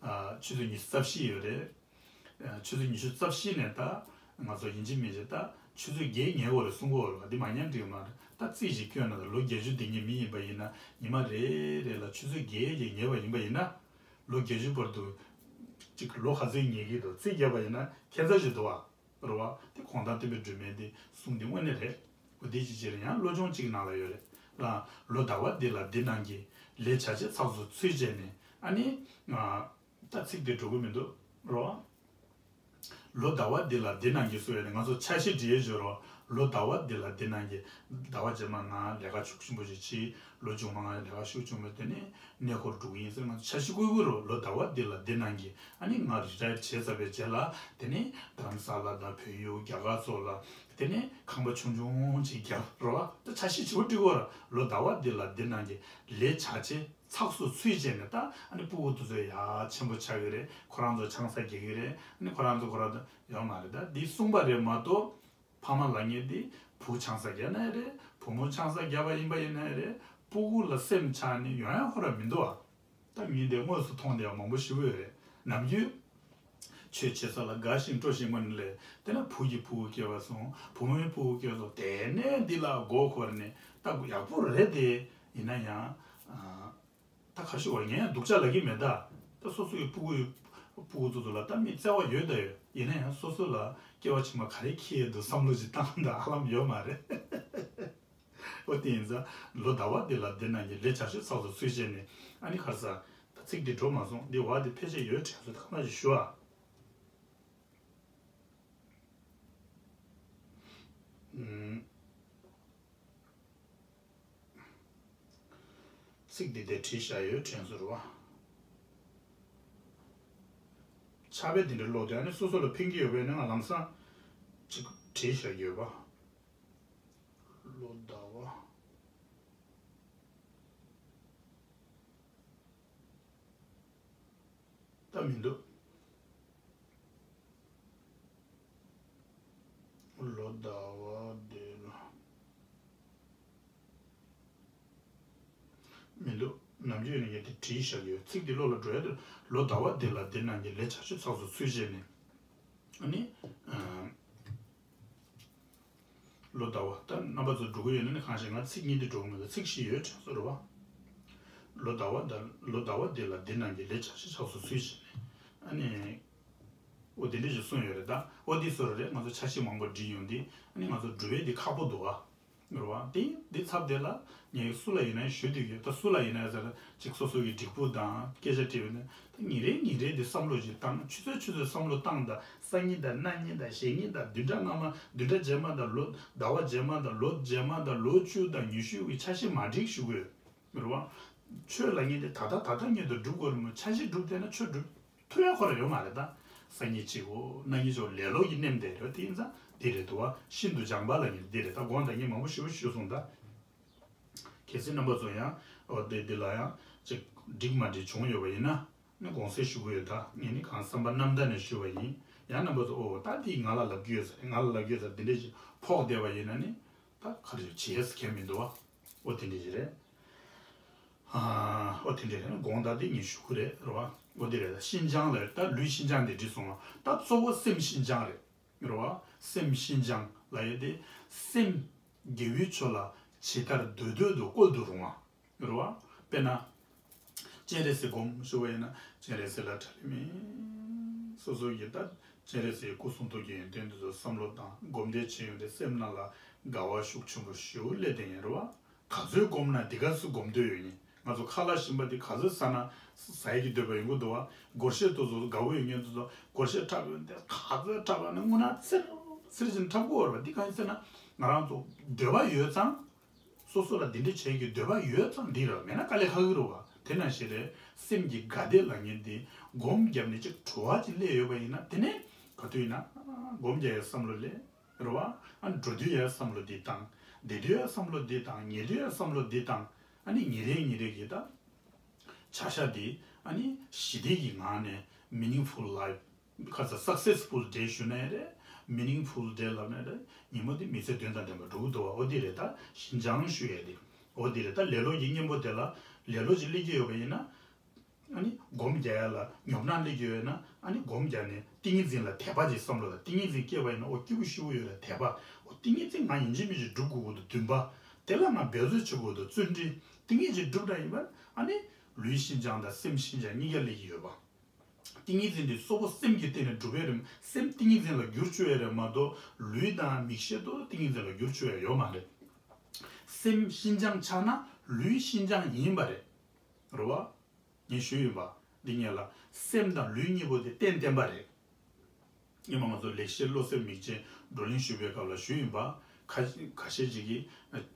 ཨ་ཆུ་ཚོད་ཉི་ཤུ་རྩ་བཞི་ཡོད་རེད། ཨ་ཆུ་ཚོད་ཉི་ཤུ་རྩ་བཞི་ནས་ད་ང་ཚོ་ཡིན་གཅིག་མིན་གཅིག་ད་ཆུ་ཚོད་བརྒྱད་ཉལ་དགོས་རེད་གསུང་གི་ཡོད་རེད་བ། འདི་མ་ཉན་འགྲིག་གི་མ་རེད། ད་རྩིས་ཤིག་བསྐྱོན་ན་ད་ལོ་བརྒྱད་ཅུ་འདི་ཉིད་མི་ཡིན་པ་ཡིན་ན་ཉི་མ་རེ་རེ་ལ་ཆུ་ཚོད་བརྒྱད་ཅིག་ཉལ་བ་ཡིན་པ་ཡིན་ན། ལོ་བརྒྱད་ཅུ་བར་དུ་གཅིག་ལོ་ག་ཚོད་ཉལ་གྱི་འདུག་རྩིས་བརྒྱབ་པ་ཡིན་ན་ཁྱད་མཚར་ཞིག་འདུག་བ། རེད་བ། དེ་གུང་ཐང་བསྟན་པའི་སྒྲོན་མེ་འདི་གསུང་འདི་དངོས་གནས་རེད། འོ་དེ་ཅིག་བྱས་རེད། ཡང་བློ་སྦྱོང་གཅིག་ནང་ལ་ཡོད་རེད། ལ་ལོ་ཟླ་བ་འདི་ལ་འདི་སྣང་གི། ལས་བྱ་བྱེད་ཚགས་སུ་ཚུད་བྱས་ནས་ཨ་ནི། ད་ཚིག་འདི་འགྲོ་གི་མི་འདུག་རེད་བ། ལོ་ཟླ་བ་འདི་ལ་འདི་སྣང་གི་གསུང་ཡོད་རེད། ང་ཚོ་འཆར་གཞི་འབྲི་ཡས་བརྗོད་རོགས། ལོ་ཟླ་བ་འདི་ལ་འདི་སྣང་གི། ཟླ་བ་རྗེས་མ་ང་ལས་ཀ་ཤུགས་ཆེན་པོ་ཞིག་བྱེད། ལོ་མཇུག་མ་ང་ལས་ཀ་ཤུགས་ཆེན་པོ་དེ་ནས་གནས་སྐོར་འགྲོ་གི་ཡིན་ཟེར་ང་ཚོ་འཆར་གཞི་བཀོད་ཀྱི་རེད། ལོ་ཟླ་བ་འདི་ལ་འདི་སྣང་གི། ཨ་ནི་ང་རི་ཊ་ཡར་བྱས་ཚར་བའི་རྗེས་ལ་དེ་ནས་རྡ་རམ་ས་ལ་དང་བལ་ཡུལ་རྒྱ་གར་སོགས་ལ་དེ་ནས་ཁང་པ་ཆུང་ཆུང་ཅིག་རྒྱབ་རོགས། ད་འཆར་གཞི་བྱེད་པོ་འགྲིག་གོ་ར། ལོ་ཟླ་བ་འདི་ལ་འདི་སྣང་གི་ལས་བྱ་བྱེད་ཚགས་སུ་ཚུད་བྱས་ནས་ད་ཨ་ནི་སྤུ་གུ་དེ་ཚོ་ཡ་ཆེན་པོ་ཆགས་ཀྱི་རེད། ཁོ་རང་ཚོ་ཆང་ས་རྒྱག་གི་རེད། ཨ་ནི་ཁོ་རང་ཚོ་ཁོ་རང་ཚོ་ཡོད་མ་རེད། ད་འདི་གསུངས་པ་རེད་མ་གཏོགས་ཕ་མ་ལབ་མཁན་འདི་བུ་ཆང་ས་རྒྱག་ན་ཡང་རེད། བུ་མོ་ཆང་ས་རྒྱག་པ་ཡིན་པ་ཡིན་ན་ཡང་རེད། སྤུ་གུ་ལ་སེམས་ཆགས་ནས་ཡོང་ཡ་ཁོ་རང་མི་འདུག་ཨ། ད་མི་འདི་དངོས་སུ་མཐོང་བསྡད་པ་མང་པོ་ཞེ་པོ་ཡོད་རེད། ནམ་རྒྱུན་ཆོས་བྱེད་ས་ལ་དགའ་ཞིང་སྤྲོ་ཞིང་མ་ནི་ལས་དེ་ན་བུ་ཡི་སྤུ་གུ་སྐྱེས་པ་སོང་། བུ་མོའི་སྤུ་གུ་སྐྱེས་སོང་། དེ་ནས་འདི་ལ་མགོ་འཁོར་ནས་ད་ཡག་པོ་རེད་དེ། ཡིན་ན་ཡང་ཨ། ད་ག་རེ་ཞུ་དགོས་རེད། ངས་ཡང་སྡུག་ཅག་ལབ་ཀྱི་མེད་ད། ད་སོ་སོ་ཡི་སྤུ་གུ་ཡི་སྤུ་གུ་ཚོ་ཚོ་ལ་ད་མི་བརྩེ་བ་ཡོད་ད་ཡོད། ཡིན་ན་ཡང་སོ་སོ་ལ་སྐྱེ་བ་ཕྱི་མ་ག་རེ་འཁྱེར་ཡས་འདུག་བསམ་བློ་ཅིག་བཏང་ད་ཧ་ལམ་ཡོད་མ་རེད། ཨོ་དེ་ཡིན་ཙང་ལོ་ཟླ་བ་འདི་ལ་འདི་ན་གྱི་ལས་བྱ་སྤྱོད་ཚགས་སུ་ཚུད་བྱས་ནས་ཨ་ནི་ཁར་ས་ད་ཚིག་འདི་འགྲོ་མ་སོང་། འདི་བ་འདི་ཕལ་ཆེར་ཡོད་དྲན་སོང་། ད་ཁ་ན་ཞིག་ཞུ་ཨ། ཨུམ། ཚིག་འདི་དེ་བྲིས་བཞག་ཡོད་དྲན་སོང་རེད་བ། ཕྱག་དཔེ་འདི་འདྲ་ཀློག་དུས་ཨ་ནི་སོ་སོ་ལ་ཕན་གྱི་ཡོད་པས་ནི་ང་ལམ་སང་ཅིག་བྲིས་བཞག་ཡོད་པ། ལོ་ཟླ་བ། ད་མི་འདུག་ལོ་ཟླ་བ་འདི་ལ་མི་འདུག་ནམ་རྒྱུན་ནས་ངས་དེ་བྲིས་བཞག་ཡོད། ཚིག་འདི་བློ་ལ་འགྲོ་ཡ་དེ་ལོ་ཟླ་བ་འདི་ལ་འདི་ན་གྱི་ལས་བྱ་སྤྱོད་ཚགས་སུ་ཚུད་བྱས་ནས། ཨ་ནི། ཨ། ལོ་ཟླ་བ་ད་རྣམ་པ་ཚོ་འགྲོ་གི་ཡོད་ན་ནི་གང་ཞིག་ང་ཚིག་གཉིས་དེ་འགྲོ་གི་མེད་ལ་ཚིག་བཞི་ཡོད་དྲན་སོང་རེད་བ། ལོ་ཟླ་བ་ད་ལོ་ཟླ་བ་འདི་ལ་འདི་ན་གྱི་ལས་བྱ་སྤྱོད་ཚགས་སུ་ཚུད་བྱས་ནས། ཨ་ནི། འོ་དེ་འདྲ་ཞིག་གསུངས་ཡོད་རེད་ད། འོ་འདི་བཟོ་འདྲ་རེད། ང་ཚོ་འཆར་གཞི་མང་པོ་བསྒྲིགས་ཡོང་དུས་ཨ་ནི་ང་ཚོ་འགྲུབ་ཡས་འདི་ཁག་པོ་འདུག་བ། རེད་བ། དེ་འདི་ཚབ་དེ་ལ་ངས་སུ་ལ་ཡིན་ན་ཞུ་འདོད་ཡོད། ད་སུ་ལ་ཡིན་ན་ཟེར་ཅིག་སོ་སོ་གི་སྒྲིག་ཕུག་དང་སྐད་ཆ་དྲིས་པ་ཡིན་ན། ད་ཉིན་རེ་ཉིན་རེ་འདི་བསམ་བློ་ཞིག་བཏང་། ཆུ་ཚོད་ཆུ་ཚོད་བསམ་བློ་བཏང་། ད་སང་ཉིན་དང་གནངས་ཉིན་དང་གཞེས་ཉིན་དང་བདུན་ཕྲག་སྔ་མ་བདུན་ཕྲག་རྗེས་མ་དང་ལོ་ཟླ་བ་རྗེས་མ་དང་ལོ་རྗེས་མ་དང་ལོ་བཅུ་དང་ཉི་ཤུ་གི་འཆར་གཞི་མ་སྒྲིག་ཞུ་གི་ཡོད། རེད་བ། ཆོས་ལབ་མཁན་དེ་ད་ལྟ་ད་ལྟ་ཉིད་དུ་སྒྲུབ་དགོས་རེད་མོད། འཆར་གཞི་སྒྲུབ་བསྡད་ན་ཆོས་སྒྲུབ་ཐུབ་ཡ་ཁོ་རང་ཡོད་མ་རེད་ད། སང་ཉིན་བྱེད་དགོས། གནངས་ཉིན་བྱེད་དགོས། ལེ་ལོ་གི་མནན་བསྡད་རེད། དེ་ཡིན་ཙང་འདི་རེད་འདུག་བ། ཤིན་ཏུ་སྦྱངས་པ་ལབ་མཁན་འདི་རེད་ད། དགོངས་དག་ངས་མང་པོ་ཞེ་པོ་ཞུས་སོང་ད། གལ་སྲིད་རྣམ་པ་ཚོ་ཡང་འོ་དེ་འདི་ལ་ཡང་ཅིག་འགྲིག་མ་འགྲིག་བྱུང་ཡོད་པ་ཡིན་ན་ནི་དགོངས་སེལ་ཞུ་གི་ཡོད་ད། ངས་ནི་གང་བསམ་པ་རྣམ་དག་ནས་ཞུ་བ་ཡིན། ཡང་རྣམ་པ་ཚོ་འོ་ད་འདི་ང་ལ་ལབ་ཀྱི་ཡོད་ས་རེད། ང་ལ་ལབ་ཀྱི་ཡོད་ས་རེད། འདི་འདྲ་ཞིག་ཕོག་བསྡད་པ་ཡིན་ན་ནི་ད་ག་རེ་བྱེད་ས་གང་ཡང་མི་འདུག་བ། འོ་དེ་འདྲ་ཞིག་རེད། ཨ། འོ་དེ་འདྲ་རེད། དགོངས་དག་དེ་ངས་ཞུ་གི་རེད། རེད་བ། འོ་དེ་རེད། ད་ཤིན་སྦྱངས་ལ་ད་ལུས་ཤིན་སྦྱངས་དེ་འགྲིག་སོང་བ། ད་གཙོ་བོ་སེམས་ཤིན་སྦྱངས་རེད། རེད་བ། སེམས་ཤིན་སྦྱངས་ལབ་ཡས་དེ་སེམས་རྒྱལ་བའི་ཕྱོགས་ལ་ཇི་ལྟར་འདོད་འདོད་དུ་བཀོལ་དུ་རུང་བ། རེད་བ། དཔེར་ན། སྤྱན་རས་གཟིགས་སྒོམ་ཞུ་བ་ཡིན་ན་སྤྱན་རས་གཟིགས་ལ་ཁྲ་ལི་མེ། སོ་སོ་ཡི་ད་སྤྱན་རས་གཟིགས་སྐུ་གསུང་ཐུགས་ཀྱི་ཡོན་ཏན་དེ་ཚོ་བསམ་བློ་བཏང་། སྒོམ་བཟླས་བྱེད་ཡོང་དུས་སེམས་ནང་ལ་དགའ་བ་ཤུགས་ཆེན་པོ་ཞེ་པོ་སླེབས་བསྡད་ཡིན། རེད་བ། ག་ཚོད་སྒོམ་ན་དེ་ག་ཚོད་སྒོམ་འདོད་ཡོད་ཡིན། ང་ཚོ་ཁ་ལག་ཞིམ་པ་དེ་ག་ཚོད་ཟ་ན་ཟ་ཡི་གི་འདོད་པ་ཡོང་གི་འདུག་བ། སྒོར་གཞས་དེ་ཚོ་དགའ་བོ་ཡོད་མཁན་དེ་ཚོ་སྒོར་གཞས་འཁྲབ་ཡོང་དུས་ག་ཚོད་འཁྲབ་པ་ན་རྔུལ་ནག་ཚིར་ཚིར་བཞིན་འཁྲབ་ཀྱི་ཡོད་རེད་བ། འདི་གང་ཡིན་ཟེར་ན་ང་རང་ཚོ་འདོད་པ་ཡོད་ཙང་། སོ་སོ་ལ་འདི་འདྲ་བྱེད་ཀྱི་འདོད་པ་ཡོད་ཙང་འདི་རེད། མེད་ན་དཀའ་ལས་ཁག་གི་རེད་བ། དེ་ནང་བཞིན་རེད། སེམས་ཀྱི་དགའ་བདེ་ལབ་མཁན་འདི་སྒོམ་བརྒྱབ་ནས་ཅིག་བྲོ་བ་ཅིག་སླེབས་ཡོད་པ་ཡིན་ན། དེ་ནས་ག་དུས་ཡིན་ན་སྒོམ་རྒྱག་ཡའི་བསམ་བློ་སླེབས། རེད་བ། ཨ་འགྲོ་དུས་ཡའི་བསམ་བློ་འདི་བཏང་། བསྡད་དུས་ཡའི་བསམ་བློ་འདི་བཏང་། ཉལ་དུས་ཡའི་བསམ་བློ་འདི་བཏང་། ཨ་ནི་ཉིན་རེ་ཉིན་རེ་གི་ད་བྱ་བཞག་འདི་ཨ་ནི་ཞི་བདེ་གི་ངང་ནས་meaningful life། ཁ་ཚ་successful day ཞུ་ན་ཡང་རེད། meaningful day ལབ་ན་རེད། ཉིན་མོ་འདི་མི་ཚེ་དོན་དང་ལྡན་པ་འགྲོ་གི་འདུག་བ། འོ་འདི་རེད། ད་ཤིན་སྦྱངས་ཞུ་ཡས་དེ་འོ་འདི་རེད། ད་ལེ་ལོ་གི་གཉེན་པོ་དེ་ལ་ལེ་ལོ་ཅིག་སླེབས་ཀྱི་ཡོད་པ་ཡིན་ན། ཨ་ནི་སྒོམ་རྒྱག་ཡ་ལ་ཉོབ་སྣང་སླེབས་ཀྱི་ཡོད་ན། ཨ་ནི་སྒོམ་རྒྱག་ནས་ཏིང་ངེ་འཛིན་ལ་དད་པ་ཅིག་བསམ་བློ་ལ། ཏིང་ངེ་འཛིན་སྐྱེས་པ་ཡིན་ན་འོ་སྐྱིད་པོ་ཞེ་པོ་ཡོད་ལ་དད་པ། འོ་ཏིང་ངེ་འཛིན་ང་ཡིན་གཅིག་མིན་གཅིག་སྒྲུབ་དགོས་འདུག་འདུན་པ། དེ་ལ་ང་འབད་རྩོལ་བྱེད་དགོས་འདུག་བརྩོན་འགྲུས། ཏིང་ངེ་འཛིན་སྒྲུབ་འདྲ་ཡིན་པ། ཨ་ནི་ལུས་ཤིན་སྦྱངས་དང་སེམས་ཤིན་སྦྱངས་གཉིས་ཀ་སླེབས་ཀྱི་ཡོད་པ། ཏིང་ངེ་འཛིན་དེ་གཙོ་བོ་སེམས་ཀྱི་སྟེང་ནས་གྲུབ་ཡས་རེད། སེམས་ཏིང་ངེ་འཛིན་ལ་བསྒྱུར་བཅུག་ཡས་རེད་མ་གཏོགས་ལུས་དང་མིག་ཤེས་དེ་ཏིང་ངེ་འཛིན་ལ་བསྒྱུར་བཅུག་ཡས་ཡོད་མ་རེད། སེམས་ཤིན་སྦྱངས་ཆགས་ན་ལུས་ཤིན་སྦྱངས་ཡིན་པ་རེད། རེད་བ། ངས་ཞུས་ཡིན་པ། འདི་ངས་ལ་སེམས་དང་ལུས་གཉིས་པོ་དེ་རྟེན་བརྟེན་པ་རེད། སྔོན་མ་ང་ཚོ་ལེགས་བཤད་བློ་གསལ་མིག་ཅན་བགྲོ་གླེང་ཞུས་པའི་སྐབས་ལ་ཞུས་ཡིན་པ། ཁ་ཁ་ཤས་ཅིག་གིས་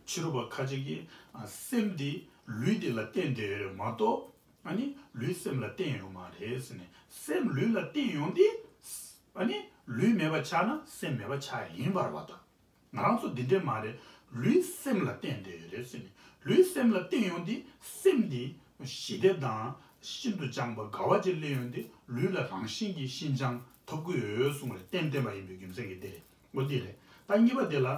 ཕྱི་རོལ་པ་ཁ་ཅིག་གིས་ཨ་སེམས་འདི་ལུས་འདི་ལ་བརྟེན་བསྡད་ཡོད་རེད་མ་གཏོགས། ཨ་ནི་ལུས་སེམས་ལ་བརྟེན་ཡོད་མ་རེད་ཟེར་ནས། སེམས་ལུས་ལ་བརྟེན་ཡོང་དུས། ཨ་ནི་ལུས་མེད་པ་ཆགས་ན་སེམས་མེད་པ་ཆགས་ཡིན་པ་རེད་བ་ད། ང་རང་ཚོ་འདི་འདྲས་མ་རེད། ལུས་སེམས་ལ་བརྟེན་བསྡད་ཡོད་རེད་ཟེར་ནས། ལུས་སེམས་ལ་བརྟེན་ཡོང་དུས་སེམས་འདི་ཞི་བདེ་དང་ཤིན་ཏུ་སྦྱངས་པ་དགའ་བ་ཅིག་སླེབས་ཡོང་དུས་ལུས་ལ་རང་བཞིན་གྱིས་ཤིན་སྦྱངས་ཐོབ་ཀྱི་ཡོད་གསུངས་རེད། རྟེན་བརྟེན་པ་ཡིན་པའི་རྒྱུ་མཚན་གྱིས་དེ་རེད། འོ་འདི་རེད། ད་གཉིས་པ་དེ་ལ་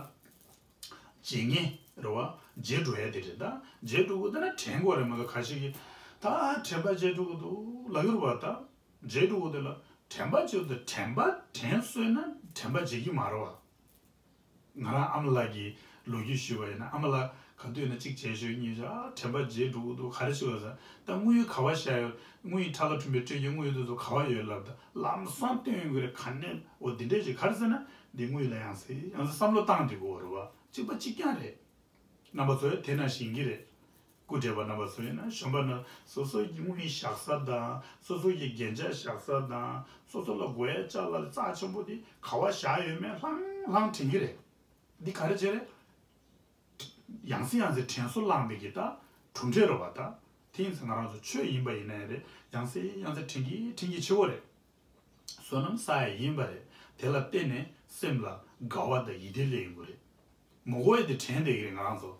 བརྗེད་ངེས་རེད་བ། བརྗེད་འགྲོ་ཡ་དེ་རེད། ད་བརྗེད་འགྲོ་གི་འདུག་ན་དྲན་དགོས་རེད་མ་གཏོགས། ཁ་ཤས་ཀྱིས་ད་དྲན་པ་བརྗེད་འགྲོ་གི་འདུག་ལབ་ཡོད་རེད་བ། ད་བརྗེད་འགྲོ་གི་འདུག་ལ་དྲན་པ་བརྗེད་འདུག་དྲན་པ་དྲན་གསོས་ན་དྲན་པ་བརྗེད་ཀྱི་མ་རེད་བ། ང་རང་ཨ་མ་ལགས་ཀྱི་ལོ་རྒྱུས་ཞུས་པ་ཡིན་ན། ཨ་མ་ལགས་ག་དུས་ཡིན་ན་གཅིག་བྱས་ཞོག་གཉིས་བྱས། ཨ་དྲན་པ་བརྗེད་འགྲོ་གི་འདུག་ག་རེ་བྱེད་དགོས་ཟེར། ད་དངུལ་ག་པར་བཞག་ཡོད། དངུལ་ཁྲ་ལ་ཁྲུམ་པའི་སྤྲད་རྒྱུ་དངུལ་དེ་ཚོ་ག་པར་ཡོད་ལབ། ད་ལམ་སང་སྟོན་ཡོང་གི་རེད། ག་ནས། འོ་འདི་འདྲས་ཞིག་ག་རེ་ཟེར་ན། འདི་དངུལ་ལ་ཡང་སེ་ཡང་སེ་བསམ་བློ་བཏང་བསྡད་དགོས་རེད་བ། གཅིག་པ་གཅིག་རྐྱང་རེད། རྣམ་པ་ཚོ་ཡང་དེ་ནང་བཞིན་གྱི་རེད། སྐུ་བགྲེས་པ་རྣམ་པ་ཚོ་ཡིན་ན་གཞོན་པ་རྣམས་སོ་སོ་ཡི་དངུལ་བཞག་ས་དང་། སོ་སོ་ཡི་རྒྱན་ཆ་བཞག་ས་དང་། སོ་སོ་ལ་དགོས་ཡ་ཅ་ལག་རྩ་ཆེན་པོ་དེ་ག་པར་བཞག་ཡོད་མེད་ལྷང་ལྷང་དྲན་གྱི་རེད། འདི་ག་རེ་བྱས་རེད། ཡང་སེ་ཡང་སེ་དྲན་གསོ་བསླངས་པའི་གི་ད་གྲུབ་འབྲས་རེད་བ་ད། དེ་ཡིན་ཙང་ང་རང་ཚོ་ཆོས་ཡིན་པ་ཡིན་ན་ཡང་རེད། ཡང་སེ་ཡང་སེ་དྲན་གྱི་དྲན་གྱི་ཆེ་བོ་རེད། བསོད་ནམས་བསགས་ཡ་ཡིན་པ་རེད། དེ་ལ་བརྟེན་ནས་སེམས་ལ་དགའ་བ་དང་ཡིད་བདེ་སླེབས་ཡོང་གི་རེད། མི་དགོས་ཡ་དེ་དྲན་བསྡད་ཀྱི་རེད་ང་རང་ཚོ།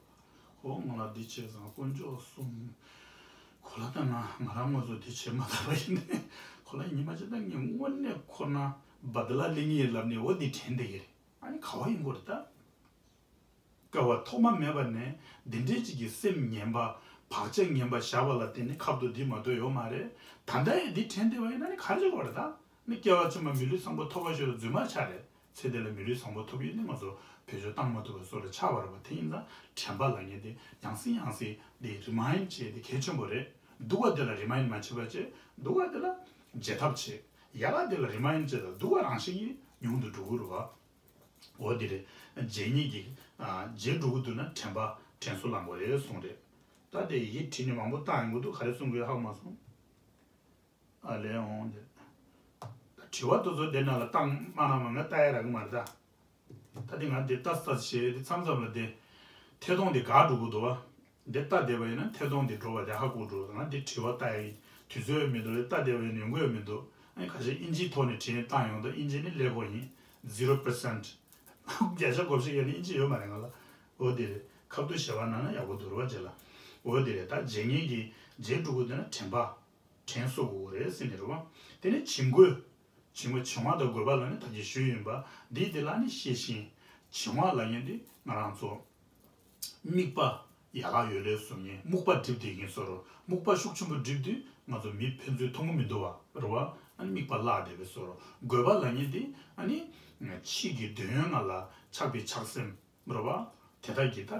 ཨོ་ང་ལ་འདི་བྱས་ཙང་དཀོན་མཆོག་གསུམ། ཁོ་ལ་ད་ང་ང་རང་ངོ་ཚོ་འདི་བྱས་མ་ཐུབ་པ་ཡིན་ནའི། ཁོ་ལ་ཉི་མ་གཅིག་ད་ངས་དངོས་གནས་ཁོ་ན་བ་དི་ལ་ལེན་ངེས་ལབ་ནས། འོ་འདི་དྲན་བསྡད་ཀྱི་རེད། ཨ་ནི་ག་བ་ཡིན་དགོས་རེད་ད། སྐལ་བ་ཐོག་མ་མེད་པ་ནས་འདི་འདྲའི་ཅིག་གི་སེམས་ངན་པ། བག་ཆགས་ངན་པ་བཞག་པ་ལ་བརྟེན་ནས་ཁབ་ཏུ་འདི་མ་གཏོགས་ཡོད་མ་རེད། ད་ལྟ་ཡང་འདི་དྲན་བསྡད་པ་ཡིན་ན་ནི་ག་རེ་བྱེད་དགོས་རེད་ད། ནི་སྐྱེ་བ་ཕྱི་མ་མི་ལུས་བཟང་པོ་ཐོབ་པ་ཞིག་ལ་རྫུན་མ་ཆགས་རེད། ཚེ་འདི་ལ་མི་ལུས་བཟང་པོ་ཐོབ་ཡོད་ནི་ང་ཚོ་བེད་སྤྱོད་བཏང་མ་ཐུབ་པ་བཟོ་ལ་ཆགས་པ་རེད་པ། དེ་ཡིན་ཙང་དྲན་པ་ལབ་མཁན་དེ་ཡང་སེ་ཡང་སེ་འདི་remind བྱེད་དེ་གལ་ཆེན་པོ་རེད། སྡུག་པ་དེ་ལ་remind མ་བྱེད་པ་བྱེད། སྡུག་པ་དེ་ལ་བརྗེད་ཐབས་བྱེད། ཡ་ལ་དེ་ལ་རི་མ་ཡིན་ཅེས་དང་སྡུག་པ་རང་བཞིན་གྱིས་ཉུང་དུ་འགྲོ་གི་རེད་བ། འོ་དེ་རེད། བརྗེད་ངེས་ཀྱི། ཨ། བརྗེད་འགྲོ་གི་འདུག་ན་དྲན་པ་དྲན་གསོ་བླང་དགོས་རེད་གསུངས་རེད། ད་དེ་ཡིག་བྲིས་ནས་མང་པོ་བཏང་ཡོང་གི་འདུག་ག་རེ་གསུང་དགོས་ཧ་གོ་མ་སོང་། ཨ་ལས་འོང་དེ། ད་དྲི་བ་དེ་ཚོ་དེ་ནང་ལ་བཏང་མ་གནང་བ་ང་ལྟ་ཡ་རག་གི་མ་རེད་ད། ད་དེ་ང་དེ་ལྟ་ས་བྱས་དེ་མཚམས་མཚམས་ལ་དེ། ཐད་གཏོང་དེ་འགག་འགྲོ་གི་འདུག་བ། འདི་ལྟ་བསྡད་པ་ཡིན་ན་ཐད་གཏོང་འདི་འགྲོ་བ་དེ་ཧ་གོ་འགྲོ། ང་འདི་དྲི་བ་ལྟ་ཡ་དུས་ཚོད་ཡང་མི་འདུག་ལྟ་བསྡད་པ་ཡིན་ན་ཡོང་གི་ཡང་མི་འདུག་ཨ་ནི་ཁ་ཤས་ཨིན་ཇིའི་ཐོག་ནས་དྲིས་ལན་བཏང་ཡོང་དུས་ཨིན་ཇི་ནི་ཀླད་ཀོར་ཡིན། zero percent། བརྒྱ་ཆ་དགུ་བཅུ་ཡན་ནི་ཨིན་ཇི་ཡོད་མ་རེད་ང་ལ། འོ་དེ་རེད། ཁ་བསྡུ་བྱས་པ་གནང་ན་ཡག་པོ་འདུག་རེད་བ་རྗེས་ལ། འོ་དེ་རེད། ད་བརྗེད་ངེས་ཀྱི་བརྗེད་འགྲོ་གི་འདུག་ན་དྲན་པ། དྲན་གསོ་དགོས་རེད་ཟེར་ནས་རེད་བ། དེ་ནས་བྱིང་རྒོད། བྱིང་རྒོད་བྱིང་བ་དང་རྒོད་པ་ལ་ནི་ད་གིན་ཞུས་ཡིན་པ། འདི་དེ་ལ་ནི་ཤེས་བཞིན། བྱིང་བ་ལབ་མཁན་འདི་ང་རང་ཚོ། དམིགས་པ་ཡག་ག་ཡོད་ལེ་བཟོ་མཁན་སྨུག་པ་སྒྲིབ་བསྡད་མཁན་བཟོ་འདྲ། སྨུག་པ་ཤུགས་ཆེན་པོ་སྒྲིབ་དུས་ང་ཚོ་མིག་ཕན་ཚུན་མཐོང་གི་མི་འདུག་བ་རེད་བ། ཨ་ནི་དམིགས་པ་བརླག་བསྡད་པའི་བཟོ་འདྲ། རྒོད་པ་ལབ་མཁན་འདི་ཨ་ནི། ཕྱིས་ཀྱི་འདོད་ཡོན་ལྔ་ལ་ཆགས་པའི་ཆགས་སེམས། རེད་བ། དེ་དག་གིས་ད་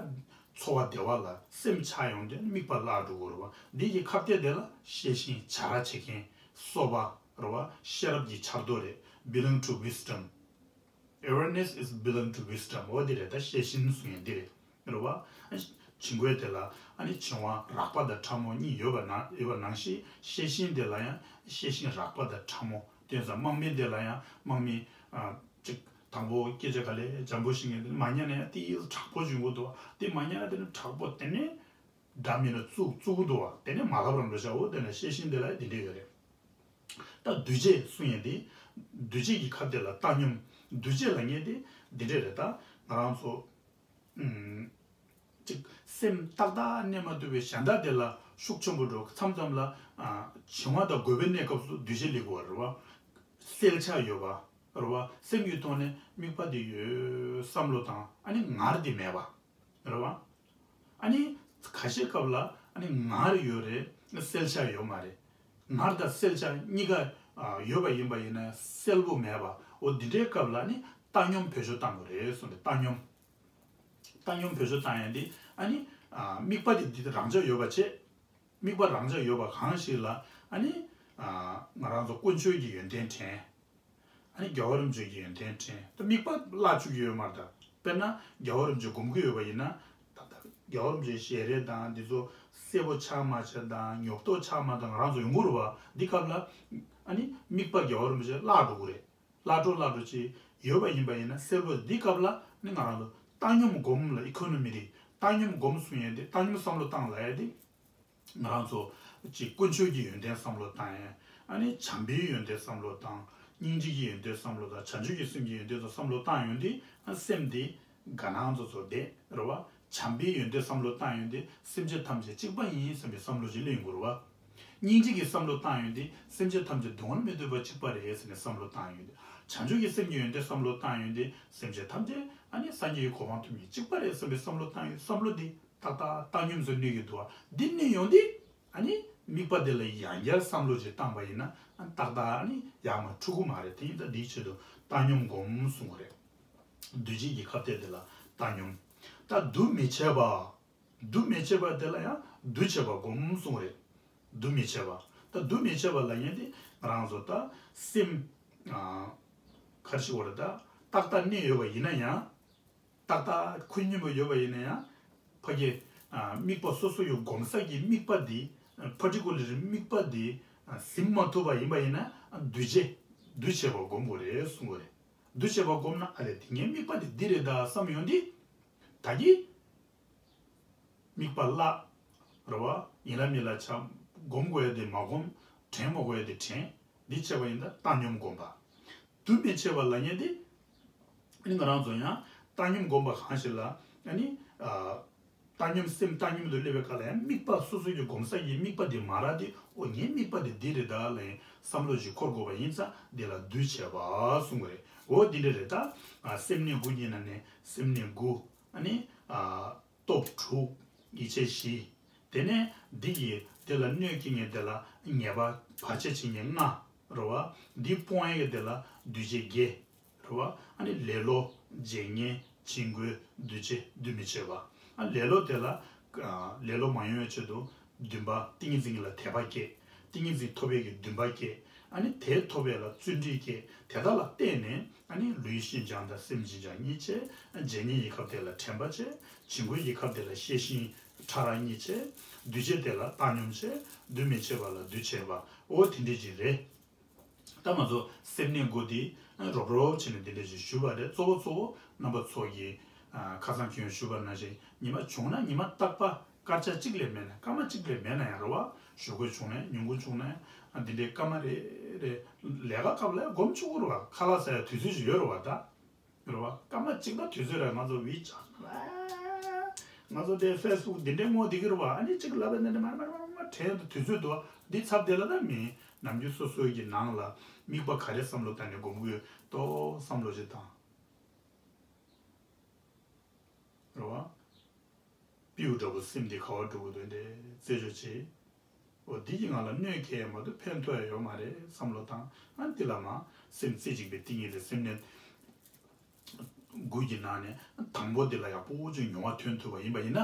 འཚོ་བ་བདེ་བ་ལ་སེམས་ཆགས་ཡོང་དུས་དམིགས་པ་བརླག་འགྲོ་གི་རེད་བ། འདི་ཡི་ཁ་གཏད་དེ་ལ་ཤེས་བཞིན་བྱ་ར་བྱེད་མཁན་སོ་པ་རེད་བ། ཤེས་རབ་ཀྱི་ཆར་གདོགས་རེད། Belong to wisdom. Awareness is belong to wisdom. འོ་འདི་རེད། ད་ཤེས་བཞིན་གསུང་ཡས་འདི་རེད། རེད་བ། བྱིང་རྒོད་དེ་ལ་ཨ་ནི་བྱིང་བ་རགས་པ་དང་ཕྲ་མོ་གཉིས་ཡོད་པ་ན་ཡོད་པ་ནང་བཞིན་ཤེས་བཞིན་དེ་ལ་ཡང་ཤེས་བཞིན་རགས་པ་དང་ཕྲ་མོ། དེ་ཙང་དམག་མི་དེ་ལ་ཡང་དམག་མི། ཨ། ཅིག་དང་པོ་སྐད་ཆ་ག་ལེ་འཇམ་པོ་ཞིག་ངས་མ་ཉན་ན་ཡང་དེ་ཡིས་དྲག་པོ་བྱུང་གི་འདུག་དེ་མ་ཉན་ན་དེ་ནི་དྲག་པོ་དེ་ནས་འདྲ་མིན་ལ་བཙུགས་བཙུགས་གི་འདུག་བ། དེ་ནས་མ་ལབ་རང་འགྲོ་བྱའོ། དེ་ནས་ཤེས་བཞིན་དེ་ལ་འདི་འདྲས་ཡོད་རེད། ད་འདུས་བྱས་གསུང་ཡས་དེ། འདུས་བྱས་ཀྱི་ཁ་གཏད་ལ་བཏང་སྙོམས། འདུས་བྱས་ལབ་མཁན་དེ་འདི་འདྲས་རེད། ད་ང་རང་ཚོ། ཨུམ། ཅིག་སེམས་ཏག་ཏག་གནས་མ་ཐུབ་པའི་གཞན་དག་དེ་ལ་ཤུགས་ཆེན་པོ་འགྲོ། མཚམས་མཚམས་ལ། ཨ། བྱིང་བ་དང་རྒོད་པའི་གནས་སྐབས་སུ་འདུས་བྱས་སླེབས་ཀྱི་ཡོད་རེད་བ། གསལ་ཆ་ཡོད་པ། རེད་བ། སེམས་ཀྱི་ཐོག་ནས་དམིགས་པ་དེ་ཡོད་བསམ་བློ་བཏང་། ཨ་ནི་ངར་དེ་མེད་པ། རེད་བ། ཨ་ནི་ཁ་ཤས་སྐབས་ལ་ཨ་ནི་ངར་ཡོད་རེད། གསལ་ཆ་ཡོད་མ་རེད། ངར་དང་གསལ་ཆ་གཉིས་ཀ། ཨ། ཡོད་པ་ཡིན་པ་ཡིན་ན་གསལ་པོ་མེད་པ། འོ་འདི་འདྲའི་སྐབས་ལ་ནི་བཏང་སྙོམས་བེད་སྤྱོད་བཏང་དགོས་རེད་གསུངས་ཏེ། བཏང་སྙོམས། བཏང་སྙོམས་བེད་སྤྱོད་བཏང་ཡས་འདི་ཨ་ནི། ཨ། དམིགས་པ་དེ་འདི་རང་འཇགས་ཡོད་པ་བྱས། དམིགས་པ་རང་འཇགས་ཡོད་པ་གང་ཞིག་ལ་ཨ་ནི། ཨ། ང་རང་ཚོ་དཀོན་མཆོག་གི་ཡོན་ཏན་དྲན། ཨ་ནི་རྒྱལ་བ་རིན་པོ་ཆེ་གི་ཡོན་ཏན་དྲན། ད་དམིགས་པ་བརླག་བཅུག་གི་ཡོད་མ་རེད་ད། དཔེར་ན་རྒྱལ་བ་རིན་པོ་ཆེ་སྒོམ་གྱི་ཡོད་པ་ཡིན་ན། ད་ལྟ་རྒྱལ་བ་རིན་པོ་ཆེའི་ཞལ་རས་དང་འདི་ཚོ་གསལ་པོ་ཆགས་མ་ཆགས་དང་ཉོབ་ཏོ་ཆགས་མ་ཆགས་ང་རང་ཚོ་ཡོང་གི་རེད་བ། འདི་སྐབས་ལ་ཨ་ནི་དམིགས་པ་རྒྱལ་བ་རིན་པོ་ཆེ་བརླག་འགྲོ་གི་རེད། བརླག་འགྲོ་བརླག་འགྲོ་ཅིག་ཡོད་པ་ཡིན་པ་ཡིན་ན་གསལ་པོ་འདི་སྐབས་ལ་ནི་ང་རང་ཚོ་བཏང་སྙོམས་སྒོམ་ལ་ཨི་ཁོ་ནོ་མི་རེད། བཏང་སྙོམས་སྒོམ་གསུང་ཡས་འདི་བཏང་སྙོམས་བསམ་བློ་བཏང་ལབ་ཡས་འདི། ང་རང་ཚོ་ཅིག་དཀོན་མཆོག་གི་ཡོན་ཏན་བསམ་བློ་བཏང་ཡས། ཨ་ནི་བྱམས་པའི་ཡོན་ཏན་བསམ་བློ་བཏང་། སྙིང་རྗེ་གི་ཡོན་ཏན་བསམ་བློ་དང་བྱང་ཆུབ་ཀྱི་སེམས་ཀྱི་ཡོན་ཏན་ཚོ་བསམ་བློ་བཏང་ཡོང་དུས་ཨ་སེམས་འདི་དགའ་སྣང་ཚོ་ཚོ་བསྡད་རེད་བ། བྱམས་པའི་ཡོན་ཏན་བསམ་བློ་བཏང་ཡོང་དུས་སེམས་ཅན་ཐམས་ཅད་གཅིག་པ་ཡིན་བསམ་པའི་བསམ་བློ་ཅིག་སླེབས་ཡོང་གི་རེད་བ། སྙིང་རྗེ་གི་བསམ་བློ་བཏང་ཡོང་དུས་སེམས་ཅན་ཐམས་ཅད་སྡུག་བསྔལ་མི་འདོད་པ་གཅིག་པ་རེད་ཟེར་ནས་བསམ་བློ་བཏང་ཡོང་དུས། བྱང་ཆུབ་ཀྱི་སེམས་ཀྱི་ཡོན་ཏན་བསམ་བློ་བཏང་ཡོང་དུས་སེམས་ཅན་ཐམས་ཅད་ཨ་ནི་སངས་རྒྱས་ཀྱི་གོ་འཕང་ཐོབ་མཁན་གཅིག་པ་རེད་བསམ་པའི་བསམ་བློ་བཏང་ཡོང་། བསམ་བློ་འདི་ཏག་ཏག་བཏང་སྙོམས་སུ་གནས་ཀྱི་འདུག་བ། འདི་གནས་ཡོང་དུས་ཨ་ནི་དམིགས་པ་དེ་ལ་ཡང་བསྐྱར་བསམ་བློ་ཅིག་བཏང་པ་ཡིན་ན་ཨ་ཏག་ཏག་ཨ་ནི་ཡར་མར་འཁྲུག་གི་མ་རེད། དེ་ཡིན་ད་འདིའི་ཆེད་དུ་བཏང་སྙོམས་སྒོམ་གསུང་གི་རེད། འདུས་བྱས་ཀྱི་ཁ་གཏད་དེ་ལ་བཏང་སྙོམས། ད་འདུ་མི་བྱེད་པ། འདུ་མི་བྱེད་པ་དེ་ལ་ཡང་འདུ་བྱེད་པ་སྒོམ་གསུང་གི་རེད། འདུ་མི་བྱེད་པ། ད་འདུ་མི་བྱེད་པ་ལབ་མཁན་དེ་ང་རང་ཚོ་ད་སེམས། ཨ། ག་རེ་ཞིག་བར་ད་ཏག་ཏག་གནས་ཡོད་པ་ཡིན་ན་ཡང་། ཏག་ཏག་ཁོ་སྙོམས་པོ་ཡོད་པ་ཡིན་ན་ཡང་། ཕ་གི། ཨ། དམིགས་པ་སོ་སོ་ཡི་སྒོམ་ས་ཀྱི་དམིགས་པ་འདི། ཨ། particular དམིགས་པ་འདི། ཨ། ཟིན་མ་ཐུབ་པ་ཡིན་པ་ཡིན་ན། ཨ། འདུ་བྱེད། འདུ་བྱེད་པ་སྒོམ་དགོས་རེད་གསུང་གི་རེད། འདུ་བྱེད་པ་སྒོམ་ན་ཨ་ལས་དེ་ངའི་དམིགས་པ་འདི་འདི་རེད་ད་བསམ་ཡོང་དུས། ད་གི། དམིགས་པ་བརླག་རེད་བ། ཡིན་ལ་མིན་ལ་ཆ། སྒོམ་དགོས་ཡ་དེ་མ་སྒོམ། དྲན་མ་དགོས་ཡ་དེ་དྲན། འདི་བྱས་པ་ཡིན་ད་བཏང་སྙོམས་སྒོམ་པ། འདུ་མི་བྱེད་པ་ལབ་མཁན་དེ། ཨ་ནི་ང་རང་ཚོ་ཡང་བཏང་སྙོམས་སྒོམ་པ་གང་ཞིག་ལ་ཨ་ནི། ཨ། བཏང་སྙོམས་སེམས་བཏང་སྙོམས་དུ་སླེབས་པའི་སྐབས་ལ་ཡང་དམིགས་པ་སོ་སོ་ཡི་སྒོམ་ས་ཡི་དམིགས་པ་དེ་མ་རག་དེ་ཨོ་ངའི་དམིགས་པ་དེ་འདི་རེད་ད་ལབ་ཡིན་བསམ་བློ་ཞིག་འཁོར་དགོས་པ་ཡིན་ཙང་འདི་ལ་འདུ་བྱེད་པ་གསུང་གི་རེད། འོ་འདི་འདྲ་རེད་ད། ཨ། སེམས་གནས་དགུ་ཡིན་ན་ནི་སེམས་གནས་དགུ། ཨ་ནི། ཨ། སྟོབས་དྲུག་ཡིད་ཆེས་བཞི། དེ་ནས་འདི་ཡི་དེ་ལ་གནོད་སྐྱེལ་མཁན་དེ་ལ་ཉེས་པ་བར་ཆད་བྱེད་མཁན་ལྔ་རེད་བ། འདི་སྤོང་ཡས་ཀྱི་དེ་ལ་འདུས་བྱས་བརྒྱད་རེད་བ། ཨ་ནི་ལེ་ལོ་བརྗེད་ངས་བྱིང་རྒོད་འདུ་བྱེད་འདུ་མི་བྱེད་པ། ཨ་ལེ་ལོ་དེ་ལ། ཨ། ལེ་ལོ་མ་ཡོང་བའི་ཆེད་དུ་འདུན་པ་ཏིང་ངེ་འཛིན་ལ་དད་པ་སྐྱེ། ཏིང་ངེ་འཛིན་ཐོབ་པའི་གི་འདུན་པ་སྐྱེ། ཨ་ནི་དེ་ཐོབ་པ་ལ་བརྩོན་འགྲུས་སྐྱེས། དེ་དག་ལ་བརྟེན་ནས་ཨ་ནི་ལུས་ཤིན་སྦྱངས་དང་སེམས་ཤིན་སྦྱངས་གཉིས་བྱས། བརྗེད་ངས་ཡི་གབ་དེ་ལ་དྲན་པ་བྱས། བྱིང་རྒོད་ཡི་གབ་དེ་ལ་ཤེས་བཞིན་ཕྲ་རགས་གཉིས་བྱས། འདུས་བྱས་དེ་ལ་བཏང་སྙོམས་བྱས། འདུས་མི་བྱེད་པ་ལ་འདུས་བྱས་པ། འོ་དེ་འདྲས་ཅིག་རེད། ད་ང་ཚོ་སེམས་གནས་དགུ་འདི་རོབ་རོབ་བྱས་ནས་འདི་འདྲས་ཅིག་ཞུས་པ་རེད། གཙོ་བོ་གཙོ་བོ་རྣམ་པ་ཚོ་གིས་ཨ་ཁ་སང་ཁྱོད་ཞུས་པ་ནང་བཞིན་ཉི་མ་བྱུང་ན་ཉི་མ་རྟག་པ་སྐར་ཆ་གཅིག་ལས་མེད་ན་སྐར་མ་གཅིག་ལས་མེད་ན་ཡང་རེད་བ། ཞོགས་ཀས་བྱུང་ན་ཉིན་གུང་བྱུང་ན་ཨ་འདི་འདྲའི་སྐར་མ་རེ་རེ་ལས་ཀ་སྐབས་ལ་སྒོམ་ཆོག་གི་རེད་བ། ཁ་ལག་ཟ་ཡ་དུས་ཚོད་ཅིག་ཡོད་རེད་བ་ད། རེད་བ། སྐར་མ་གཅིག་ད་དུས་ཚོད་རེད། ང་ཚོ་ཝི་ཅེཊ་ང་ཚོ་དེ་ཕེ་སི་བུག་འདི་འདྲའི་ངོ་འདི་གི་རེད་བ། ཨ་ནི་གཅིག་ལབ་པ་འདི་འདྲ་མར་མར་མར་མར་དྲན་དུ་དུས་ཚོད་འདུག་འདི་ཚབ་དེ་ལ་ད་མིན། ནམ་རྒྱུན་སོ་སོའི་གི་ནང་ལ་དམིགས་པ་ག་རེ་བསམ་བློ་བཏང་ནས་སྒོམ་དགོས་ཏོ་བསམ་བློ་ཞིག་བཏང་། རེད་བ། སྤྲེའུ་འདྲ་པོ་སེམས་འདི་ག་བ་འགྲོ་གི་འདུག་འདི་རྩད་གཅོད་བྱེད། འོ་འདི་གིས་ང་ལ་གནོད་སྐྱེལ་མ་གཏོགས་ཕན་ཐོགས་ཡ་ཡོད་མ་རེད་བསམ་བློ་བཏང་། ཨ་འདི་ལ་མ་སེམས་རྩེ་གཅིག་པའི་ཏིང་ངེ་འཛིན་སེམས་གནས་དགུ་གི་ནང་ནས་དང་པོ་འདི་ལ་ཡག་པོ་ཅིག་མྱོང་བ་ཐོན་ཐུབ་པ་ཡིན་པ་ཡིན་ན།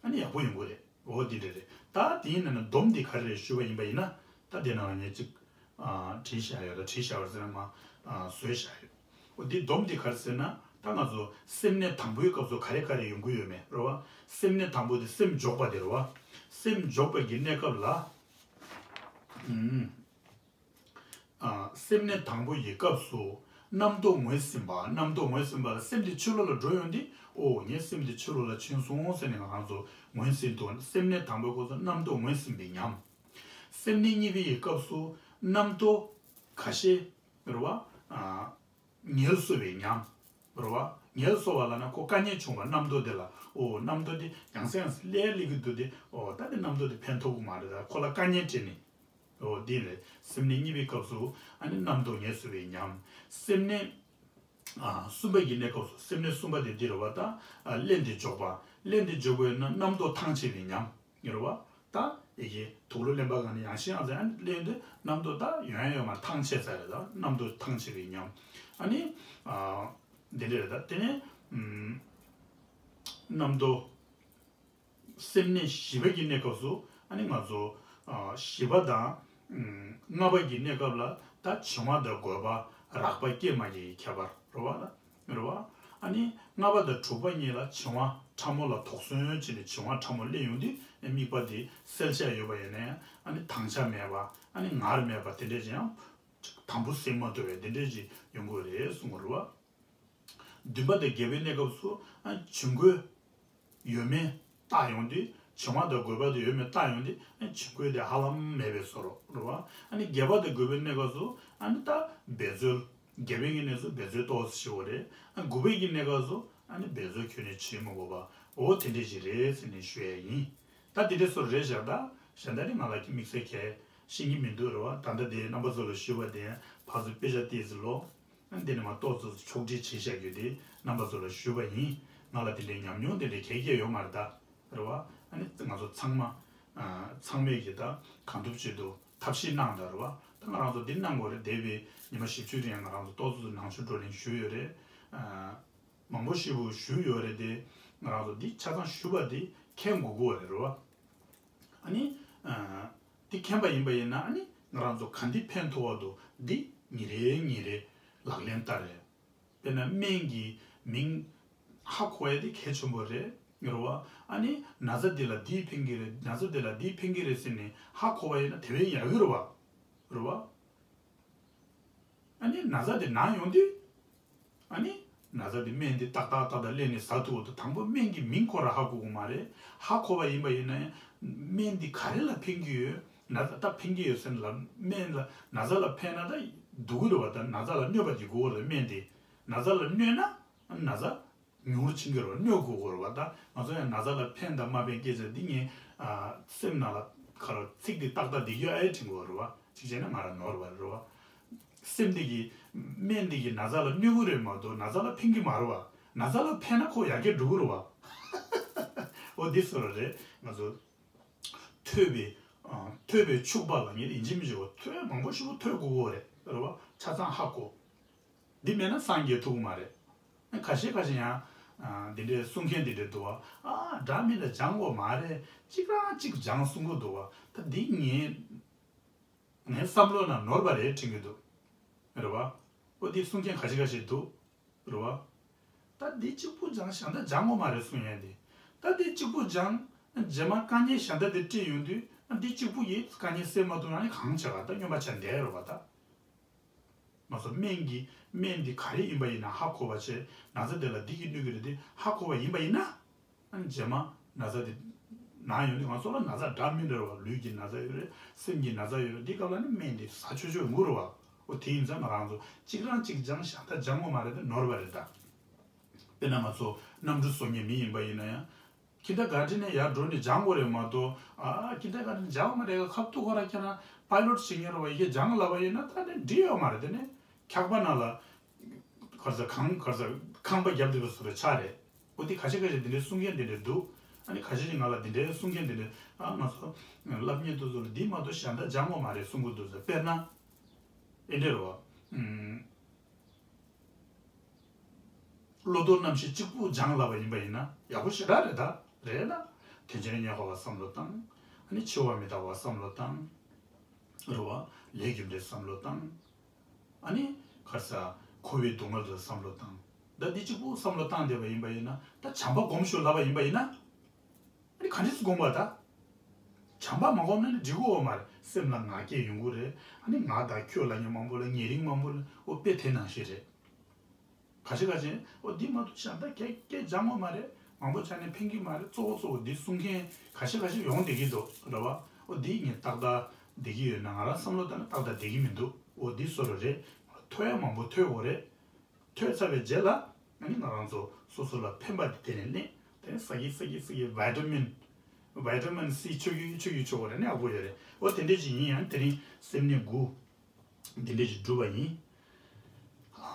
ཨ་ནི་ཡག་པོ་ཡོང་གི་རེད། འོ་འདི་འདྲ་རེད། ད་དེའི་ནང་ནས་སྡོམ་འདི་ག་རེ་རེད་ཞུས་པ་ཡིན་པ་ཡིན་ན། ད་དེ་ནང་ལ་ངས་ཅིག་ཨ་བྲིས་བཞག་ཡོད། ད་བྲིས་བཞག་པ་ཟེར་ན་མ་ཨ་བཟོས་བཞག་ཡོད། འོ་འདི་སྡོམ་འདི་ག་རེ་ཟེར་ན་ད་ང་ཚོ་སེམས་གནས་དང་པོའི་སྐབས་སུ་ག་རེ་ག་རེ་ཡོང་གི་ཡོད་མེད་རེད་བ། སེམས་གནས་དང་པོ་དེ་སེམས་འཇོག་པ་དེ་རེད་བ། སེམས་འཇོག་པའི་གི་གནས་སྐབས་ལ། ཨུམ། ཨ། སེམས་གནས་དང་པོ་ཡི་སྐབས་སུ་རྣམ་རྟོག་ངོས་ཟིན་པ། རྣམ་རྟོག་ངོས་ཟིན་པ་ལ་སེམས་དེ་ཕྱི་ལོགས་ལ་འགྲོ་ཡོང་དུས་ཨོ་ངའི་སེམས་དེ་ཕྱི་ལོགས་ལ་ཕྱིན་སོང་ཟེར་ནས་ང་རང་ཚོ་ངོས་ཟིན་ཐུབ། སེམས་གནས་དང་པོའི་སྐབས་སུ་རྣམ་རྟོག་ངོས་ཟིན་པའི་ཉམས། སེམས་གནས་གཉིས་པའི་ཡི་སྐབས་སུ་རྣམ་རྟོག་ཁ་ཤས་རེད་བ། ཨ། ངལ་གསོ་བའི་ཉམས། རེད་བ། ངལ་གསོ་བ་ལབ་ན་ཁོ་དཀའ་ངལ་བྱུང་བ། རྣམ་རྟོག་དེ་ལ་ཨོ་རྣམ་རྟོག་དེ་ཡང་སེ་ཡང་སེ་སླེབས་སླེབས་ཀྱི་འདུག་དེ་ཨོ་ད་དེ་རྣམ་རྟོག་དེ་ཕན་ཐོགས་ཀྱི་མ་རེད། ད་ཁོ་ལ་དཀའ་ངལ་སྤྲད་ནས། ཨོ་དེ་རེད། སེམས་གནས་གཉིས་པའི་སྐབས་སུ་ཨ་ནི་རྣམ་རྟོག་ངལ་གསོ་བའི་ཉམས། སེམས་གནས་ཨ་གསུམ་པ་ཡི་གནས་སྐབས་སུ་སེམས་གནས་གསུམ་པ་དེ་འདི་རེད་བ། ད་ཨ་གླེན་དེ་འཇོག་པ། གླེན་དེ་འཇོག་པའི་ན་རྣམ་རྟོག་ཐང་ཆད་པའི་ཉམས། ངེས་རེད་བ། ད་ཡི་གེ་དུག་ལོག་གླེན་པ་གང་ནས་ཡང་ཤེས་ཡང་ཟེར། ཨ་ནི་གླེན་དུས་རྣམ་རྟོག་ད་ཡོང་ཡ་ཡོད་མ་རེད། ཐང་ཆད་ཚར་རེད། ད་རྣམ་རྟོག་ཐང་ཆད་པའི་ཉམས། ཨ་ནི་ཨ་འདི་འདྲ་རེད། ད་དེ་ནས་ཨམ་རྣམ་རྟོག་སེམས་གནས་བཞི་པ་གི་གནས་སྐབས་སུ་ཨ་ནི་ང་ཚོ་ཨ་བཞི་པ་དང་ཨམ་ལྔ་པ་གི་གནས་སྐབས་ལ་ད་བྱིང་བ་དང་རྒོད་པ་རགས་པ་སྐྱེས་མ་སྐྱེས་ཀྱི་ཁྱད་པར་རེད་བ། རེད་བ། ཨ་ནི་ལྔ་པ་དང་དྲུག་པ་གཉིས་ལ་བྱིང་བ་ཕྲ་མོ་ལ་དོགས་ཟོན་བྱས་ནས་བྱིང་བ་ཕྲ་མོ་གླེན་ཡོང་དུས་དམིགས་པ་དེ་གསལ་ཆ་ཡོད་པ་ཡིན་ན་ཡང་ཨ་ནི་དྭངས་ཆ་མེད་པ། ཨ་ནི་ངར་མེད་པ། དེ་འདྲས་ཀྱང་དང་པོ་ཟིན་མ་ཐུབ་པའི་དེ་འདྲས་ཀྱི་ཡོང་གི་རེད་གསུང་གི་རེད་བ། བདུན་པ་དང་བརྒྱད་པའི་གནས་སྐབས་སུ་ཨ་བྱིང་རྒོད་ཡོད་མེད་བརྟག་ཡོང་དུས། བྱིང་བ་དང་རྒོད་པ་དེ་ཡོད་མེད་བརྟག་ཡོང་དུས་ཨ་བྱིང་རྒོད་དེ་ཧ་ལམ་མེད་པའི་བཟོ་འདྲ་རེད་བ། ཨ་ནི་བརྒྱད་པ་དང་དགུ་པའི་གནས་སྐབས་སུ་ཨ་ནི་ད་འབད་རྩོལ། བརྒྱད་པའི་གི་གནས་སུ་འབད་རྩོལ་ཏོག་ཙམ་བྱེད་དགོས་རེད། ཨ་དགུ་པའི་གི་གནས་སྐབས་སུ་ཨ་ནི་འབད་རྩོལ་ཁྱོན་ནས་བྱེད་མི་དགོས་པ། འོ་དེ་འདྲས་ཞིག་རེད་ཟེར་ནས་ཞུ་ཡ་ཡིན། ད་དེ་འདྲས་སོ་རེད་བཞག་ད་གཞན་དག་ནི་ང་ལ་དམིགས་བསལ་གལ་ཤེས་ཀྱི་མི་འདུག་རེད་བ། ད་ལྟ་དེ་རྣམ་པ་ཚོ་ལ་ཞུས་པ་དེ་ཕར་ཚུར་དཔེ་ཆ་ཏོག་ཙམ་ཀློག་ཨ་འདི་ནས་མར་ཏོག་ཙམ་ཕྱོགས་སྒྲིག་བྱས་བཞག་རྒྱུ་དེ་རྣམ་པ་ཚོ་ལ་ཞུས་པ་ཡིན། ང་ལ་དེ་འདྲའི་ཉམས་མྱོང་དེ་འདྲའི་གང་ཡང་ཡོད་མ་རེད་ད། རེད་བ། ཨ་ནི་ང་ཚོ་ཚང་མ་ཨ་ཚང་མས་ཀྱི་ད་གང་ཐུབ་ཅི་ཐུབ་ཐབས་ཤེས་གནང་དང་། རེད་བ། ད་ང་རང་ཚོ་འདི་གནང་དགོས་རེད། འདས་པའི་ཉི་མ་བཞི་བཅུ་རིང་ང་རང་ཚོ་ཏོག་ཙམ་ནང་ཆོས་བགྲོ་གླེང་ཞུས་ཡོད་རེད། ཨ་མང་པོ་ཞེ་པོ་ཞུས་ཡོད་རེད་དེ། ང་རང་ཚོ་འདི་ཆ་ཚང་ཞུས་པ་དེ་མཁྱེན་དགོས་ཀྱི་ཡོད་རེད། རེད་བ། ཨ་ནི་ཨ་འདི་མཁྱེན་པ་ཡིན་པ་ཡིན་ན་ཨ་ནི་ང་རང་ཚོ་ག་འདི་ཕན་ཐོགས་པ་འདུག་འདི་ཉིན་རེ་ཉིན་རེ་ལག་ལེན་བསྟར་རེད། དཔེར་ན་སྨན་གྱི་མིང་ཧ་གོ་ཡ་དེ་གལ་ཆེན་པོ་རེད། རེད་བ། ཨ་ནི་ན་ཚ་འདི་ལ་འདིས་ཕན་གྱི་རེད། ན་ཚ་འདི་ལ་འདིས་ཕན་གྱི་རེད་ཟེར་ནས་ཧ་གོ་བ་ཡིན་ན་དེ་བས་ཡག་གི་རེད་བ། རེད་བ། ཨ་ནི་ན་ཚ་དེ་ན་ཡོང་དུས་ཨ་ནི་ན་ཚ་དེ་སྨན་དེ་ཏག་ཏག་ཏག་ཏག་ལེན་ནས་ཟ་ཐུབ་པ་དང་། དང་པོ་སྨན་གྱི་མིང་ཁོ་རང་ཧ་གོ་དགོས་མ་རེད། ཧ་གོ་བ་ཡིན་པ་ཡིན་ན་ཡང་སྨན་འདི་ག་རེ་ལ་ཕན་གྱི་ཡོད། ན་ཚ་ད་ཕན་གྱི་ཡོད་ཟེར་ན་ལ་སྨན་ལ་ན་ཚ་ལ་ཕན་ན་ད་སྡུག་གི་རེད་བ། ད་ན་ཚ་ལ་གནོད་པ་དེ་དགོས་པ་རེད། སྨན་དེ་ན་ཚ་ལ་གནོད་ན་ན་ཚ་ཉུང་རུ་ཕྱིན་གྱི་རེད་བ། གནོད་དགོས་ཀྱི་རེད་བ། ད་ང་ཚོ་ཡང་ན་ཚ་ལ་ཕན་དང་མ་ཕན་སྐད་ཆ་འདི་ངས་ཨ་སེམས་ནང་ལ་ཁ་ལ་ཚིག་འདི་ཏག་ཏག་འདི་ཡོད་ཨེ་དྲན་གྱི་རེད་བ། གཅིག་བྱས་ན་ང་རང་ནོར་བ་རེད་བ། སེམས་འདི་གི་སྨན་འདི་གི་ན་ཚ་ལ་གནོད་ཀྱི་རེད་མ་གཏོགས་ན་ཚ་ལ་ཕན་གྱི་མ་རེད་བ། ན་ཚ་ལ་ཕན་ན་ཁོ་ཡར་རྒྱས་འགྲོ་གི་རེད་བ། འོ་འདི་བཟོ་འདྲ་རེད། ང་ཚོ་ཐོས་པའི་ཨ་ཐོས་པའི་ཕྱུག་པ་ལ་ངས་ཡིན་གཅིག་མིན་གཅིག་གོ་ཐོས་མང་པོ་ཞིག་ཐོས་དགོས་ཀྱི་རེད། རེད་བ། ཆ་ཚང་ཧ་གོ། འདི་མེད་ན་སངས་རྒྱས་ཐུབ་ཀྱི་མ་རེད། ཁ་ཤས་ཁ་ཤས་ཡང་ཨ་འདི་འདྲའི་གསུང་མཁན་འདི་འདྲ་འདུག་བ། ཨ་འདྲ་མི་འདྲ་སྦྱང་དགོས་མ་རེད། གཅིག་རང་གཅིག་སྦྱང་གསུང་གི་འདུག་བ། ད་འདི་ངས་ ངའི་བསམ་བློ་ནང་ནོར་བ་རེད་དྲན་གྱི་འདུག་རེད་བ། ཨོ་དེ་གསུང་མཁན་ཁ་ཤས་ཁ་ཤས་འདུག་རེད་བ། ད་འདི་གཅིག་པུ་སྦྱང་ཤ་འདི་སྦྱང་ངོ་མ་རེད་གསུང་ཡས་འདི། ད་འདི་གཅིག་པུ་སྦྱང་། རྗེས་མ་དཀའ་ངལ་ཤ་འདི་འདི་སྤྲད་ཡོང་དུས་འདི་གཅིག་པུ་ཡིས་དཀའ་ངལ་སེལ་མ་ཐུབ་ན་ནི་གང་བྱ་བ་ད་སྨྱོན་པ་ཆ་འདས་རེད་བ་ད། ང་ཚོ་སྨན་གྱི་སྨན་འདི་ག་རེ་ཡིན་པ་ཡིན་ན་ཧ་གོ་བ་བྱས་ན་ཚ་དེ་ལ་འདི་གི་གནོད་ཀྱི་རེད་དེ་ཧ་གོ་བ་ཡིན་པ་ཡིན་ན། ཨ་ནི་རྗེས་མ་ན་ཚ་དེ་ན་ཡོང་དུས་ང་ཚོ་ལ་ན་ཚ་འདྲ་མི་འདྲ་བ་ལུས་ཀྱི་ན་ཚ་ཡོད་རེད། སེམས་ཀྱི་ན་ཚ་ཡོད་རེད། འདི་སྐབས་ལ་ནི་སྨན་འདི་ཟ་ཆོག་ཆོག་ཡོང་གི་རེད་བ། འོ་དེ་ཡིན་ཙང་ང་རང་ཚོ་གཅིག་རང་གཅིག་སྦྱང་ཤ་ད་སྦྱང་དགོས་མ་རེད་དེ་ནོར་བ་རེད་ད། དཔེར་ན་ང་ཚོ་གནམ་གྲུ་བཟོ་མཁན་མི་ཡིན་པ་ཡིན་ན་ཡང་། ཁྱི་ད་ག་དྲི་ནས་ཡར་འགྲོ་ནས་སྦྱང་དགོས་རེད་མ་གཏོགས། ཨ་ཁྱི་ད་ག་དྲི་སྦྱང་མ་རེད་ཁབ་ཏུ་ཁོ་ར་ཁྱེད་རང་པའི་ལོཊ་བྱེད་མཁན་རེད་བ་ཡི་གེ་སྦྱང་ལབ་པ་ཡིན་ན་ད་ནི་འགྲིག་ཡོད་མ་རེད་དེ་ནས་འཁྱག་པ་ནང་ལ། ག་ས་གང་ག་ས་ཁང་པ་བརྒྱབ་བསྡད་པ་བཟོ་འདྲ་ཆགས་རེད། འོ་དེ་ཁ་ཤས་ཁ་ཤས་དེ་འདྲའི་གསུང་མཁན་དེ་འདྲ་འདུག་ཨ་ནི་ཁ་ཤས་ཤིག་ང་ལ་དེ་འདྲའི་གསུང་མཁན་དེ་འདྲ་ཨ་ང་ཚོ་སློབ་གཉེར་དུ་ཚོ་ལ་འདི་མ་གཏོགས་གཞན་དག་སྦྱང་དགོས་མ་རེད་གསུང་གི་འདུག་ཟེར། དཔེར་ན་ཨེ་འདྲ་རེད་བ། ཨུམ། བློ་ལྡོག་རྣམ་བཞི་གཅིག་པུ་སྦྱང་ལབ་པ་ཡིན་པ་ཡིན་ན་ཡག་པོ་ཞེ་དྲག་རེད་ད། རེད་ན། དོན་ཆེན་རྙེད་དཀའ་བ་བསམ་བློ་བཏང་། ཨ་ནི་འཆི་བ་མི་རྟག་པ་བསམ་བློ་བཏང་། རེད་བ། ལས་རྒྱུ་འབྲས་བསམ་བློ་བཏང་། ཨ་ནི། ག་རེ་ཟ། འཁོར་བའི་སྡུག་བསྔལ་དུ་བསམ་བློ་བཏང་། ད་འདི་གཅིག་པུ་བསམ་བློ་བཏང་བསྡད་པ་ཡིན་པ་ཡིན་ན་ད་བྱམས་པ་སྒོམ་ཤོག་ལབ་པ་ཡིན་པ་ཡིན་ན། ཨ་ནི་ག་འདྲས་སེ་སྒོམ་པ་ད། བྱམས་པ་མ་སྒོམ་ན་ནི་འགྲིག་གི་ཡོད་མ་རེད། སེམས་ལ་ང་རྒྱལ་ཡོང་གི་རེད། ཨ་ནི་ང་དང་ཁྱོད་ལབ་མཁན་མང་པོ་ལ་ཉེ་རིང་མང་པོ་ལ་འོ་དཔེ་དེ་ནང་བཞིན་རེད། ག་ཤེད་ག་ཤེད་འོ་འདི་མ་གཏོགས་གཞན་དག་སྐད་སྐད་སྦྱང་དགོས་མ་རེད། མང་པོ་ཆགས་ནས་ཕན་གྱི་མ་རེད། གཙོ་བོ་གཙོ་བོ་འདི་གསུང་མཁན་ག་ཤེད་ག་ཤེད་ཡོང་བསྡད་ཀྱི་འདུག་རེད་བ། འོ་འདི་ངས་ཏག་ཏག་བསྡད་ཀྱི་ཡོད་ན་ང་རང་བསམ་བློ་བཏང་ན་ཏག་ཏག་བསྡད་ཀྱི་མི་འདུག་འོ་འདི་བཟོ་འདྲ་རེད། ཐོས་ཡ་མང་པོ་ཐོས་དགོས་རེད། ཐོས་ཚར་བའི་རྗེས་ལ་ཨ་ནི་ང་རང་ཚོ་སོ་སོ་ལ་ཕན་པ་དེ་དེ་ནས་ལེན། དེ་ནས་ས་གི་ས་གི་ས་གི་བི་ཊ་མིན། བི་ཊ་མིན་སི་མཆོད་ཀྱི་མཆོད་ཀྱི་མཆོད་དགོས་རེད་ནི་ཡག་པོ་ཡོད་རེད། འོ་དེ་འདྲས་ཅིག་ཡིན། ཡང་དེ་རིང་སེམས་ནད་དགུ། འདི་འདྲས་ཅིག་བསྒྲུབས་པ་ཡིན།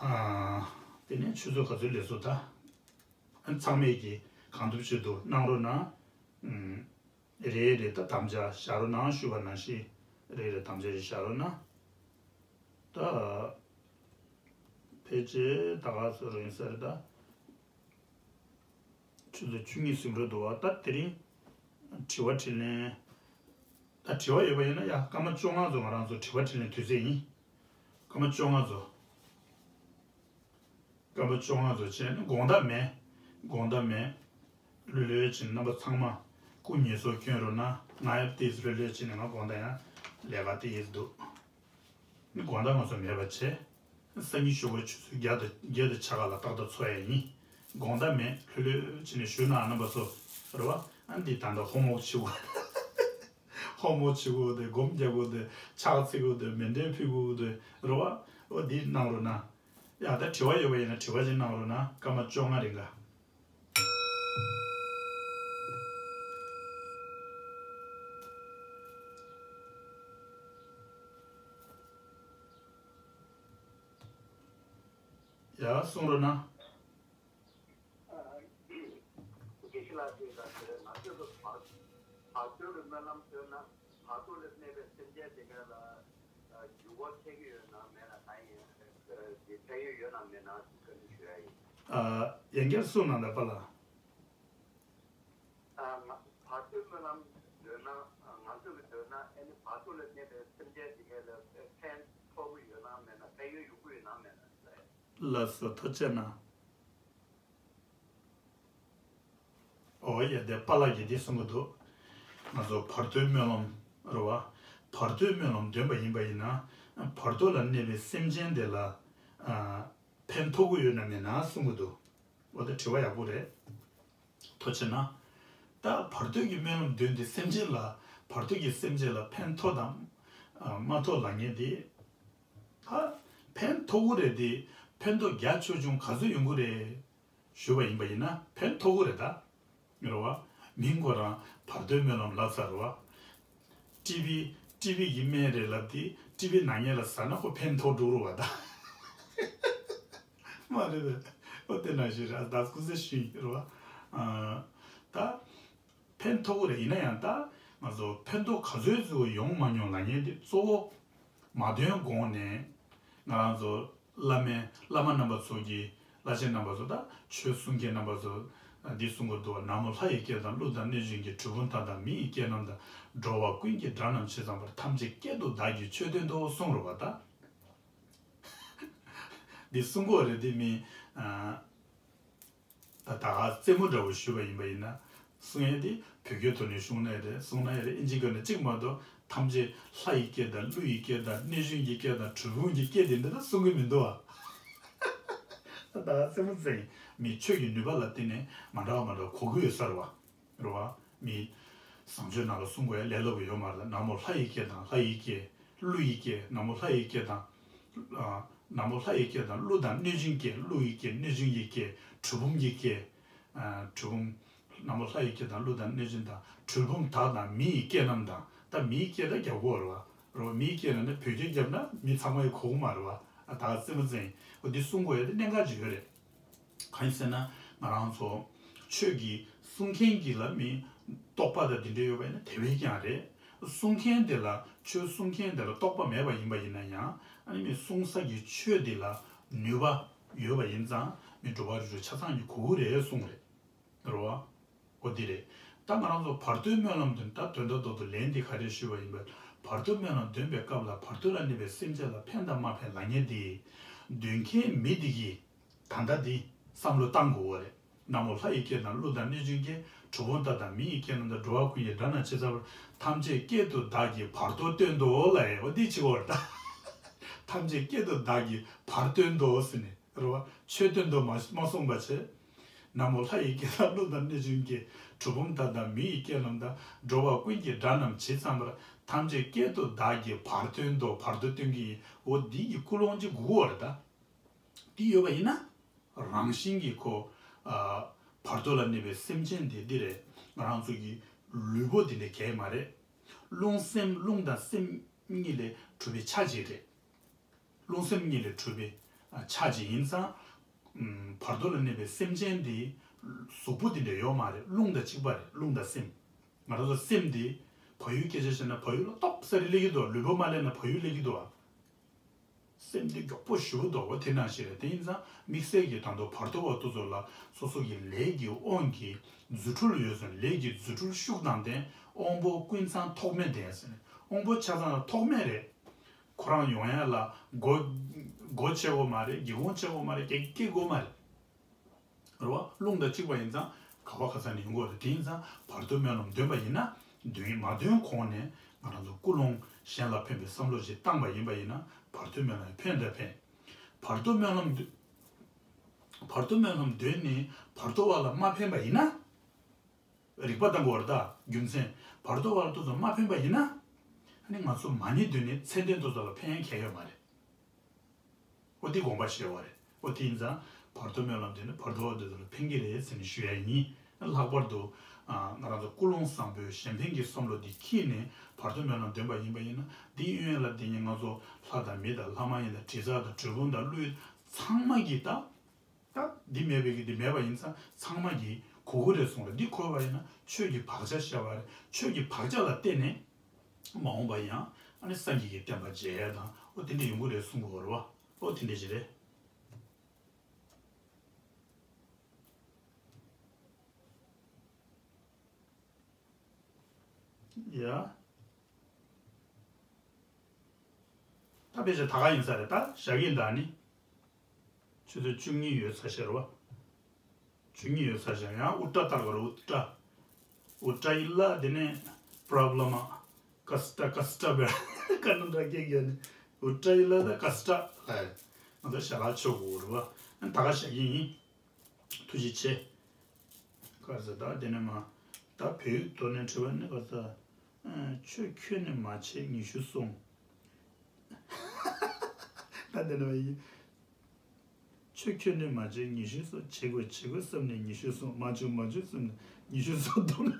ཨ། དེ་ནས་ཆུ་ཚོད་ག་ཚོད་ལས་སོ་ད། ཨ་ཚང་མས་ཀྱིས་གང་ཐུབ་ཅི་ཐུབ་གནང་རོགས་གནང་། ཨུམ། རེ་རེ་ད་དམ་བཅའ་བཞག་རོགས་གནང་ཞུས་པ་ནང་བཞིན་རེ་རེ་དམ་བཅའ་ཞིག་བཞག་རོགས་གནང་། ད། ཕལ་ཆེར་ད་ག་ཚོད་རེད་ཟེར་ད། ཆུ་ཚོད་བཅུ་གཉིས་ཟིན་འགྲོ་འདུག་བ། ད་དེ་རིང་དྲི་བ་དྲིས་ལན། ད་དྲི་བ་ཡོད་པ་ཡིན་ན་ཡ་སྐར་མ་བཅོ་ལྔ་ཚོ་ང་རང་ཚོ་དྲི་བ་དྲིས་ལན་དུས་ཚོད་ཡིན། སྐར་མ་བཅོ་ལྔ་ཚོ། སྐར་མ་བཅོ་ལྔ་ཚོ་བྱས་ནས་དགོངས་དག་མེད། དགོངས་དག་མེད། ལྷོད་ལྷོད་བྱས་ནས་རྣམ་པ་ཚང་མ་སྐུ་ངལ་གསོ་སྐྱོན་རོགས་གནང་། ང་ཡང་ཏིས་ལྷོད་ལྷོད་བྱས་ནས་ང་དགོངས་དག་ཡང་ལས་ཀ་ཏིས་འདུག་ནི་དགོངས་དག་ང་ཚོ་མེད་པ་བྱས། སང་ཉིན་ཞོགས་པ་ཆུ་ཚོད་བརྒྱ་དང་བརྒྱད་དང་ཕྱེད་ཀ་ལ་ཏག་ཏག་ཚོགས་ཡ་ཡིན། དགོངས་དག་མེད། ལྷོད་ལྷོད་བྱས་ནས་བཞུགས་གནང་རྣམ་པ་ཚོ། རེད་བ། ཨ་འདི་ད་ལྟ་ཧོ་མོག་བྱེད་དགོས། ཧོ་མོག་བྱེད་དགོས་དེ་སྒོམ་རྒྱག་དགོས་དེ་ཕྱག་འཚལ་དགོས་དེ་མཎྜལ་ཕུལ་དགོས་དེ་རེད་བ། འོ་འདི་གནང་རོགས་གནང་། ཡ་ད་དྲི་བ་ཡོད་པ་ཡིན་ན་དྲི་བ་ཅིག་གནང་རོགས་གནང་། སྐར་མ་བཅོ་ལྔ་རིང་ག་ཡ་གསུང་རོགས་གནང་། དགེ་བཤེས་ལགས་ཀྱིས་ད་ང་ཚོས་བར་བར་དོའི་སྨོན་ལམ་འདོན་ན་བར་དོ་ལ་གནས་པའི་སེམས་ཅན་དེ་ག་ལ་འགྱུར་བ་ཐེབས་ཀྱི་ཡོད་ན་མེད་ན་གང་ཡིན། དེ་ཐེབས་ཡོད་ཡོད་ན་མེད་ན་བཀའ་འདྲི་ཞུ་ཡ་ཡིན། ཡང་བསྐྱར་གསུང་གནང་དང་པ་ལགས། ང་བར་དོའི་སྨོན་ལམ་འདོན་ན་ང་ཚོས་ཀྱི་འདོན་ན་ཨ་ནི་བར་དོ་ལ་གནས་པའི་སེམས་ཅན་དེ་ག་ལ་ཕན་ཐོགས་ཀྱི་ཡོད་ན་མེད་ན་ཕན་ཡོན་ཡོང་གི་ཡོད་ན་མེད་ན། ལགས་སོ་ཐུགས་རྗེ་གནང་། ཨོ་ཡ་དེ་པཱ་ལགས་ཀྱིས་འདི་གསུང་གི་འདུག་ང་ཚོ་བར་དོའི་སྨོན་ལམ་རེད་བ། བར་དོའི་སྨོན་ལམ་འདོན་པ་ཡིན་པ་ཡིན་ན་བར་དོ་ལ་གནས་པའི་སེམས་ཅན་དེ་ལ་ཨ་ཕན་ཐོགས་ཀྱི་ཡོད་ན་མེད་ན་གསུང་གི་འདུག་འོ་དེ་དྲི་བ་ཡག་པོ་རེད། ཐུགས་རྗེ་གནང་། ད་བར་དོ་གི་སྨོན་ལམ་འདོན་ཏེ་སེམས་ཅན་ལ་བར་དོ་གི་སེམས་ཅན་ལ་ཕན་ཐོགས་དང་ཨ་མ་ཐོགས་ལབ་མཁན་དེ། ད་ཕན་ཐོགས་ཀྱི་རེད་དེ་ཕན་ཐོགས་རྒྱ་ཆེ་ཆུང་ག་ཚོད་ཡོང་གི་རེད། ཞུས་པ་ཡིན་པ་ཡིན་ན་ཕན་ཐོགས་ཀྱི་རེད་ད། རེད་བ། མིང་ཁོ་རང་བར་དོའི་སྨོན་ལམ་ལབ་ཚར་རེད་བ། ཊི་བི་ཊི་བི་གི་སྨན་རེད་ལབ་དེ་ཊི་བི་ན་མཁན་ལ་ཟ་ན་ཁོ་ཕན་ཐོགས་འགྲོ་རེད་བ་ད། མ་རེད་པས། ཨོ་དེ་ནང་བཞིན་རེད་ད་སྐུ་ཚེ་ཞུ་ཡིན་རེད་བ། ཨ། ད། ཕན་ཐོགས་ཀྱི་རེད། ཡིན་ན་ཡང་ད་ང་ཚོ་ཕན་ཐོགས་ག་ཚོད་ཅིག་ཡོང་མ་མྱོང་ལབ་མཁན་དེ་གཙོ་བོ་མ་འདོན་གོང་ནས་ང་རང་ཚོ་བླ་མའི་བླ་མ་རྣམ་པ་ཚོ་གི་བླ་ཆེན་རྣམ་པ་ཚོ་ད་ཆོས་གསུང་མཁན་རྣམ་པ་ཚོ་ འདི་གསུང་གི་འདུག་བ། ན་མོ་ལྷ་ཡི་སྐད་དང་ཀླུ་དང་གནོད་སྦྱིན་གྱི། གྲུལ་བུམ་དག་དང་མི་ཡི་སྐད་རྣམས་དང་། འགྲོ་བ་ཀུན་གྱི་སྒྲ་རྣམས་ཇི་ཙམ་པར། ཐམས་ཅད་སྐད་དུ་བདག་གིས་ཆོས་བསྟན་ཏོ་གསུངས་རེད་བ་ད། འདི་གསུང་གི་ཡོད་རེད་དེ་མི། ད་ད་ག་རྩེད་མོ་འདྲ་བོ་ཞུས་པ་ཡིན་པ་ཡིན་ན། གསུང་ཡས་དེ་བོད་སྐད་ཐོག་ནས་གསུང་ན་ཡང་རེད། གསུང་ན་ཡང་རེད། ཨིན་ཇི་སྐད་ནས་གཅིག་མ་གཏོགས་ཐམས་ཅད་ལྷ་ཡི་སྐད་དང་ཀླུ་ཡི་སྐད་དང་གནོད་སྦྱིན་གྱི་སྐད་དང་གྲུལ་བུམ་གྱི་སྐད་དེ་འདྲ་ད་གསུང་གི་མི་འདུག་ཨ། ད་ད་ག་རྩེད་མོ་རྩེ་ཡིན། མི་ཆོས་ཀྱི་ནུས་པ་ལ་བརྟེན་ནས་མ་འདྲ་བ་མ་འདྲ་བ་གོ་གི་ཡོད་ས་རེད་བ། རེད་བ། མི་བཟང་སྤྱོད་ནང་ལ་གསུང་དགོས་ཡ་ལས་སླ་པོ་ཡོད་མ་རེད། ན་མོ་ལྷ་ཡི་སྐད་དང་ལྷ་ཡི་སྐད། ཀླུ་ཡི་སྐད། ན་མོ་ལྷ་ཡི་སྐད་དང་། ཨ། ན་མོ་ལྷ་ཡི་སྐད་དང་ཀླུ་དང་གནོད་སྦྱིན་སྐད། ཀླུ་ཡི་སྐད། གནོད་སྦྱིན་གྱི་སྐད། གྲུལ་བུམ་གྱི་སྐད། ཨ། གྲུལ་བུམ། ན་མོ་ལྷ་ཡི་སྐད་དང་ཀླུ་དང་གནོད་སྦྱིན་དང་། གྲུལ་བུམ་དག་དང་མི་ཡི་སྐད་རྣམས་དང་། ད་མི་ཡི་སྐད་ད་རྒྱབ་དགོས་རེད་བ། རེད་བ། མི་ཡི་སྐད་ན་ནི་བོད་སྐད་རྒྱབ་ན་མི་ཚང་མ་ཡི་གོ་གི་མ་རེད་བ། ཨ། ད་ག་རྩེད་མོ་རྩེ་ཡིན། འོ་འདི་གསུང་དགོས་ཡ་དེ་གནད་འགག་ཅིག་ཡོད་རེད། གང་ཡིན་ཟེར་ན་ང་རང་ཚོ་ཆོས་ཀྱི་གསུང་མཁན་གྱི་ལ་མི་རྟོགས་པ་དང་དེ་འདྲ་ཡོད་པ་ཡིན་ན་དེ་བས་ཀྱང་རེད། གསུང་མཁན་དེ་ལ་ཆོས་གསུང་མཁན་དེ་ལ་རྟོགས་པ་མེད་པ་ཡིན་པ་ཡིན་ན་ཡང་ཨ་ནི་མི་གསུང་ས་གི་ཆོས་དེ་ལ་ནུས་པ་ཡོད་པ་ཡིན་ཙང་མི་འགྲོ་བ་རིགས་དྲུག་ཆ་ཚང་གི་གོ་གི་རེད་གསུང་རེད། རེད་བ། འོ་འདི་རེད། ད་ང་རང་ཚོ་བར་དོའི་སྨོན་ལམ་དེ་ད་དོན་དག་རྡོག་རྡོག་ལན་འདི་ག་རེ་ཞུས་པ་ཡིན་པ། བར་དོའི་སྨོན་ལམ་འདོན་པའི་སྐབས་ལ་བར་དོ་ལ་གནས་པའི་སེམས་ཅན་ལ་ཕན་དང་མ་ཕན་ལབ་མཁན་འདི། འདོན་མཁན་མི་འདི་གིས་ད་ལྟ་འདི་བསམ་བློ་བཏང་དགོས་པ་རེད། ན་མོ་ལྷ་ཡི་སྐད་དང་ཀླུ་དང་གནོད་སྦྱིན་སྐད། གྲུལ་བུམ་དག་དང་མི་ཡི་སྐད་རྣམས་དང་། འགྲོ་བ་ཀུན་གྱི་སྒྲ་རྣམས་ཇི་ཙམ་པར། ཐམས་ཅད་སྐད་དུ་བདག་གིས་བར་དོ་སྟོན་ཏོ་ལབ་ཡས་འོ་འདི་བྱེད་དགོས་པ་རེད་ད། ཐམས་ཅད་སྐད་དུ་བདག་གིས་བར་སྟོན་ཏོ་ཟེར་ནས། རེད་བ། ཆོས་སྟོན་ཏོ་མ་མ་གསུངས་པ་བྱས། ན་མོ་ལྷ་ཡི་སྐད་དང་ཀླུ་དང་གནོད་སྦྱིན་སྐད། གྲུལ་བུམ་དག་དང་མི་ཡི་སྐད་རྣམས་དང་། འགྲོ་བ་ཀུན་གྱི་སྒྲ་རྣམས་ཇི་ཙམ་པར། ཐམས་ཅད་སྐད་དུ་བདག་གིས་བར་སྟོན་ཏོ། བར་དོ་སྟོན་གྱི་ཡིན། འོ་འདི་གི་ཀུན་སློང་ཅིག་དགོས་པ་རེད་ད། འདི་ཡོད་པ་ཡིན་ན། རང་བཞིན་གྱིས་ཁོ། ཨ། བར་དོ་ལ་གནས་པའི་སེམས་ཅན་དེ་འདི་རེད། ང་རང་ཚོ་གི་ལུས་པོ་འདི་འདྲ་གས་མ་རེད། རླུང་སེམས། རླུང་དང་སེམས་གཉིས་ལས་གྲུབ་པའི་ཆ་གཅིག་རེད། རླུང་སེམས་གཉིས་ལས་གྲུབ་པའི་ཆ་གཅིག་ཡིན་ཙང་། ཨམ། བར་དོ་ལ་གནས་པའི་སེམས་ཅན་འདི་གཟུགས་པོ་འདི་འདྲ་ཡོད་མ་རེད། རླུང་དང་གཅིག་པ་རེད། རླུང་དང་སེམས། ང་རང་ཚོ་སེམས་འདི་བལ་ཡུལ་སྐད་ཆ་བཤད་ན་བལ་ཡུལ་ལ་ཏོག་ཙམ་རེ་སླེབས་ཀྱི་འདུག་ལུས་པོ་མ་སླེབས་ན་བལ་ཡུལ་སླེབས་ཀྱི་འདུག་ཨ། སེམས་འདི་མགྱོགས་པོ་ཞེ་པོ་འདུག་བ། དེ་ནང་བཞིན་རེད། དེ་ཡིན་ཙང་དམིགས་བསལ་གྱི་ད་དུང་བར་དོ་བ་དེ་ཚོ་ལ་སོ་སོ་གི་ལས་ཀྱི་དབང་གིས་རྫུ་འཕྲུལ་ཡོད་ཟེར། ལས་ཀྱི་རྫུ་འཕྲུལ་ཤུགས་དང་ལྡན། དབང་པོ་ཀུན་ཚང་ཐོགས་མེད་ལྡན་ཟེར། དབང་པོ་ཆ་ཚང་ཐོགས་མེད་རེད། ཁོ་རང་ཡོང་ཡ་ལ་སྒོ་སྒོ་ཕྱེ་དགོས་མ་རེད། སྒེའུ་ཁུང་ཕྱེ་དགོས་མ་རེད། སྐད་སྐད་དགོས་མ་རེད། རེད་བ། རླུང་དང་གཅིག་པ་ཡིན་ཙང་ག་བ་ག་ས་ནས་ཡོང་གི་ཡོད་རེད། དེ་ཡིན་ཙང་བར་དོའི་སྨོན་ལམ་འདོན་པ་ཡིན་ན། འདོན་མ་འདོན་གོང་ནས་ང་རང་ཚོ་ཀུན་སློང་གཞན་ལ་ཕན་པའི་བསམ་བློ་ཞིག་བཏང་པ་ཡིན་པ་ཡིན་ན་བར་དོའི་སྨོན་ལམ་ཕན་དང་ཕན། བར་དོའི་སྨོན་ལམ་འདོན། བར་དོའི་སྨོན་ལམ་འདོན་ནས་བར་དོ་བ་ལ་མ་ཕན་པ་ཡིན་ན། རིག་པ་དང་གོ་བར་ད་རྒྱུ་མཚན། བར་དོ་བ་ལ་དེ་ཚོ་མ་ཕན་པ་ཡིན་ན། ཨ་ནི་ང་ཚོ་མ་ཎི་འདོན་ནས་ཚད་ལྡན་དེ་ཚོ་ལ་ཕན་ཡ་གང་ཡང་ཡོད་མ་རེད། འོ་དེ་དགོངས་པ་བཞེས་པ་རེད། འོ་དེ་ཡིན་ཙང་བར་དོ་སྨོན་ལམ་འདོན་ནས་བར་དོ་བ་དེ་ཚོ་ལ་ཕན་གྱི་རེད་ཟེར་ནས་ཞུ་ཡ་ཡིན། ལྷག་པར་དུ། ཨ། ང་རང་ཚོ་ཀུན་སློང་བཟང་པོའི་གཞན་ཕན་གྱི་བསམ་བློ་འདི་འཁྱེར་ནས་བར་དོ་སྨོན་ལམ་འདོན་པ་ཡིན་པ་ཡིན་ན། འདི་གཡོན་ལ་འདི་ཉིད་ང་ཚོ་ལྷ་དང་མི་དང་ལྷ་མ་ཡིན་དང་དྲི་ཟ་དང་གྲུལ་བུམ་དང་ཀླུ་ཚང་མ་གིས་ད། ད་འདི་མེད་པའི་གི་འདི་མེད་པ་ཡིན་ཙང་ཚང་མ་གིས་གོ་གི་རེད་གསུངས་རེད། འདི་གོ་བ་ཡིན་ན་ཆོས་ཀྱི་བག་ཆགས་བཤད་པ་རེད། ཆོས་ཀྱི་བག་ཆགས་ལ་བརྟེན་ནས་མ་འོངས་པ་ཡང་ཨ་ནི་སངས་རྒྱས་ཀྱི་བསྟན་པ་མཇལ་ཡ་དང་འོ་དེ་འདྲ་ཡོང་གི་རེད་གསུང་གི་ཡོད་རེད་བ། འོ་དེ་འདྲ་ཞིག་རེད། ཡ། ད་དཔེ་ཆ་ད་ག་ཡིན་ས་རེད། ད་བཞག་གི་ཡིན་ད་ནི། ཆུ་ཚོད་བཅུ་གཉིས་ཡོལ་ཚར་ཤག་རེད་བ། བཅུ་གཉིས་ཡོལ་ཚར་ཤག་ཡང་ཨུ་ཏྲ་ལྟར་བར་ཨུ་ཏྲ། ཨུ་ཏྲ་ཡི་ལ་དེ་ནས་པྲོབ་ལེ་མ། ཀ་སི་ཏྲ་ཀ་སི་ཏྲ་བེ་ཀ་ན་འདྲ་སྐད་ཡོད་ནི། ཨུ་ཏྲ་ཡི་ལ་ད་ཀ་སི་ཏྲ་ལ་ཡ། ང་ཚོ་ཞལ་ལག་མཆོད་དགོས་རེད་བ། ད་ག་བཞག་གི་ཡིན། ཐུགས་རྗེ་ཆེ། ག་ས་ད་དེ་ནས་མ། ད་བོད་ཡིག་ཐོག་ནས་བྲིས་པ་ནི་ག་ས། ཆོས་ཁྱོན་ནས་མ་བྱས་ཉི་ཤུ་སོང་། ད་དེ་ནས་མ་ཡིན། ཆོས་ཁྱོན་ནས་མ་བྱས་ཉི་ཤུ་སོང་། བྱེད་དགོས་བྱེད་དགོས་བསམ་ནས་ཉི་ཤུ་སོང་། མ་བྱུང་མ་བྱུང་བསམ་ནས་ཉི་ཤུ་སོང་། སྡོམ་ན།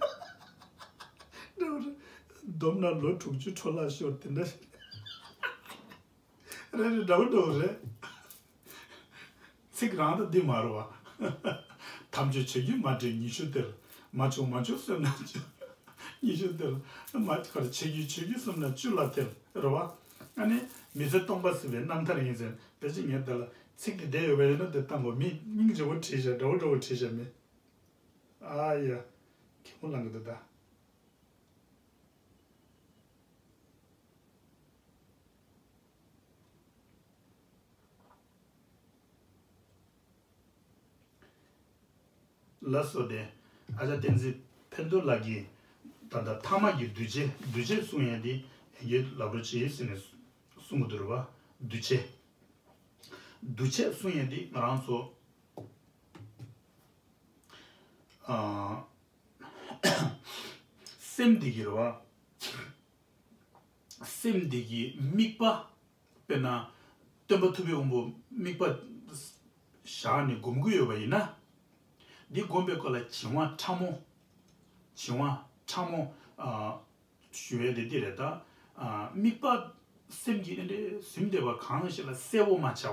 སྡོམ་ན་ལོ་དྲུག་ཅུ་འཕྲོ་བརླག་ཤོར་དེ་འདྲ་ཞིག་རེད་རེད། འདྲ་བོ་འདྲ་བོ་རེད། ཚིག་རང་ད་འདི་མ་རུ་བ། དམ་ཆོས་བྱེད་རྒྱུ་མ་བྲེལ་ཉི་ཤུ་སྟེར། མ་བྱུང་མ་བྱུང་བསམ་ན་ཉི་ཤུ་སྟེར། མ་གར་བྱེད་རྒྱུ་བྱེད་རྒྱུ་བསམ་ན་བཅུ་ལ་སྟེར་རུ་བ། ཨ་ནི་མི་ཚེ་སྟོང་པ་ཟིན་པའི་རྣམ་ཐར་ཡིན་ཟེར་བེད་ཅིག་ངས་དེ་ལ་ཚིག་འདི་བསྡད་ཡོད་པ་ཡིན་ན་དེ་བཏང་གོ་མི་སྙིང་རྗེ་བོ་བྲིས་བཞག་འདྲ་བོ་འདྲ་བོ་བྲིས་བཞག་མི། ཨ་ཡ། གད་མོ་ལངས་གི་འདུག་ད། ལགས་སོ། དེ་ཨ་ཅག་བསྟན་འཛིན་ཕན་ཐོགས་ལགས་ཀྱིས་ད་ལྟ་ཐ་མ་གི་འདུས་བྱས། འདུས་བྱས་གསུང་ཡས་དེ་ཡིན་གྱི་ལབ་རོགས་བྱེད་ཟེར་ནས་གསུང་གི་འདུག་རེད་བ། འདུས་བྱས། འདུས་བྱས་གསུང་ཡས་དེ་ང་རང་ཚོ་ཨ། སེམས་འདི་གི་རེད་བ། སེམས་འདི་གི་དམིགས་པ། དཔེར་ན་སྟོན་པ་ཐུབ་པའི་དབང་པོ་དམིགས་པ་བཞག་ནས་སྒོམ་གྱི་ཡོད་པ་ཡིན་ན། འདི་སྒོམ་པའི་སྐོར་ལ་བྱིང་བ་ཕྲ་མོ། བྱིང་བ་ཕྲ་མོ། ཨ། ཞུ་ཡས་དེ་འདི་རེད་ད། ཨ། དམིགས་པ་སེམས་ཀྱི་ཨེ་འདྲས་ཟིན་བསྡད་པ་གང་ཞིག་ལ་གསལ་པོ་མ་ཆགས་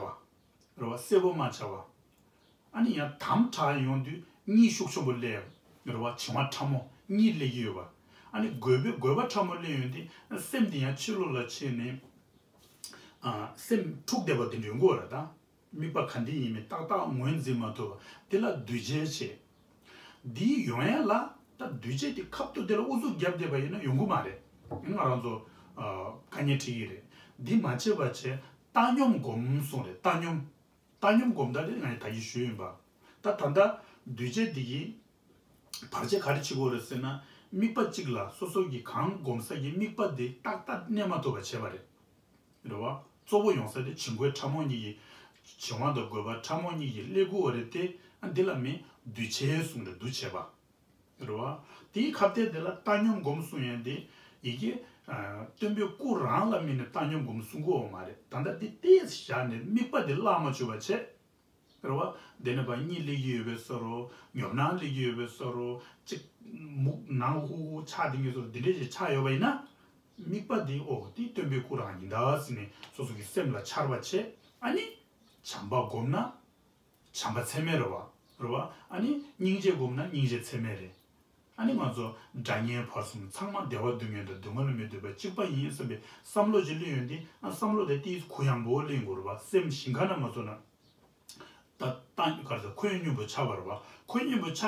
པ། རེད་བ། གསལ་པོ་མ་ཆགས་པ། ཨ་ནི་ཡང་དམ་དྲག་ཡོང་དུས་གཉིད་ཤུགས་ཆེན་པོ་སླེབས། རེད་བ། བྱིང་བ་ཕྲ་མོ་གཉིད་སླེབས་ཀྱི་ཡོད་པ། ཨ་ནི་རྒོད་པོའི་རྒོད་པ་ཕྲ་མོ་སླེབས་ཡོང་དུས་སེམས་དེ་ཡང་ཕྱི་ལོགས་ལ་ཕྱིན་ནས། ཨ། སེམས་འཁྲུགས་བསྡད་པ་དེ་འདྲ་ཡོང་གི་ཡོད་རེད་ད། དམིགས་པ་ག་འདྲ་ཡིན་མིན་ཏག་ཏག་ངོས་འཛིན་མ་ཐུབ་པ་དེ་ལ་འདུས་བྱས་བྱས། འདི་ཡོང་ཡ་ལ་ད་འདུས་བྱས་དེ་ཁ་ཐུག་དེ་ལ་ཨུ་ཚུགས་བརྒྱབ་བསྡད་པ་ཡིན་ན་ཡོང་གི་མ་རེད། ང་རང་ཚོ་ཨ་དཀའ་ངལ་འཕྲད་ཀྱི་རེད། འདི་མ་བྱེད་པ་བྱས། བཏང་སྙོམས་སྒོམ་གསུངས་རེད། བཏང་སྙོམས། བཏང་སྙོམས་སྒོམ་ད་དེ་ང་ཡི་ད་གིན་ཞུས་ཡིན་པ། ད་ད་ལྟ་འདུས་བྱས་འདི་གི་བར་ཆད་ག་རེ་བྱེད་དགོས་རེད་ཟེར་ན། དམིགས་པ་གཅིག་ལ་སོ་སོ་གི་གང་སྒོམ་ས་གི་དམིགས་པ་དེ་ཏག་ཏག་གནས་མ་ཐུབ་པ་བྱས་པ་རེད། རེད་བ། གཙོ་བོ་ཡོང་ས་དེ་བྱིང་རྒོད་ཕྲ་མོ་གཉིས་ཀྱི། བྱིང་བ་དང་རྒོད་པ་ཕྲ་མོ་གཉིས་ཀྱི་སླེབས་དགོས་པ་རེད་དེ། ཨ། འདི་ལ་མིང་འདུས་བྱས་གསུངས་རེད། འདུ་བྱས་པ། རེད་བ། དེའི་ཁ་གཏད་དེ་ལ་བཏང་སྙོམས་སྒོམ་གསུང་ཡས་དེ། ཡི་གེ་ཨ་སྟོན་པའི་སྐུ་རང་ལ་དམིགས་ནས་བཏང་སྙོམས་སྒོམ་གསུང་གི་ཡོད་མ་རེད། ད་ལྟ་འདི་ཏོག་ཙམ་བཞག་ནས་དམིགས་པ་དེ་བརླག་མ་བཅུག་པ་བྱས། རེད་བ། དེ་ནས་ཕར་གཉིད་སླེབས་ཀྱི་ཡོད་པའི་བཟོ་འདྲ། ཉོབ་སྣང་སླེབས་ཀྱི་ཡོད་པའི་བཟོ་འདྲ། གཅིག་མུག་ནང་ཧུ་ཧུ་ཆགས་བསྡད་མཁན་བཟོ་འདྲ། འདི་འདྲ་ཞིག་ཆགས་ཡོད་པ་ཡིན་ན། དམིགས་པ་འདི། ཨོ། འདི་སྟོན་པའི་སྐུ་རང་ཡིན་ད་ཟེར་ནས་སོ་སོ་གི་སེམས་ལ་འཆར་བ་བྱས། ཨ་ནི་བྱམས་པ་བསྒོམས་ན་བྱམས་པ་ཚད་མེད་རེད་བ། རེད་བ། ཨ་ནི་སྙིང་རྗེ་བསྒོམས་ན་སྙིང་རྗེ་ཚད་མེད་རེད། ཨ་ནི་ང་ཚོ་དགྲ་གཉེན་བར་གསུམ་ཚང་མ་བདེ་བ་སྡུག་བསྔལ་དང་སྡུག་བསྔལ་མི་འདོད་པ་གཅིག་པ་ཡིན་བསམ་པའི་བསམ་བློ་ཅིག་སླེབས་ཡོང་དུས། ཨ། བསམ་བློ་དེ་ཏོག་ཙམ་གུ་ཡངས་པོ་སླེབས་དགོས་རེད་བ། སེམས་ཞིང་ཁ་ན་མ་སོང་ན། ད་ད་ག་རེ་ཟེར། ཁོད་སྙོམས་པོ་ཆགས་པ་རེད་བ། ཁོད་སྙོམས་པོ་ཆགས།